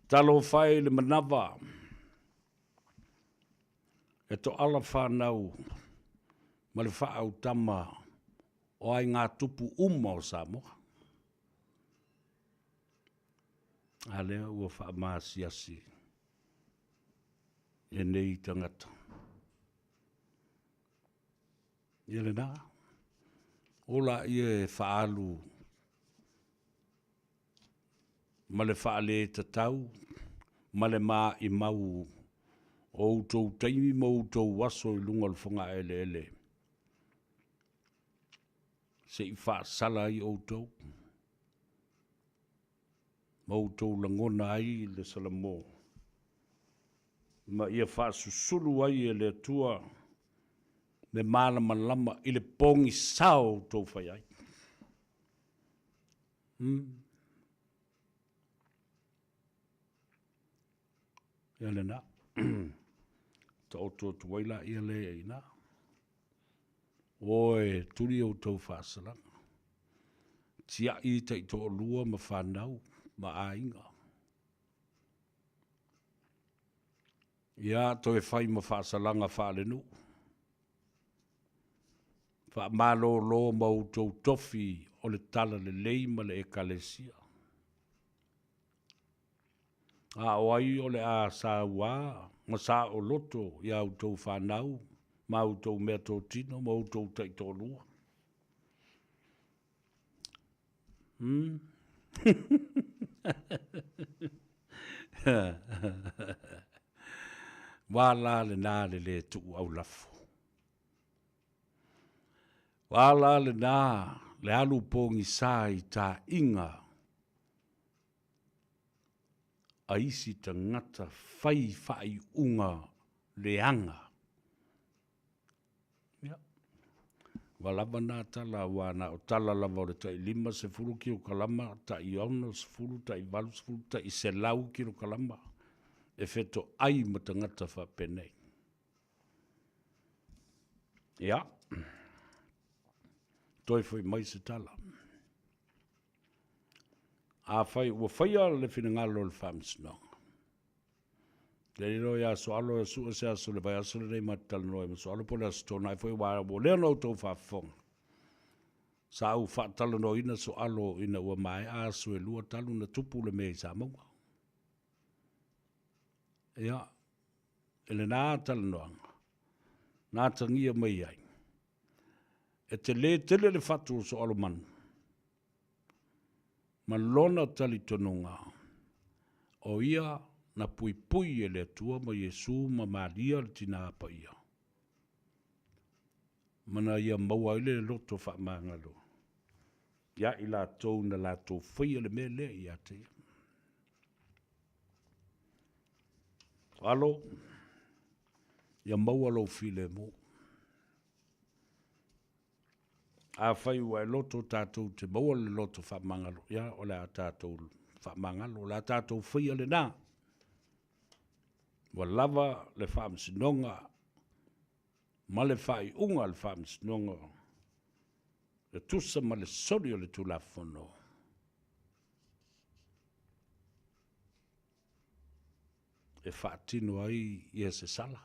Speaker 9: Talofa e i le manava e toala fanau ma le faaautama o aiga tupu uma o Samoa. A lea ua faamaasiasi e nei tagata. Ia lena. O laia e faaalu ma le faaletatau ma le maimau o outou taimi ma outou aso i luga o le fogaeleele se i faasala ai outou ma outou lagona ai le salamo ma ia faasusulu ai e le Atua. mea malamalama i le pogisa o outou fai ai. Hmm. Ia lena. Taoto atu ai laia lea i ina. O e tuli outou faasalaga. Tiai taitoalua ma fanau ma aiga. Ia toe fai ma faasalaga faalenuu. Faamalolo ma outou tofi o le talalelei ma le Ekalesia. A o ai o le a sauā ma saoloto i a outou fanau ma a outou meatotino ma outou taitoalua? Hmm? Ua la lena le lē tuu aulafo. Ua la lena le alu pogisa i taaiga a isi tagata fai faaiuga leaga. Ia, ua lava na tala, aua na o tala lava o le tai 50 kilokalama, tai 60, tai 80, tai 100 kilokalama e fetoai ma tagata faapenei. Ia, toe foi mai se tala. Afai ua faia le finagalo o le Faamasinoga, le lilo ia Soalo e sue se aso le vaiaso lenei ma te talanoa ai ma Soalo po o le Aso Toonai foi aua ua lea ona outou faafofoga. Sa ou faatalanoaina Soalo ina ua maea aso e lua talu ona tupu le mea i Samauga. Ia, i lena talanoaga, na atagia mai ai, e telē tele le fatu o Soalomanu ma lona talitonuga, o ia na puipui e le Atua ma Iesu ma Maria le Tina Paia, ma na ia maua ai le loto faamagalo ia i latou na latou faia le mea lea ia te ia. Alo, ia maua lou filemu. Afai ua e loto tatou te maua le loto faamagalo, ia o le a tatou faamagalo, o le a tatou faia lena. Ua lava le faamasinoga ma le faaiuga a le faamasinoga e tusa ma le soli o le Tulafono. E faatino ai ia se sala.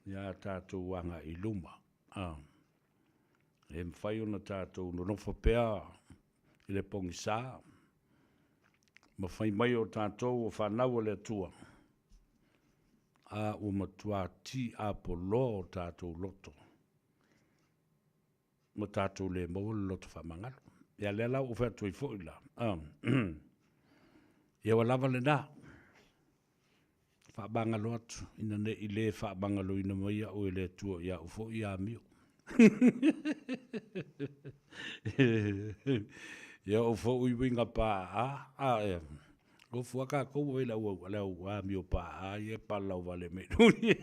Speaker 9: Ia tatou agai i luma. E mafai ona tatou nonofo pea i le pogisa ma fai mai o tatou o fanau a le Atua, a ua matua tiapoloa o tatou loto ma tatou le maua le loto faamagalo. Ia lea la ua ou fai atu ai foi la, ia ua lava lena. Faamagalo atu ina ne i le faamagaloina mai au e le Atua i au foi amio. Ia ou foi uiga paa a e lofu a tatou ai le au le au amio paa ia e palau vale mai nui.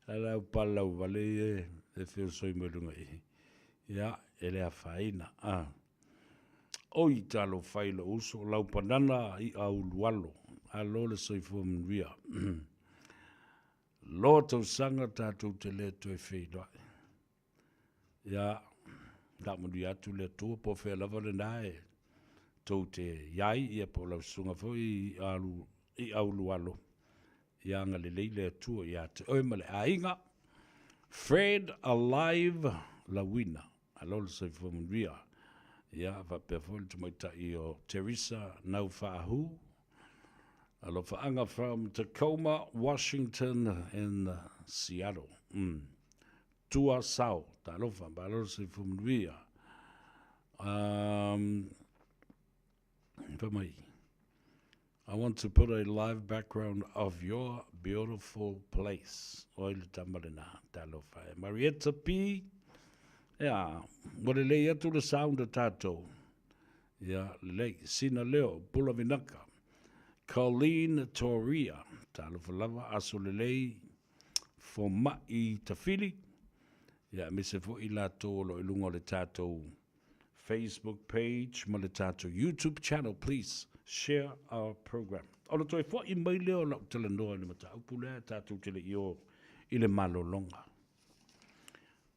Speaker 9: Le au palau vale ia e feosoi mai luga i. Ia, e le afaina. A. Oi, talofa i lou uso, lau panana i'a ulualo, alo le soifua manuia. Loa tausaga tatou te le toe feiloai. Ia, faamanuia atu le Atua po o fea lava lena e tou te i ai, ia po o lau susuga foi i'a ulualo, ia agalelei le Atua ia te oe ma le aiga. Fred Alive Lauina, alo le soifua manuia. Ia, faapea foi le tamaitai o Teresa Naufaahu, alofaaga from Tacoma, Washington and Seattle. Tua Sao, talofa, malo le soifua manuia. Fai mai, I want to put a live background of your beautiful place. Oi le tama lena, talofa e. Marietta P. Ia, ua lelei atu le sound a tatou. Ia, lelei. Sina leo, Pula Vinaka. Colleen Toria, talofa lava, aso lelei, Foma'i Tafili, ia aemaise foi i latou o lo o i luga o le tatou Facebook page ma le tatou YouTube channel, please share our program. O le toe fo'i mai lea o lau talanoa i le mataupu lea tatou te le i o i le malologa.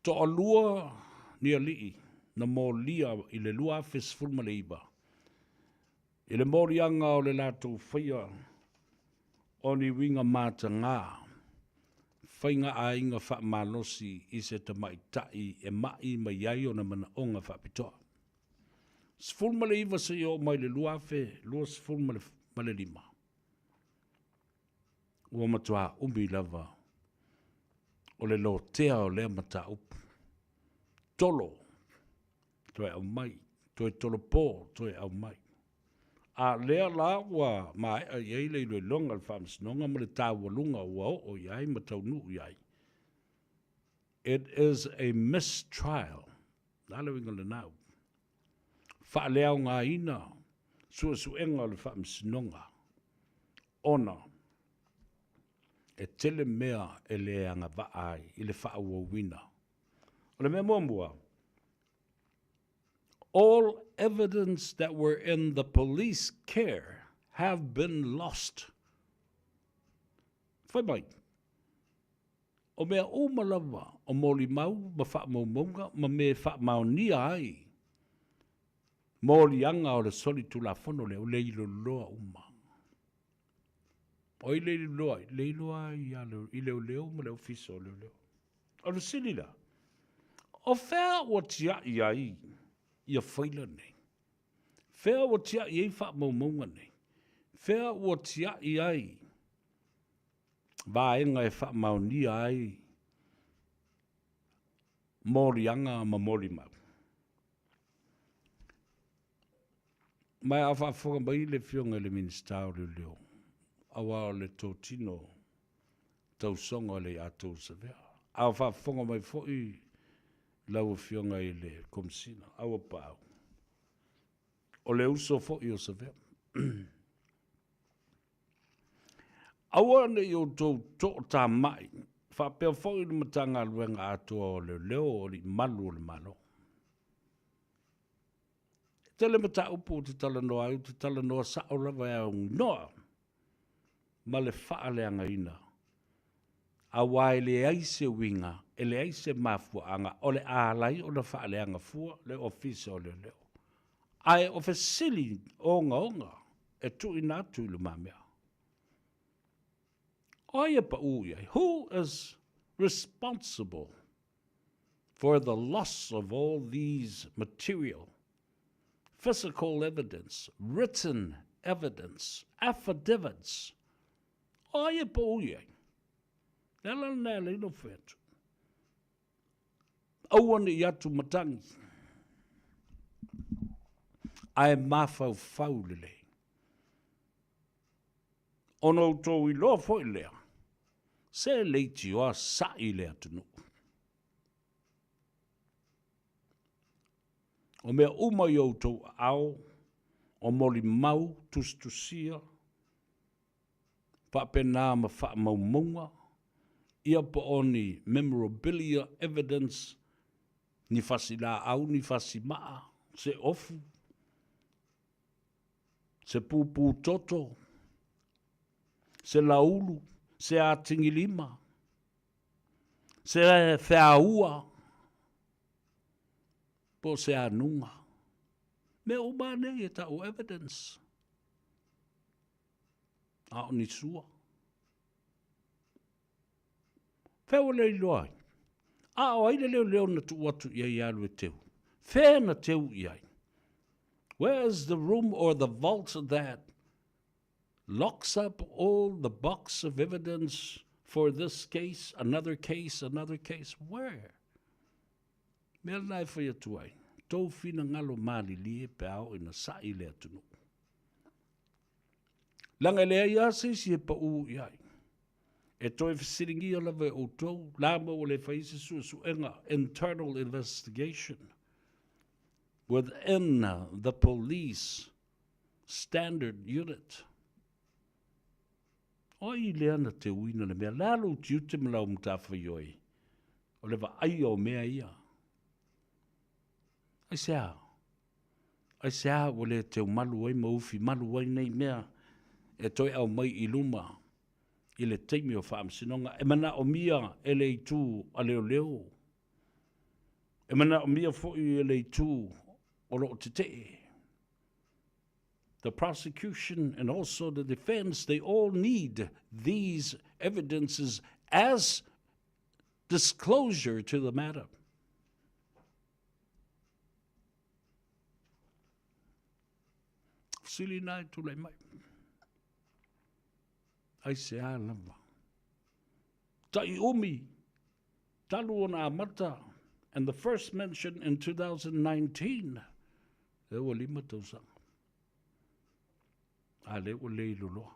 Speaker 9: Toalua ni alii na molia i le 2019 i le moliaga o le latou faia o ni uiga matagā, faiga aiga faamalosi i se tamaitai e ma'i mai ai ona manaoga faapitoa. 19 seia oo mai i le 2025, ua matua umi lava o le lotea o lea mataupu. Tolo, toe aumai, toe tolopo, toe aumai. A lea la ua maea i ai le iloiloga a le Faamasinoga ma le taualuga ua oo i ai ma taunuu i ai, it is a mistrial. O le a le uiga o lena upu? Faaleaogaina suesuega o le Faamasinoga ona e tele mea e le agavaa ai i le faaauauina. O le mea muamua, all evidence that were in the police care have been lost. Fai mai, o mea uma lava o molimau ma faamaumauga ma mea e faamaonia ai moliaga o le solitulafono lea, ua leiloa uma. O ai le iloa ai? Le iloa ai ia i leoleo ma le ofisa o leoleo. O le fesili la, o fea ua tiai ai ia faila nei? Fea ua tiai ai faamaumauga nei? Fea ua tiai ai vaega e faamaonia ai moliaga ma molimau? Ma a faafofoga mai le Afioga i le Minisita o Leoleo, aua o le totino tausoga o le ia tou Savea. A o faafofoga mai foi lau Afioga i le Komesina, Auapaau, o le uso foi o Savea. Aua ne i outou tootama'i faapea foi le Matagaluega atoa o Leoleo o Alii Malu o le Malo. E tele mataupu ou te talanoa ai, ou te talanoa sao lava e aunoa ma le faaleagaina, aua e leai se uiga, e leai se mafuaaga o le a ala ai ona faaleaga fua le Ofisa o Leoleo. Ae o fesili ogaoga e tuuina atu i lumamea. O ai e paʻū i ai? Who is responsible for the loss of all these material, physical evidence, written evidence, affidavits? O ai e paʻū i ai? Le ala lena e ala ai ona fai atu. Aua ne i atu matagi, ae mafaufau lelei. Ona outou iloa foi lea, se leitioa sa'i le atunuu. O mea uma i outou aao, o molimau tusitusia, faapena ma faamaumauga, ia po o ni memorabilia evidence, ni fasilaau, ni fasimaa, se ofu, se pupū toto, se laulu, se atigilima, se feaua, po o se anuga. Mea uma lava nei e tau evidence, a o ni sua. Fea ua le iloa ai? A o ai le leoleo na tuu atu i ai e alu e teu? Fea na teu i ai? Where is the room or the vault that locks up all the box of evidence for this case, another case, another case? Where? Mea lena e fai atu ai, tou finagalo malilie pe a oo ina sa'i le atunuu. Leaga e leai lava se isi e paʻū i ai. E toe fesiligia lava e outou, la ma ua le fai ai se suesuega, internal investigation, within the police standard unit. O ai lea na teuina le mea? Le a lou tiute ma lau matafaioi o le vaaia o mea ia? Aisea? Aisea ua le teumalu ai ma ufi malu ai nei mea e toe aumai i luma i le taimi o faamasinoga e manaomia e le itu a leoleo, e manaomia foi e le itu o lo o tetee? The prosecution and also the defense, they all need these evidences as disclosure to the matter. Fesili na e tulai mai. Aisea lava. Tai umi, talu ona amata, and the first mention in 2019, e ua lima tausaga. A le ua le iloloa.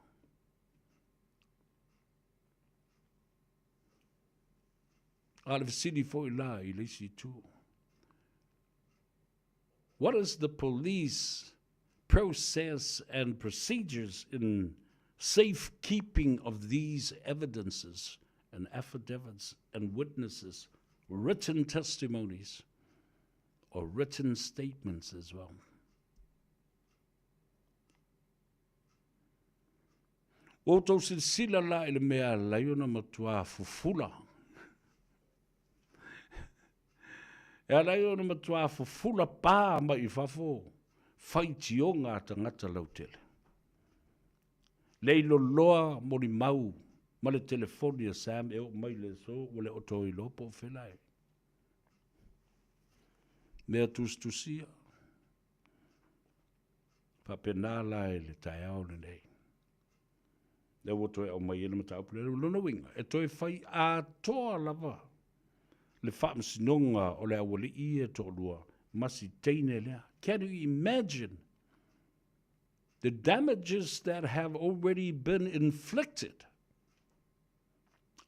Speaker 9: A le fesili foi la i le isi itu. What is the police process and procedures in safekeeping of these evidences and affidavits and witnesses, written testimonies, or written statements as well? Ua outou silasila la i le mea a lai ona matuā fufula. E ala ai ona matuā fufula pā mai i fafo faitioga a tagata lautele. Le iloloa molimau ma le telefoni a Sam e oo mai le aso ua le o toe iloa po o fea e. Mea tusitusia. Faapena la i le taeao lenei. Lea ua toe aumai ai le mataupu lea. O lona uiga, e toe fai atoa lava le faamasinoga o le aualii ia e toalua ma si teine lea. Can you imagine the damages that have already been inflicted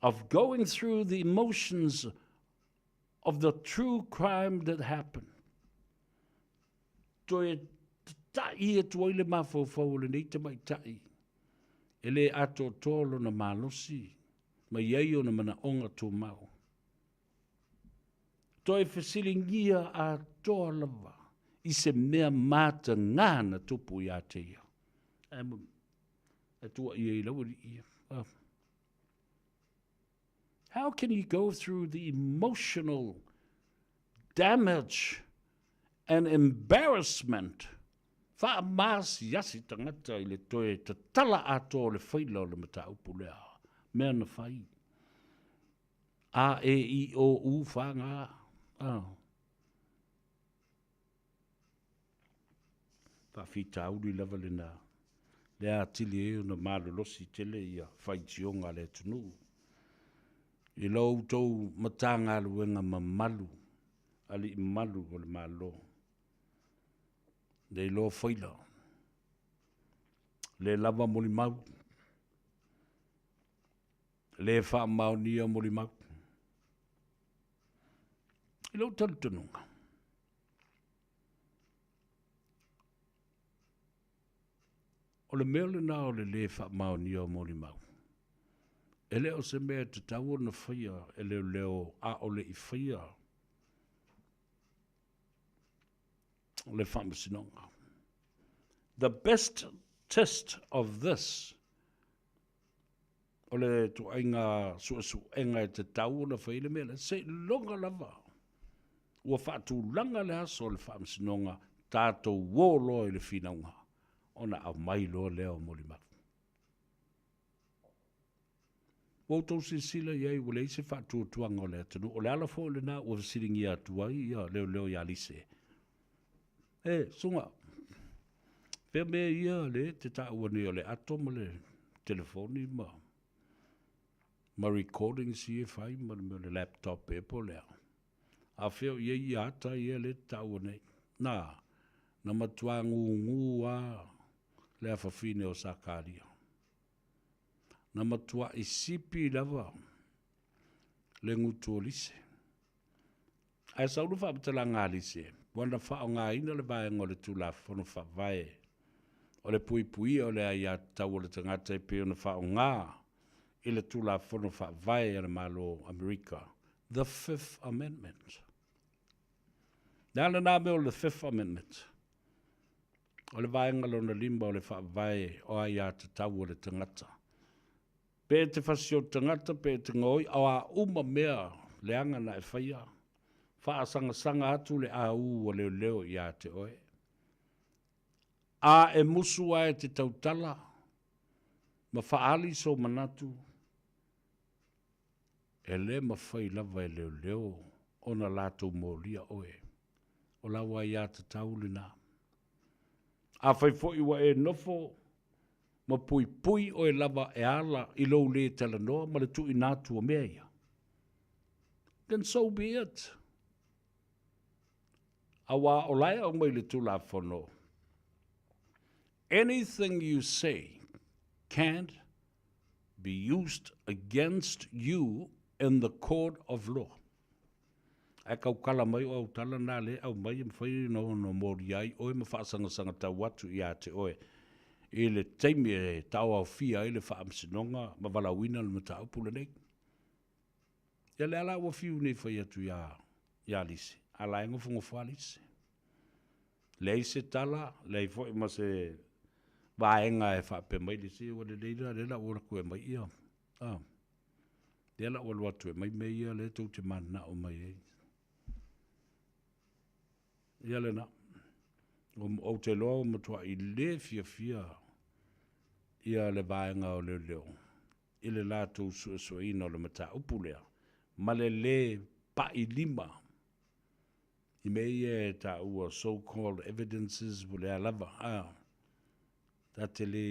Speaker 9: of going through the emotions of the true crime that happened? Toe ta'i atu ai le mafaufau o lenei tamaitai e le atoatoa lona malosi ma i ai ona manaoga tumau. Toe fesiligia atoa lava i se mea matagā na tupu iā te ia. Ae e tuuaia i lau alii ia. How can you go through the emotional damage and embarrassment faamaasiasi tagata i le toe tatala atoa o le faila o le mataupu lea mea na fai? A, E, I, O, U, F, G. Ah. Faafitauli lava lena, lea atili ai ona malolosi tele ia faitioga a le atunuu i lo outou Matagaluega mamalu, alii mamalu o le Malo. Le iloa faila, le lava molimau, le faamaonia molimau. I lou talitonuga, O le mea lena o le lē faamaonia o molimau, e le o se mea e tatau ona faia e leoleo a o le i faia le faamasinoga. The best test of this O le ituaiga suesuega e tatau ona fai le mea lea, seiloga lava ua faatulaga le aso o le faamasinoga, tatou o loa i le finauga ona aumai loa lea o molimau. Ua outou silasila i ai ua leai se faatuatuaga o le atunuu. O le ala foi lena ua fesiligia atu ai ia leoleo ia Lise. E, Suga, fea mea ia le te taua nei o le ato ma le telefoni ma ma recordings ia e fai ma le mea o le laptop ea po o le a. A fea o i ai ia ata ia le te taua nei. Na, na matuā gūgū a le afafine o Sakaria. Na matuaʻi sipi lava le gutu o Lise. Ae sau le faamatalaga a Lise, ua na faaaogaina le vaega o le Tulafono Faavae o le puipuia o le aiatatau o le tagata e pei ona faaaoga i le Tulafono Faavae a le Malo o Amerika, the Fifth Amendment. Le a lena mea o le Fifth Amendment? O le vaega lona lima o le Faavae o aiatatau a le tagata. Pe e te fasioti tagata, pe e te gaoi, o a uma mea leaga na e faia, faasangasaga atu le aū a leoleo ia te oe. A e musu a e te tautala ma faaali sou manatu, e le mafai lava e leoleo ona latou molia oe. O lau aiatatau lena. Afai foi ua e nofo ma puipui oe lava e ala i lou lē talanoa ma le tuuina atu o mea ia, then so be it. Auā o la e aumai i le Tulafono, Anything you say can't be used against you in the court of law. Ae kaukala mai o au tala nā le aumai e mafai ona molia ai oe ma faasangasaga tau atu ia te oe i le taimi e taoaofia ai le faamasinoga ma valaauina le mataupu lenei. Ia lea la ua fiu nei fai atu iā, iā Lise, a la e nofonofo lava Lise. Leai se tala, leai foi ma se vaega e faapea mai Lise, ua lelei la, lea la ua alu atu e aumai ia, a, lea la ua alu atu e aumai mea ia lea tou te mananao mai ai. Ia lena, ou te iloa ua matuai le fiafia ia le vaega o leoleo i le latou suesueina o le mataupu lea ma le lē pa'i lima i mea ia e taua so called evidences po o le a lava a ta te le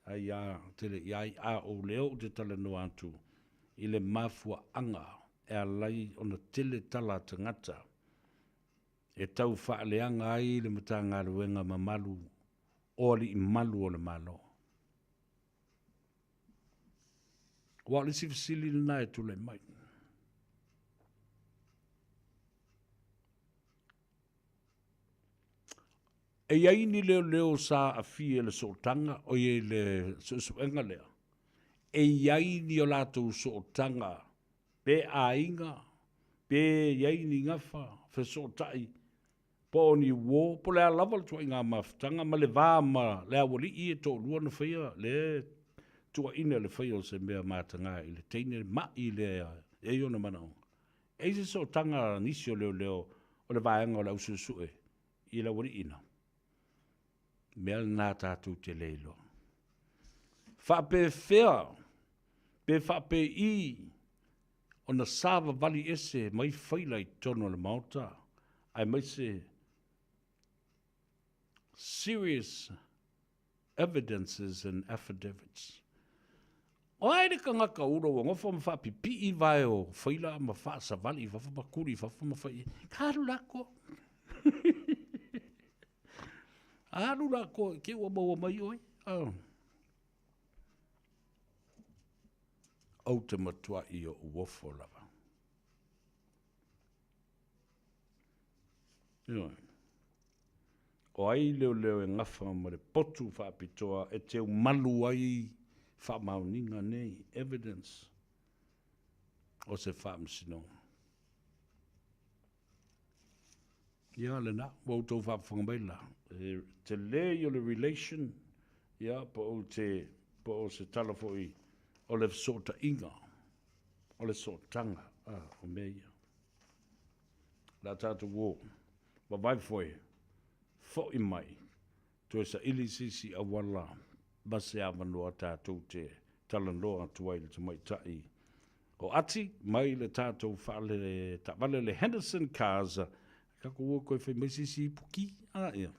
Speaker 9: aiā tele i ai, a o lea ou te talanoa atu i le mafuaaga e ala ai ona tele tala a tagata e tau faaleaga ai le Matagaluega mamalu o alii malu o le Malo. Aua o le isi fesili lena e tulai mai. E i ai ni leoleo sa aafia i le sootaga, oi le suesuega lea, e i ai ni o latou sootaga pe aiga, pe i ai ni gafa fesootai po o ni uo, po o le a lava le ituaiga mafutaga ma le va ma le aualii e toalua na faia le tuuaiina i le faia o se mea mataga i le teine ma'i lea e i ai ona manaoga. E i ai se sootaga a nisi o leoleo o le vaega o le au suesue i le aualii na? Mea lena tatou te le iloa. Faapefea pe faapei ona savavali ese mai faila i totonu o le Maota, aemaise serious evidences and affidavits. O ai le tagata ula ua nofo ma faapipii vae o faila ma faasavali i fafo ma kuli i fafo ma fai i ai. Ka alu lakou. Alu lakou i te i ua maua mai oe. Oh. Ou te matuai ou ofo lava. Ioe. O ai leoleo e gafa ma le potu faapitoa e teu malu ai faamaoniga nei, evidence, o se faamasinoga. Ia lena, ua outou faafofoga mai la, e tele ia o le relation, ia po o te, po o se tala foi o le fesootaiga, o le sootaga, a, o mea ia. O le a tatou o, vavae foe, foi mai, toe saili se isi auala ma se avanoa tatou te talanoa atu ai i le tamaitai o Ati mai le tatou fale taavale le Henderson Cars. Tatou o toe fai mai se isi ipu ki, a ia.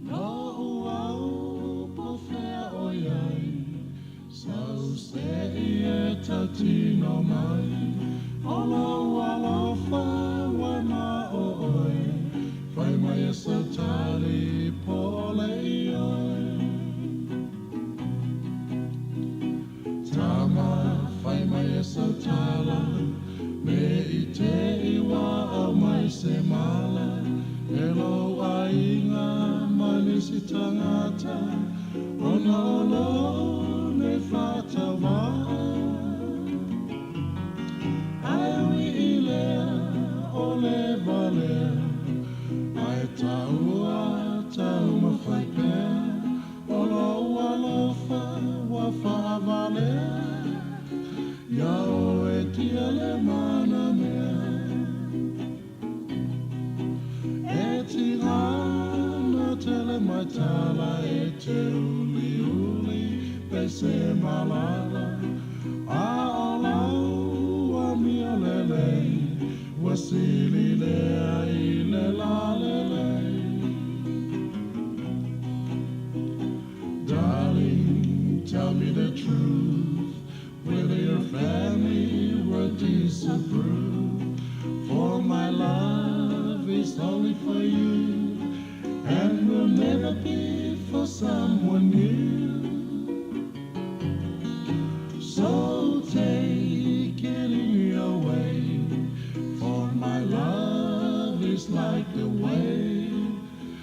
Speaker 16: Noʻu au po fea ʻoiai Sau seʻi e tautino mai O lou alofa ua na o ʻoe Fai mai e sau tali po o le ioe Tama, fai mai e sau tala. Ne i te i wā au mai se mala, e lou aiga ma nisi tagata, ona o lou nei faatauvaa. Ae ui i lea, o le valea, ae taua taumafai pea, o lou alofa ua faavalea, iā oe tia le manamea. E tiga na tele mai tala e te uliuli pe se malala, a o lau amio lelei, ua sili lea i le lalelei. Darling, tell me the truth, whether your family would disapprove. For my love is only for you, and will never be for someone new. So take it in your way, for my love is like the wave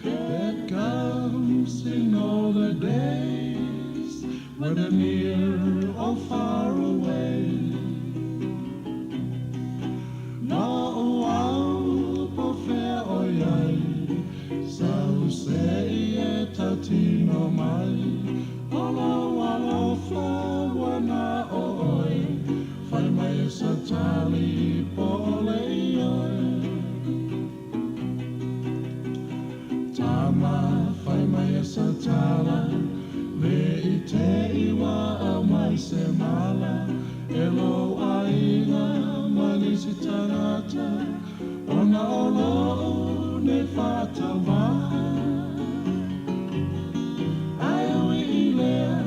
Speaker 16: that comes in all the days, whether near or far away. No au po fea o iai, sau se i e tautino mai, o lou alofa ua na o oe, fai mai e sa tali po o le ioe. Tama, fai mai e sa tala, le i te i wā au mai se mala, e lou aiga ma nisi tagata, ona o lou nei faatauvaa. Ae ui i lea,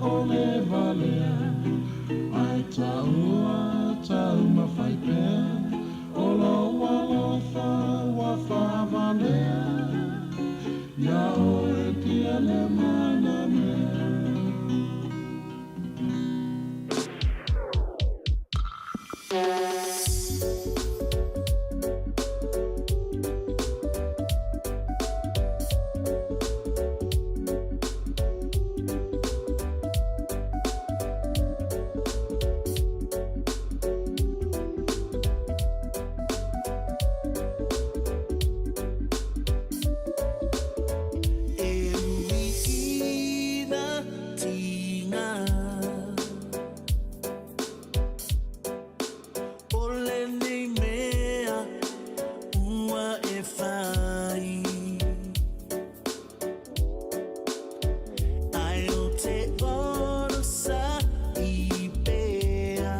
Speaker 16: o le valea, ae taua taumafai pea, o lou alofa ua faavalea, iā oe tia le manamea.
Speaker 13: E ui ina tiga o lenei mea ua e fai, Ae o te onosai pea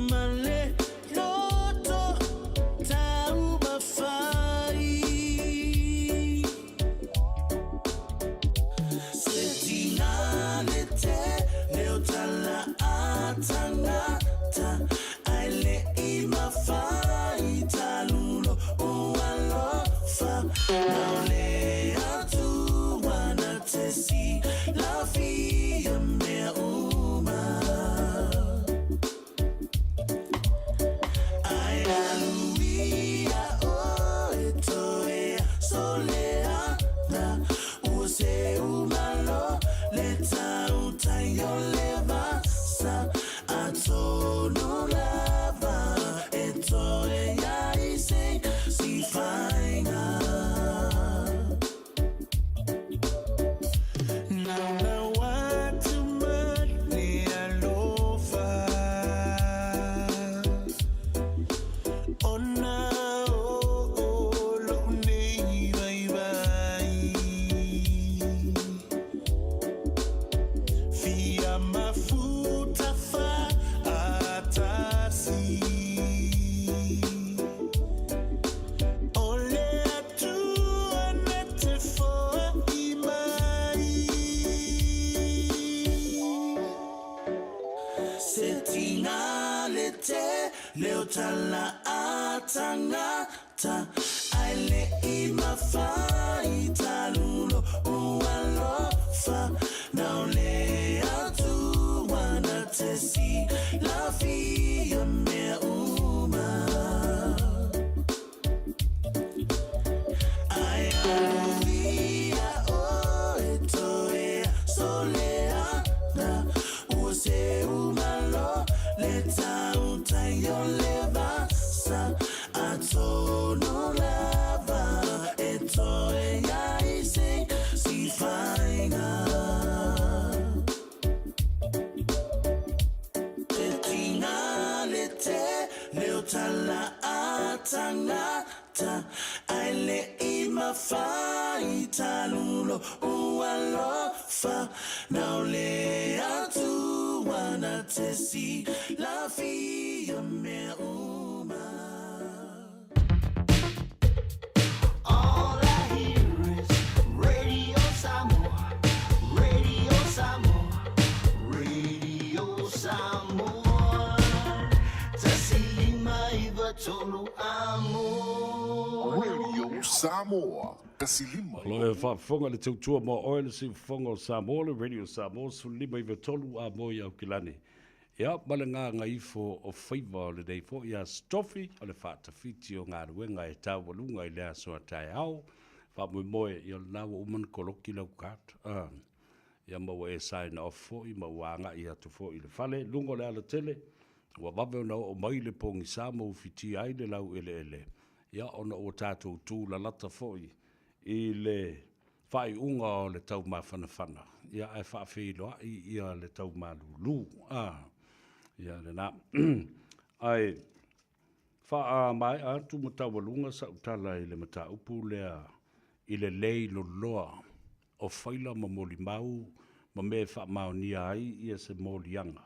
Speaker 13: ma le loto taumafai. Se tiga le tele o tala a tagata, ae le i mafai talu lou alofa. Na o le Atua na te silafia mea uma. Ae alu ia oe toe aso leaga, ua seu malo le tautai o le vasa. Atonu lava e toe i ai se isi faiga. Naunau atu ma le alofa, ona o lou nei vaivai. Fia mafuta faatasi, o le Atua na te foai mai. Se tiga le tele o tala a tagata, ae le i mafai talu lou alofa. Na o le Atua na te silafia.
Speaker 16: silafia mea uma. Ae alofia ʻoe toe soleana ua seu malo le tautai o le vasa atonu lava e toe ai se isi faiga. Te tinga le tele o tala a tangata Ae le i mafai talu lo'u alofa Na o le Atua na te silafia mea uma.
Speaker 13: All I hear is Radio Samoa, Radio Samoa, Radio Samoa. 1593 amo.
Speaker 6: Radio Samoa, 15.
Speaker 9: O lo e faafofoga le tautua mo oe le siufofoga o Samoa, le Radio Samoa, 1593 a mo i Aukilani. Ia, ma le gagaifo o faiva o lenei foi Aso Tofi, o le faatafiti o galuega e taualuga i le aso a taeao. Faamoemoe, ia o lena ua uma ona koloki lau card. Ah, ia ma ua e sign off foi ma ua agai atu foi i le fale. Luga o le alatele, ua vave ona oo mai le pogisa ma ufitia ai le laueleele. Ia, ona ua tatou tu lalata foi i le faaiuga o le tau mafanafana, ia ae faafeiloai ia le tau malulu. A, ia lena. Ae faamaea atu ma taualuga sau tala i le mataupu lea i le lei loloa o faila ma molimau ma mea e faamaonia ai ia se moliaga,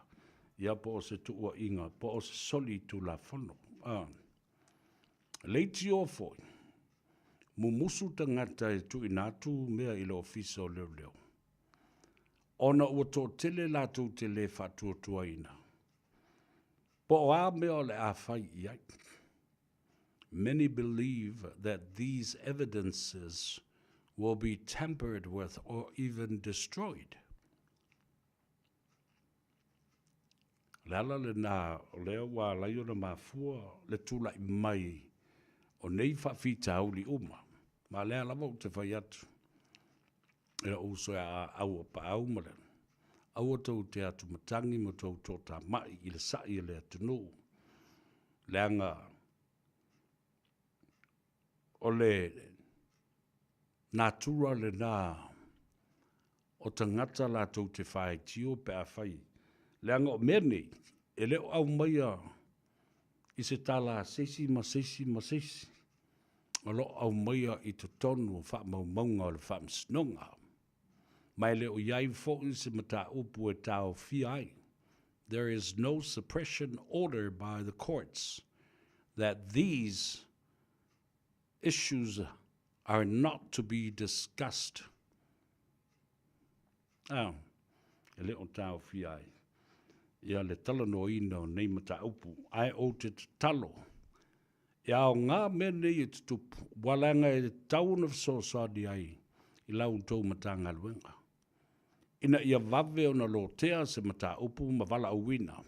Speaker 9: ia po o se tuuaiga, po o se soli tulafono. A. Leitio foi, mumusu tagata e tuuina atu mea i le Ofisa o Leoleo, ona ua toatele latou te le faatuatuaina, po o a mea o le a fai i ai. Many believe that these evidences will be tampered with or even destroyed. O le ala lena o lea ua ala ai ona mafua le tulai mai o nei faafitauli uma. Ma o lea lava ou te fai atu i lou uso ia Aua Paau ma le aua tou te atumatagi ma tou toatamai i le sa'i o le atunuu, leaga o le natura lena o tagata latou te faitio pe afai, leaga o mea nei, e le o aumaia i se tala a se isi ma se isi ma se isi, o lo o aumaia i totonu o faamaumauga o le Faamasinoga. Ma e le o i ai foi se mataupu e taofia ai. There is no suppression order by the courts that these issues are not to be discussed. A, e le o taofia ai ia le talanoaina o nei mataupu, ae ou te tatalo e aoga mea nei e tutupu, ua leaga e tatau ona fesoasoani ai i la outou Matagaluega, ina ia vave ona lotea se mataupu ma valaauina,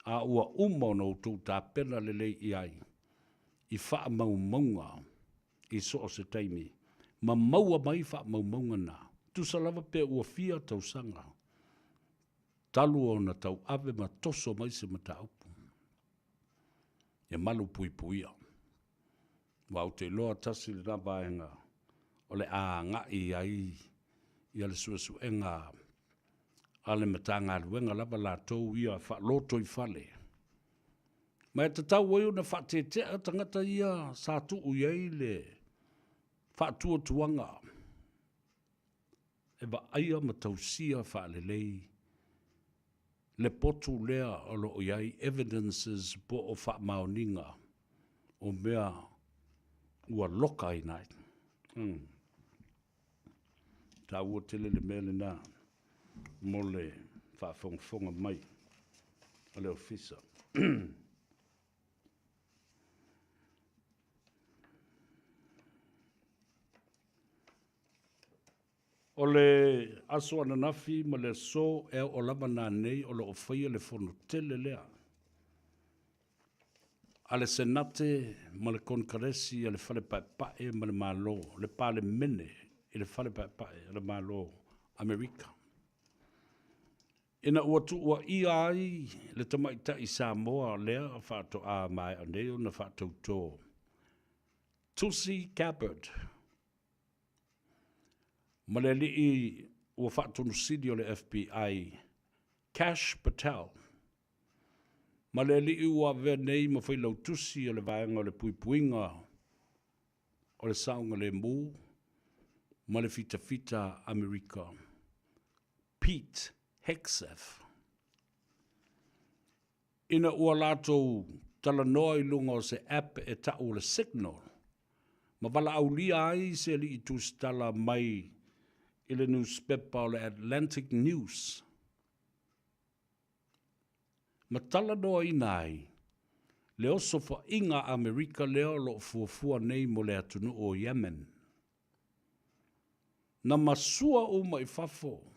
Speaker 9: a ua uma ona outou tapena lelei i ai i faamaumauga i so o se taimi, ma maua mai faamaumauga na, tusa lava pe ua fia tausaga talu ona tauave ma toso mai se mataupu. Ia malu puipuia. Aua ou te iloa tasi lena vaega o le a agai ai ia le suesuega a le Matagaluega lava latou ia faalotoifale. Ma e tatau ai ona faatetea tagata ia sa tuu i ai le faatuatuaga e vaaia ma tausia faalelei le potu lea o lo o i ai evidences po o faamaoniga o mea ua lokaina ai. Taua tele le mea lena mo le faafogafoga mai a le Ofisa. O le aso ananafi ma le aso e oo lava nanei o lo o faia le fono tele lea. a le Senate ma le Konekaresi a le Fale Paepae ma le Malo, le Palemene i le Fale Paepae a le Malo Amerika. Ina ua tuuaia ai le tamaitai Samoa lea faatoa maea nei ona faatautō, Tulsi Gabbard, ma le alii ua faatonusili o le FBI, Kash Patel, ma le alii ua avea nei ma failautusi o le Vaega o le Puipuiga o le Saogalemu ma le Fitafita Amerika, Pete Hegseth. Ina ua latou talanoa i luga o se app e ta'u o le Signal, ma valaaulia ai se alii tusitala mai i le nusipepa o le Atlantic News, ma talanoaina ai le osofa'iga a Amerika lea o lo'o fuafua nei mo le atunuu o Yemen. Na masua uma i fafo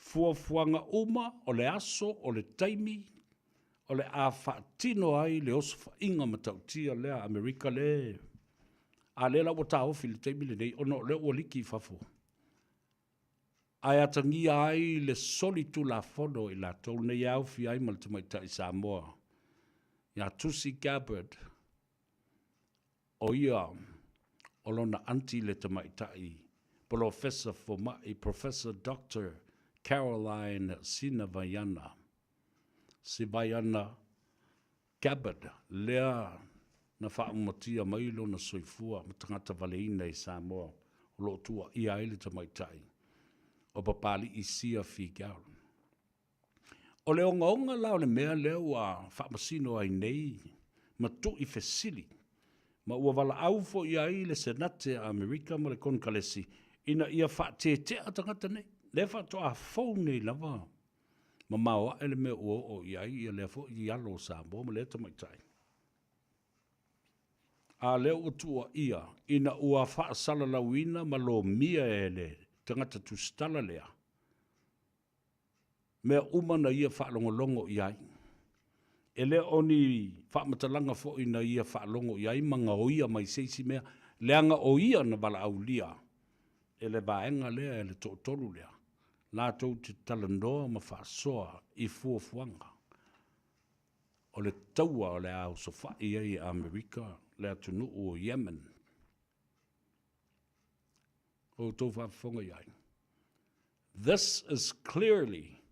Speaker 9: fuafuaga uma o le aso, o le taimi o le a faatino ai le osofaiga matautia lea a Amerika le a lea la ua taofi i le taimi lenei ona o lea ua liki i fafo ae atagia ai le soli tulafono i latou nei e aofia ai ma le tamaitai Samoa ia Tulsi Gabbard. O ia o lona aunty le tamaitai Polofesa Foma'i Professor Doctor Caroline Sinavaiana, Sivaiana Gabbard lea na faaumatia mai lona soifua ma tagata valeina i Samoa o lo o tuuaia ai le tamaitai o Papali'i Sia Figiel. O le ogaoga la o le mea lea ua faamasino ai nei ma tu'i fesili, ma ua valaau foi ai le Senate a Amerika ma le Konekaresi ina ia faatetea tagata nei. Lea faatoa fou nei lava ma maoae le mea ua oo i ai ia lea foi alo o Samoa ma lea tamaitai. A lea ua tuuaia ina ua faasalalauina ma lomia e le tagata tusitala lea, mea uma na ia faalogologo i ai. E le o ni faamatalaga foi na ia faalogo i ai ma gaoia mai se isi mea, leaga o ia na valaaulia e le vaega lea, e le toatolu lea, latou te talanoa ma faasoa i fuafuaga o le taua o le a osofai ai e Amerika le atunuu o Yemen. O outou faafofoga i ai. This is clearly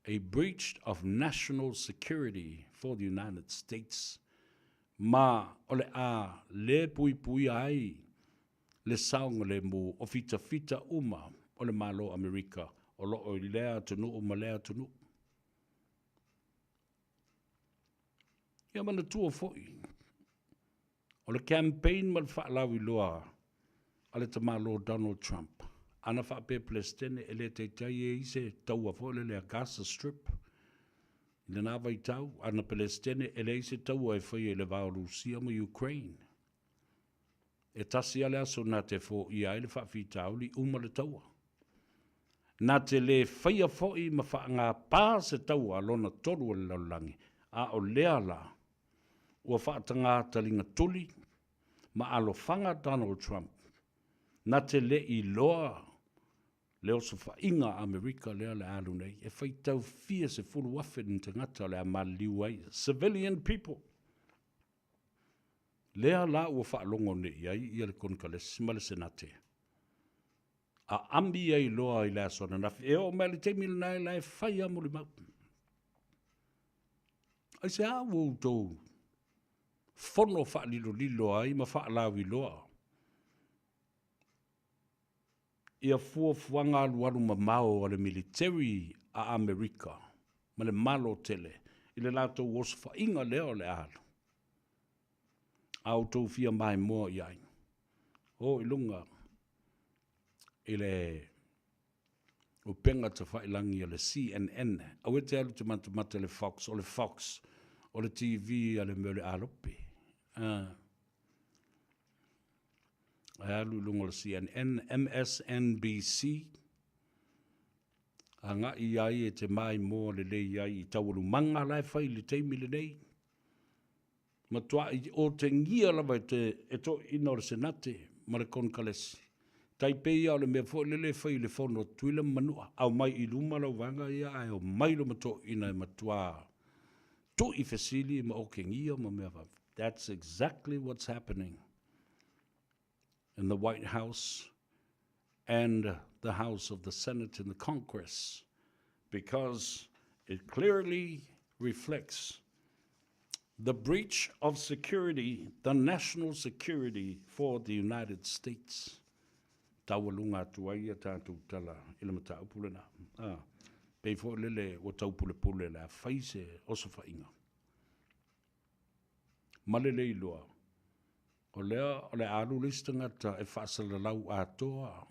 Speaker 9: a breach of national security for the United States ma o le a le puipuia ai le saogalemu o fitafita uma o le Malo Amerika o lo o i lea atunuu ma lea atunuu. Ia manatua foi, O le campaign ma le faalauiloa a le tamaloa Donald Trump, ana faapea Peresetene e le taitai e i se taua foi lele a Gaza Strip i lena vaitau, ana Peresetene e leai se taua e faia i le va o Rusia ma Ukraine. E tasi lava le aso na te foia ai le faafitauli, uma le taua. Na te le faia foi ma faagapa se taua lona tolu o le lalolagi, a o lea la ua faatagā taliga tuli ma alofaga Donald Trump na te le i loa le osofaiga a Amerika lea le a alu nei e faitau fia 10,000 ni tagata o le a maliliu ai, civilian people. Lea la ua faalogo nei i ai ia le Konekaresi ma le Senate a ami ai loa i le aso ananafi e oo mai le taimi lena e la e fai a molimau. Aisea ua outou fono faalilolilo ai ma faalauiloa ia fuafuaga alualu mamao a le military a Amerika ma le Malo tele i le latou osofaiga lea o le a alu? A outou fia maimoa i ai, o i luga i le upega tafailagi o le CNN. Aua e te alu e te matamata i le Fox, o le Fox, o le TV a le mea o le alope. Ae alu i luga o le CNN, MSNBC. Agai ai e te maimoa lelei ai i taualumaga la e fai i le taimi lenei. Matuai otegia lava e te e toeaiina o le Senate ma le Konekaresi. Tai pei lava o le mea foi lele e fai i le fono a Tutuila ma Manua, aumai i luma lau vaega ia ae omai loma toeaiina e matua tui fesili ma otegia ma mea faapena. That's exactly what's happening in the White House and the House of the Senate and the Congress because it clearly reflects the breach of security, the national security for the United States. Taualuga atu ai ia tatou tala i le mataupu lena. Ah, pei foi lele ua taupulepule le a fai se osofaiga. Ma le le iloa, o lea o le a alu le isi tagata e faasalalau atoa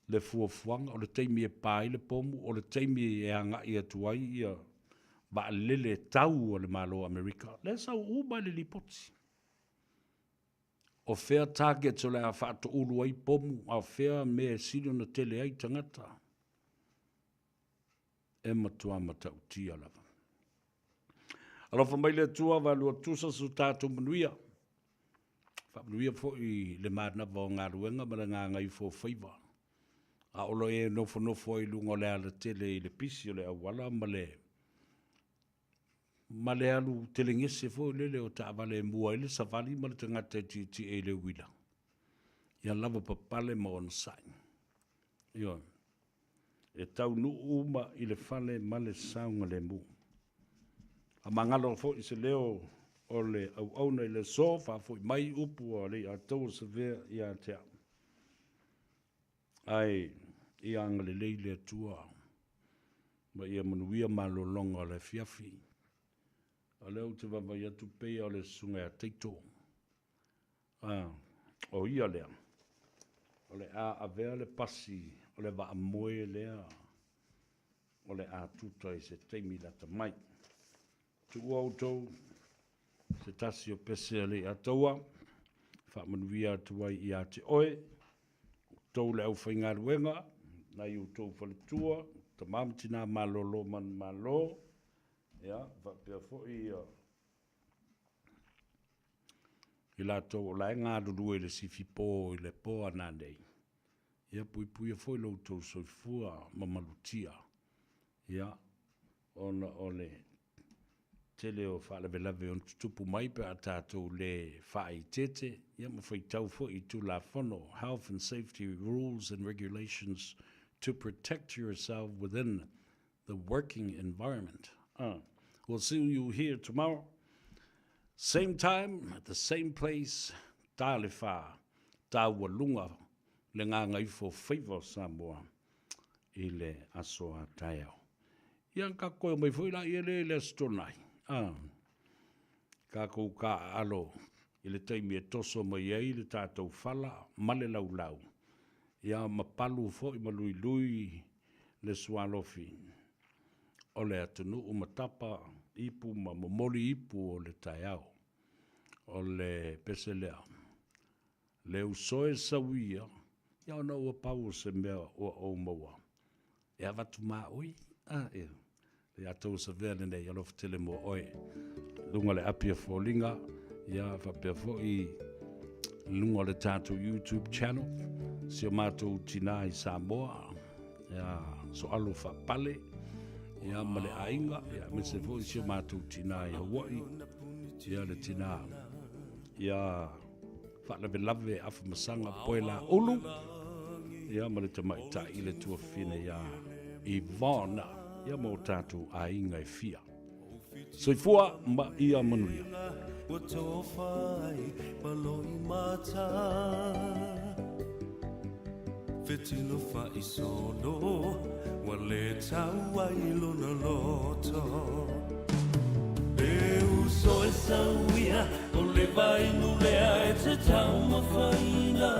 Speaker 9: le fuafuaga, o le taimi e pa ai le pomu, o le taimi e agai atu ai ia vaalele tau a le Malo o Amerika, lea e sau uma i le lipoti. O fea targets o le a faatoulu ai pomu, a o fea mea e sili ona tele ai tagata. E matua matautia lava. Alofa mai le Atua valua tusa so tatou manuia. Faamanuia foi le manava o galuega ma le gagaifo o faiva. A o lo e nofonofo ai i luga o le alatele i le pisi o le auala ma le ma le alu telegese foi lele o taavale e mua ai le savali ma le tagata e tietie i le uila. Ia lava papale ma onosai. Ioe. E taunuu uma i le fale ma le saogalemu. Faamagalo foi se leo o le auauna i le aso, faafoi mai upu a Leiataua Savea ia te au. Ae ia agalelei le Atua ma ia manuia malologa o le afiafi. O lea ou te vaavaai atu pei o le susuga ia Taito. A, o ia lea, o le a avea le pasi o le vaamoe lea o le a tuta i se taimi lata mai. Tuua outou se tasi o pese a Leiataua, faamanuia atu ai ia te oe, outou le aufaigaluega, nai outou faletua, tama ma tina malolo manumalo, ia, faapea foi ia i latou o la e galulue i le sifipo i le po a nanei, ia puipuia foi lo outou soifua ma malutia, ia, ona o le tele o faalavelave e ono tutupu mai pe a tatou le faaeteete, ia ma faitau foi i Tulafono, Health and Safety Rules and Regulations to protect yourself within the working environment. We'll see you here tomorrow. Same time, at the same place, ta le whā, tā ua lunga, le gagaifo faiva o Samoa i le aso a taeao. Ia ka koe mai foi la ia le le aso Tonai. Ah. Kākou kāʻalo i le taimi e toso mai ai le tatou fala ma le laulau, ia ma palu foi ma luilui le sualofi o le atunuu ma tapa ipu ma momoli ipu o le taeao. O le pese lea, le uso e sauia, ia ona ua pau o se mea ua ou maua. E avatu maʻoi, a, ia. Le atou savea lenei, alofa tele mo oe. Luga le api a foliga, ia faapea foi luga o le tatou YouTube channel, si o matou tinā i Samoa, ia Soalu Faapale, ia ma le aiga, ia aemaise foi si o matou tinā i Hawaii, ia le tinā, ia faalavelave Afamasaga Poelaulu, ia ma le tamaitai i le tuafafine ia Yvonne, ia ma o tatou aiga e fia. Soifua ma ia manuia. Ua tofa ai ma loimata Fetilo faisolo Ua le tau ai lona loto E uso e sauia O le vainu lea e te taumafaina.